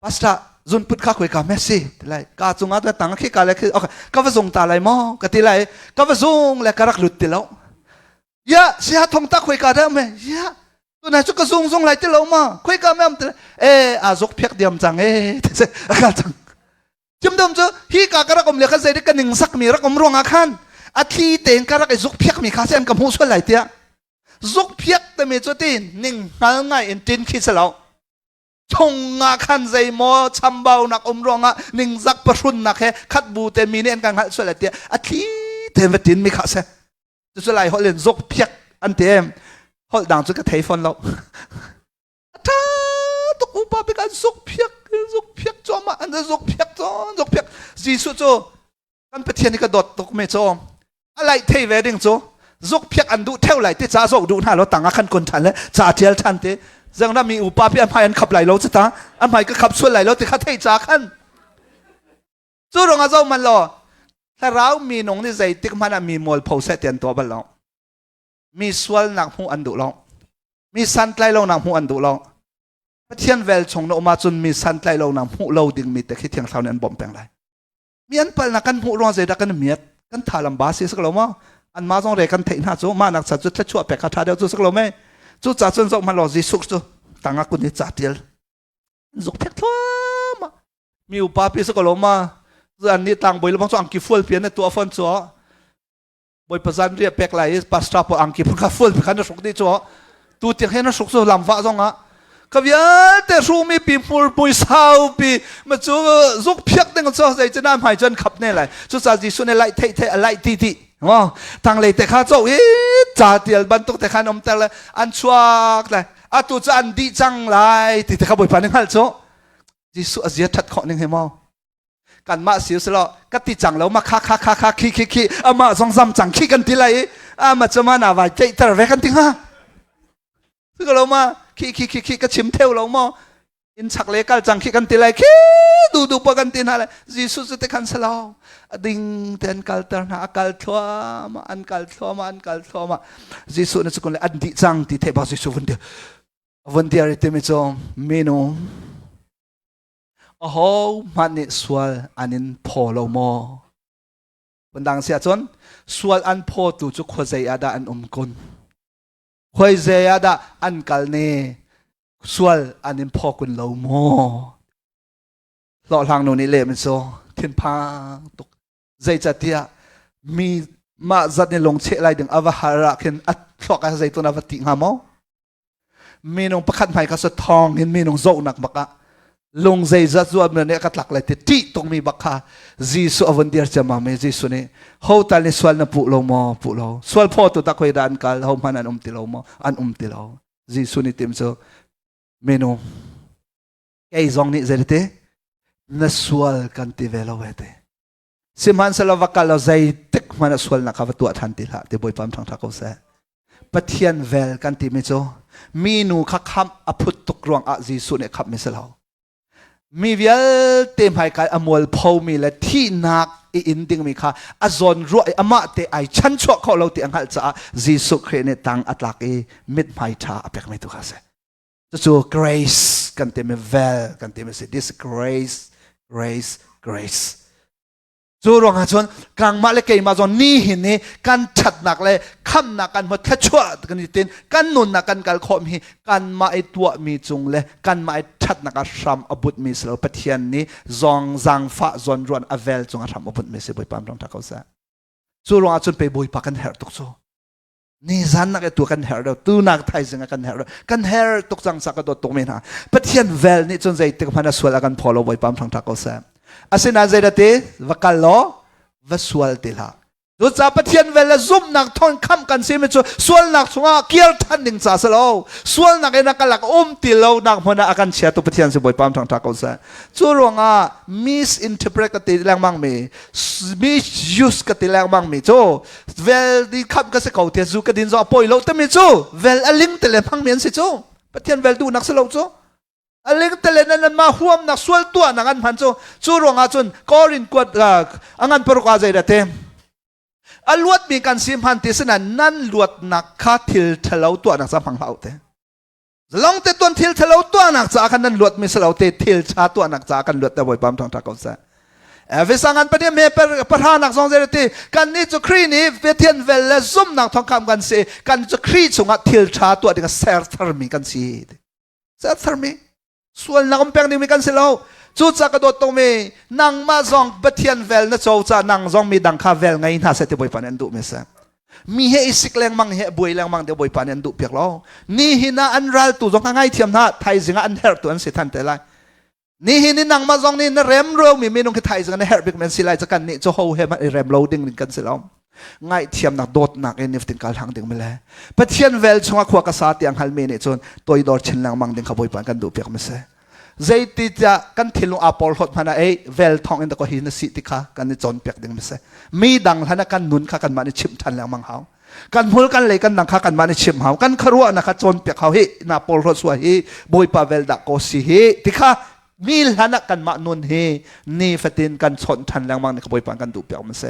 S1: pastor zun put kha khoi ka messi lai ka chunga ta tang khi ka le khi okay ka va zung ta lai mo ka ti lai ka va zung le ka rak lut ti lo ya sia thong ta khoi ka da me ya tunai cu ka zung zung lai ti lo ma khoi ka mem ti e a zuk phiak diam cang e ti se a kal cang chim dom cu hi ka ka rak um le kha zei ka ning sak mi rak um ruang ah khan a thli tein ka rak i zuk phiak mi kha se an ka hmuh sual lai tiah zuk phiak te mi cu ti ning hngal ngai in tin khi se lo chung ah khan zeimaw chambaunak um ruangah ningzak pahrunnak he khat bu te mi nih an kan hngalh sual tiah a thli te va tin mi kha se cucu lai holh in zuk phiak an ti holh dang cu ka thei fawn lo a ṭha tuk upa bik an zuk phiak zuk phiak cuahmah an zuk phiak zuk phiak Jesuh cu kan Pathian hi ka dawt tuk mi cu a laih thei ve ding cu zuk phiak an duh theu lai ti ca zoh duh hna lo tang ah khan kun ṭhan le ca ṭial ṭhan ti zeng na mi upa pi a hmai an khap lai lo cu ta a hmai ka khap sual lai lo ti kha thei ca khan cu rong ah zoh man law thlarau mi nung nih zeitik hmanh ah mi mualpho seh ti an tuah bal lo mi sualnak hmuh an duh lo mi santlai lonak hmuh an duh lo Pathian vel chung na um ahcun mi santlai lonak hmuh lo ding mi te khi thiang thlarau nih an bawmh peng lai mi an palnak kan hmuh ruang zeidah kan miat kan tha lam ba si sak lo maw an ma zong re kan theih hna cu mah nak chan cu thluachuah pek kha tha deuh cu sak lo mei cu ca cun zoh hmanh law Jesuh cu tangah kun i ca tial zuk phek thluahmah mi upa pi sak lo ma an nih tlang boi lebang cu angki fual pian na tuah fon cu Bawipa zan riah pek lai i pastor pawl angki phun kha fual kha na hruk dih cu tu tiang he na hruk cu lam vah zong ah ka vialte hrumi pi hmur pui sau pi ma cu zuk phiak ding cu zei cu na hmai cun khap ne lai cu ca Jesuh nih laih theih theih a laih ti ti ngo tanglei te kha cho i ca tial bantuk te khan um ter le an chuak lai atu cu an dih cang lai ti te kha Bawipa nih hngalh cu Jesuh a zia that khawh ning he maw kanmah si usilo ka ti cang lo ma kha kha kha kha khi khi khi amah zong zam cang khi kan ti lai i ama cu ma na vai ceihter ve kan ti hnga si ko lo ma khi khi khi khi ka chim theu lo maw in chak le kal cang khi kan ti lai khi du du pa kan ti hna lai Jesuh cu te khan salo a ding te an kalter hna a kal thluahmah an kal thluahmah an kal thluahmah Jesuh na cu le an dih cang ti the ba Jesuh vun dir vun dir timi cu minu Ahohmanh nih sual an in phaw lo maw? Phundang si ahcun sual an phawtu cu khuazei ah dah an um kun? Khuazei ah dah an kal ne? Sual an in phaw kun lo maw? Hlawhhlang nu nih leh min cu thinphang tuk. Zeicatiah mi mah zat nih lungcheh lai ding a va har ah khin a thluak ah zeitun a va ti hnga maw? Minung pakhat hmai kha thawng in minung zohnak bak ah lung zeizat zuam nih ka tlak lai ti ṭih tukmi bak kha Jesuh a vun dir ciammam i Jesuh nih ho tal nih sual na puh lo maw? Puh lo. Sual phaw tu tak hoi dah an kal? Ho hmanh an um ti lo maw? An um ti lo. Jesuh nih tim cu minung kei zong nih zeiti na sual kan ti ve lo ve te. Sihmanhsehlaw va kal law zeitik hmanh ah sualnak kha va tuah ṭhan ti hlah ti Bawipa thangṭhat ko seh. Pathian vel kan timi cu minu kha khamh a phut tuk ruangah Jesuh nih khamhmi si lo. Mi vialte hmaikai a mualphomi le thihnak i in dingmi kha a zawn ruah i amah te ai chanchuah khawh lo ti a hngalh caah Jesuh Khrih nih tang a tlak i mithmai ṭha a pekmi tu kha a si. Cucu grace kan timi vel kan timi si. This grace, grace, grace. Cu ruangah cun kangmah le keimah zong ni hin ni kan ṭhatnak le khamnak kan hmu thluachuah kan i tin kan nunnak kan kal khawh mi kanmah i tuahmi cung le kanmah i ṭhatnak ah hram a butmi si lo Pathian nih zong zaangfah zawnruan a vel cungah hram a butmi si Bawipa ram ṭha ko seh. Cu ruangah cun pe Bawipa kan herh tuk cu. Nizan nak tu kan herh deuh tunak thaizing ah kan herh deuh kan herh tuk cang sa ka dawt tuk mi hna Pathian vel nih cun zeitik hmanh a sual a kan phaw lo Bawipa thang tha ko seh asinain zeidah ti va kal law va sual ti hlah Cucaah Pathian vel le zumhnak thawng khamh kan si mi cu sualnak chungah kir than ding ca si lo sualnak in a kalak um ti lo nak hmun ah a kan chiatu Pathian si Bawipa thang tha ko seh cu ruangah misinterpret ka ti lengmang mi misuse ka ti lengmang mi cu vel di khamh ka si ko te zu ka din zo a poi lo timi cu vel a ling te le hmang mi an si cu Pathian vel duhnak si lo cu a ling te le nan ma huamnak sual tuahnak an hman cu cu ruangah cun Korin kuat a ngan paruk ah zei te a luatmi kan si hman ti sinan nan luatnak kha thil ṭhalo tuahnak ca hmang hlah u te Zalong te tuan thil thalo tuahnak caah khan nan luat mi silo te thil tha tuahnak caah kan luat te Bawipa thang tha ko seh. Efesangan pahnih me pahranak zong zei ti kan nih cu Khrih nih Pathian vel le zumnak thawng kham kan si kan cu Khrih chungah thil tha tuah ding a ser tharmi kan si. Ser tharmi sualnak um peng dingmi kan si lo. Cucaah ka dawt tungmi nangmah zong Pathian vel na co ca nang zong mi dang kha vel ngei hna seh ti Bawipa nih an duhmi a si. Mi he i sik lengmang he buai lengmang te Bawipa nih an duh piak lo. Nihin ah an raltu zong kha ngaithiam hna thaizing ah an herhtu an si than te lai. Nihin i nangmah zong nih na rem romi minung khi thaizing ah na herh bik men si lai ca kan nih cu ho he hmanh i rem lo ding kan si lo. Ngaihthiamnak dawtnak in niftin kal hang ding mele. Pathian vel chungah khua ka sa tiang halmi nih cun toidor chin lengmang ding kha Bawipa kan duh piak mi si. Zeitiah kan thinlung aa porhlawt hmanh ah ei vel thawng in dakaw hi na si ti kha kan i cawnpiak ding a si. Mi dang hlan ah kan nun kha kanmah nih chimh ṭhan lengmang hau. Kan hmul kan lei kan dang kha kanmah nih chimh hau. Kan khuaruahnak kha cawnpiak hau hi na porhlawt sua hi Bawipa vel dah kaw si hi ti kha mi hlan ah kanmah nun hi nifatin kan chawnh ṭhan lengmang ni kha Bawipa kan duh piak ma si.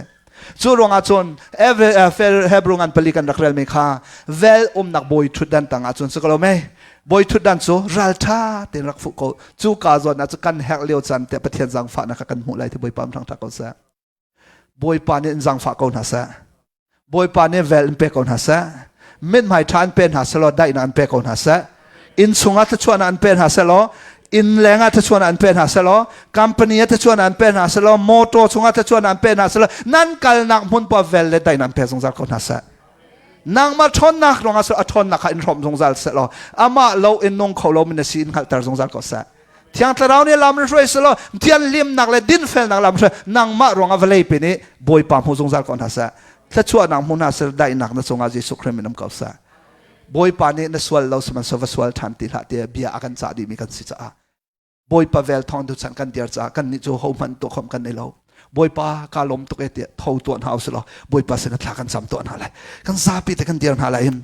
S1: Cu ruangah cun Hebrew ngan pali kan rak relmi kha vel umnak bawi ṭhutdan tangah cun si ko lo mei bawi ṭhutdan cu ralṭha tein rak fuh ko cu ka zawn ah cu kan herh lio caan te Pathian zaangfahnak kha kan hmuh lai ti Bawipa thang ṭha ko seh Bawipa nih in zaangfah ko hna seh Bawipa nih vel in pe ko hna seh mithmai ṭha in pe hna seh law daihnak in pe ko hna seh inn chungah thluachuahnak an pe hna seh law inn leng ah thluachuahnak an pe hna seh law company ah thluachuahnak an pe hna seh law motor chungah thluachuahnak an pe hna seh law nan kalnak hmun paoh vel le daihnak an pe zungzal ko hna seh nangmah ṭhawnnak ruangah a ṭhawnnak kha in hrawm zungzal seh law amah lo in nung kho lo mi na si in hngalhter zungzal ko seh Thiang Thlarau nih lam in hruai selaw thianhlimnak le dinfelnak lam hruai nangmah ruangah vawlei pi nih Bawipa hmu zungzal ko hna seh thluachuahnak hmu hna seh daihnak na cungah Jesuh Khrih min um ko seh Bawipa nih na sual lo sihmanhsehlaw va sual ṭhan ti hlah tiah bia a kan cah dihmi kan si caah Bawipa vel thawng tu chan kan dir caah kan nih cu hohmanh tuah khom kan nei lo Bawipa ka lawm tuk e tiah tho tuah hna usih law Bawipa sin thla kan cam tuah hna lai kan zapi te kan dir hna lai hin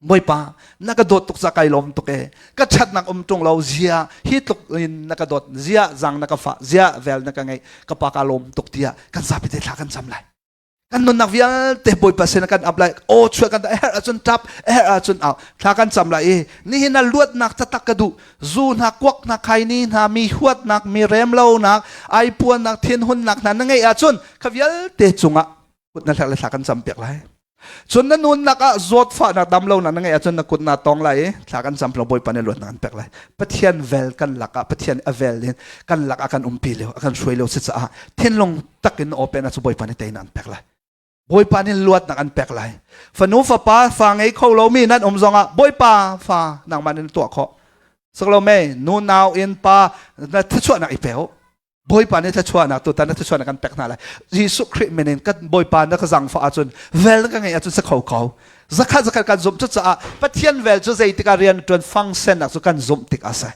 S1: Bawipa na ka dawt tuk ca kai lawm tuk e ka ṭhatnak um ṭung lo zia hi tluk in na ka dawt zia zang na ka fah zia vel na ka ngeih ka pa ka lawm tuk tiah kan zapi te thla kan cam lai kan nunnak vialte Bawipa sin kan ap lai aw chuah kan a herh ahcun tap a herh ahcun au thla kan cam lai i nihin ah luatnak taktak ka duh zu hna kuak hna khaini hna mi huatnak mi remlonak aipuannak thinhunnak hna na ngeih ahcun kha vialte cungah. Kut na hlek le thla kan cam piak lai. Cun na nunnak ah zawtfahnak dam lo na ngeih ahcun na kut na tong lai i thla kan cam lo Bawipa nih luatnak an pek lai. Pathian vel kan lakah Pathian a vel in kan lakah kan umpi lio a kan hruai lio si caah thinlung takin open ah cu Bawipa nih teinak an pek lai. Bawipa nih luatnak an pek lai. Fanu fapa fa ngei kho lomi nan um zongah Bawipa fa nangmah nih na tuah khawh. Sak lo mei nu nau in pa na thluachuahnak i pe u. Bawipa nih thluachuahnak tutan na thluachuahnak kan pek hna lai. Jesuh Khrih min in kan Bawipa na ka zangfah ahcun vel na ka ngeih ahcun si kho ko. Zakhat zakhat kan zumh cucaah Pathian vel cu zeitikah rian ṭuan fangsennak cu kan zumh tik a si.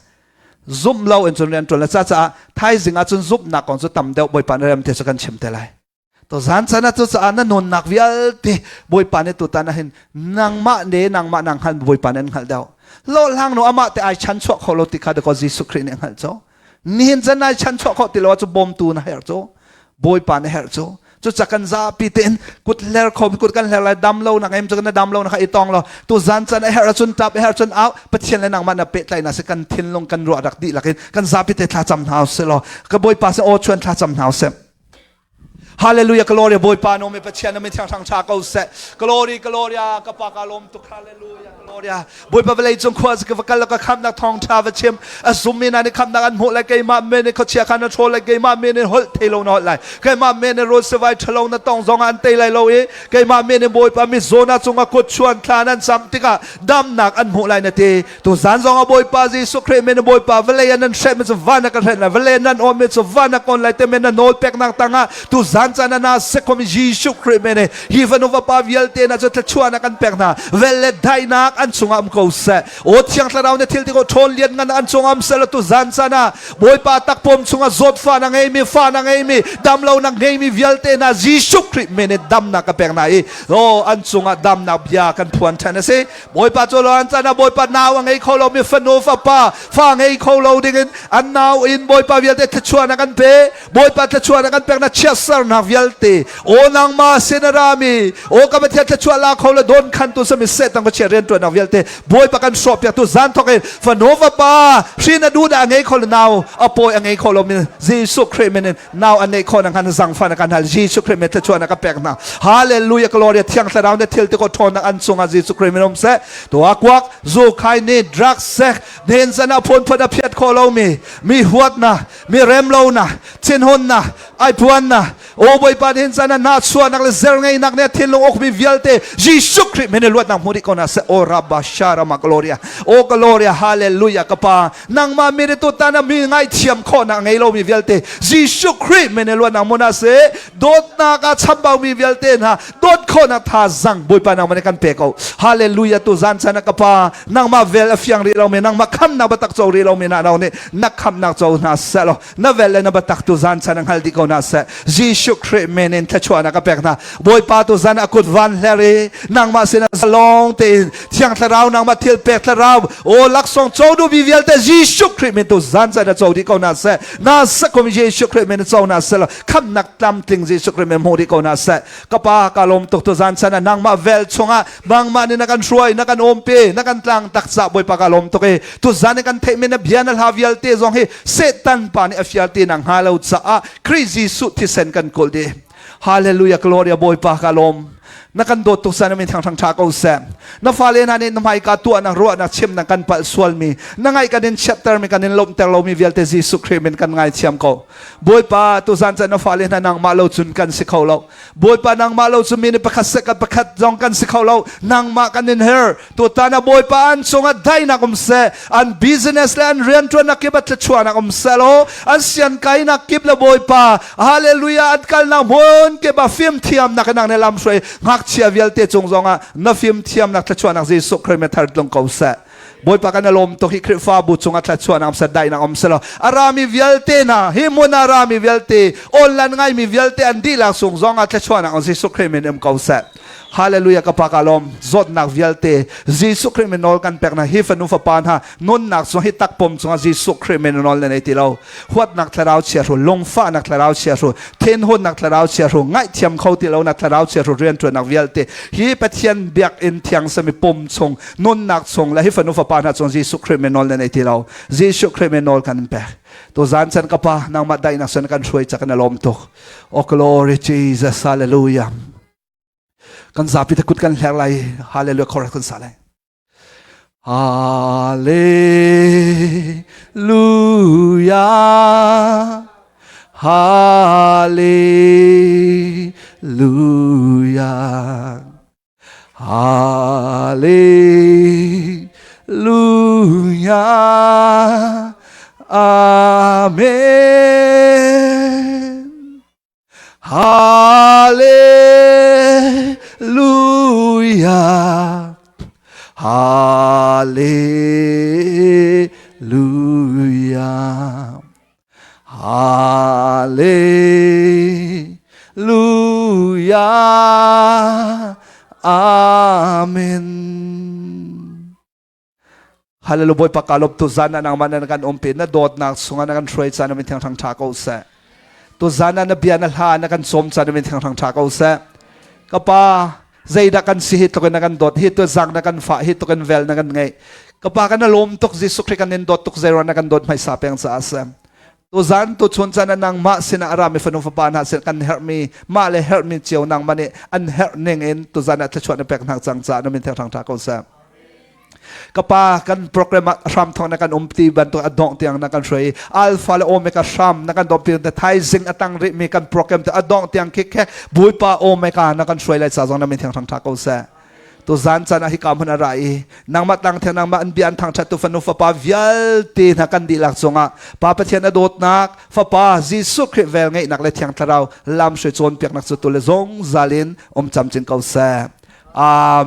S1: Zumh lo in cun rian ṭuan le caah thaizing ahcun zumhnak kong cu tam deuh Bawipa na rem te cu kan chim te lai. To zan chan ah cucaah na nunnak vialte Bawipa nih tutan ah hin nangmah ne nangmah nang hngal Bawipa nih an hngalh deuh. Hlawhhlang nu amah te ai chan chuah kho lo ti kha dakaw Jesuh Khrih nih a hngalh cu. Nihin chan ai chan chuah khawh ti lo ah cu bawmtu na herh cu. Bawipa na herh cu. Cuca kan zapi tein kut hler kho kut kan hler lai dam lo nak em cu na dam lo na kha i tong lo. Tu zan chan a herh ahcun tap a herh cun au Pathian le nangmah na pehtlaih na si kan thinlung kan ruah rak dihlak in kan zapi te thla cam hna usih law ka Bawipa sin aw chuan thla cam hna usih. Hallelujah, glory, Bawipa no me Pathian na min thiang hrang tha ko seh. Glory, gloria, ka pa ka lawm tuk. Hallelujah, gloria. Bawipa vawlei cung khua ka va kal ka khamnak thawng tha va chim. A zum mi na nih khamnak an hmuh lai keimah men in khuachia khan na ṭhawl lai keimah men in holh thei lo na holh lai. Keimah men in rawl sivai ṭhalo na tong zong an tei lai lo i keimah men in Bawipa mi zona cungah kut chuan thla nan cam tikah damnak an hmuh lai na ti. Tu zan zong ah Bawipa Jesuh Khrih min Bawipa vawlei ah nan hreh mi cu van ah ka hreh lai vawlei nan awm mi cu van ah kawn lai te men na nawl peknak tangah tu zan caan ah na sekom Jesuh Khrih min hi fanu vapa vialte na cu thluachuahnak kan pek hna vel le daihnak an chungah um ko seh o thiang thlarau na thil ti ko ṭhawn lian ngan an chungah um seh tu zan caan ah Bawipa takpawm chungah zawtfa na ngeimi fa na ngeimi damlo na ngeimi vialte hna Jesuh Khrih min in damnak ka pek hna i o an chungah damnak bia kan phuan ṭhan a si Bawipa cu lo an can ah Bawipa nau a ngei kho lomi fanu fapa fa ngei kho lo dingin an nau in Bawipa vialte thluachuahnak an pe Bawipa thluachuahnak an pek na chiatsernak vialte aw nangmah sin a rami aw ka Pathian thluachuah la kho le don khan tu sami Satan ka chia riantuannak vialte Bawipa kan hrawh piak tu zan thok in fanu fapa hrin a duh dah a ngei kho lo nau a pawi a ngei kho lomi Jesuh Khrih min in nau an neih khawh nak han zangfah na kan hal Jesuh Khrih min thluachuah na ka pek hna hallelujah gloria thiang thlarau na thil te ko ṭhawnnak an cungah Jesuh Khrih min um seh tuah kuak zu khai ni drug sek nen zan ah phun phun a phiat khawh lomi mi huatna mi remlo na thinhun na ai puan na o Bawipa nin zan ah na chuahnak le zer ngeinak ne thinlung ukmi vialte Jesuh Khrih min luatnak hmu dih ko na seh o Rabba Sharama gloria o gloria hallelujah ka pa nangmah min tu tan ah mi ngaithiam khawhnak ngei lomi vialte Jesuh Khrih min luatnak mun ah si dawtnak ah chambau mi vialte hna dawt khawhnak thazang Bawipa nangmah nih kan pe ko hallelujah tu zan chan ah ka pa nangmah vel a fiang rih lomi nangmah khamnak biatak co rih lomi na no nih na khamnak co hna seh law na vel le na biatak tu zan chan ah hngal dih ko hna seh Jesuh Khrih min in thluachuahnak ka pek hna Bawipa tu zan a kut van hler i nangmah sinah zalong tein Thiang Thlarau nangmah thil pek Thlarau o laksawng co duhmi vialte Jesuh Khrih min tu zan chan a co dih ko hna seh na sakum Jesuh Khrih min co hna seh khamnak tlamtling Jesuh Khrih min hmu dih ko hna seh ka pa ka lawm tuk tu zan chan ah nangmah vel chungah nangmah nih na kan hruai na kan umpi na kan tlang tak ca Bawipa ka lawm tuk i tu zan i kan theih mi na bia na hla vialte zong hi Satan pa nih a fial ti na hnga lo caah Khrih Jesuh thisen kan kawl dih Hallelujah Gloria Bawipa ka lawm na kan dawt tuk san min thang thang tha ko seh na fale hna nih na hmaika tuahnak ruahnak chimnak kan palh sualmi na ngaih kan in chiatter mi kan in lawmhter lomi vialte Jesuh Khrih min kan ngaithiam ko Bawipa tuzan chan na fale hna nangmah lo cun kan si kho lo Bawipa nangmah lo cun mi nih pakhat sek pakhat zong kan si kho lo nangmah kan in her tutan ah Bawipa an cungah daihnak um seh an business le an rianṭuannak kip ah thluachuahnak um seh law an siankainak kip le Bawipa hallelujah an kalnak hmun kip ah fimthiamnak in nang nih lamhruai ngakchia vialte cung zongah na fimthiamnak thluachuahnak Jesuh Khrih min thar tlung ko seh Bawipa kan lawm tuk hi Khrihfabu cungah thluachuahnak um seh daihnak um seh law a rami vialte hna hi hmun ah rami vialte online ngaimi vialte an dihlak sung zongah thluachuahnak Jesuh Khrih min um ko seh Hallelujah ka pa ka lawm zawtnak vialte Jesuh Khrih min nawl kan pek hna hi fanu fapa hna nunnak chung hi takpom chungah Jesuh Khrih min nawl na nei ti lo huatnak thlarau chiahru lungfahnak thlarau chiahru thinhunnak thlarau chiahru ngaihthiam kho ti lo nak thlarau chiahru rianṭuannak vialte hi Pathian biakinn thiang sami pum chung nunnak chung le hi fanu fapa hna chung Jesuh Khrih min nawl na nei ti lo Jesuh Khrih min nawl kan pek tu zan chan ka pa nangmah daihnak sun kan hruai chak na lawm tuk Oh glory Jesus hallelujah. Kan zapi te kut kan hler lai. Hallelujah chorus kan sa lai. Hallelujah. Hallelujah. Hallelujah. Amen. Hallelujah. Hallelujah. Hallelujah. Amen. Hallelujah Bawipa ka lawm tu zan ah nangmah na kan umpi na dawtnak chungah na kan hruai caan na min thiang thang tha ko seh. Tu zan ah na bia na hla na kan sawm caan na min thiang thang tha ko seh. Ka pa zeidah kan si hi tluk in na kan dawt hi tu zang na kan fah hi tuk in vel na kan ngeih. Ka pa kan lawm tuk Jesuh Khrih kan in dawt tuk zeiruang na kan dawt hmaisa peng caah seh. Tuzan tuchun caan ah nangmah sinah a rami fanu fapa hna sin kan herhmi mah le herhmi cio nangmah nih an herh ning in tuzan ah thluachuah na pek hna cang caah na min theng ṭha ko seh. Ka pa kan program ah hram thawng na kan um ti bantuk a dongh tiang na kan hruai alpha le omega hram na kan dawm ti thaizing a tang rih mi kan program te a dongh tiang khik khek Bawipa omega na kan hruai lai ca zong na min theng ṭha ko seh. Tuzan caan ah hika hmun a ra i nangmah tang thiang nangmah an bia an thangṭhat tu fanu fapa vialte hna kan dihlak cungah Pa Pathian a dawtnak Fapa Jesuh Khrih vel ngeihnak le Thiang Thlarau lamhruai cawnpiaknak cu tu le zungzal in um camcin ko seh. Amen.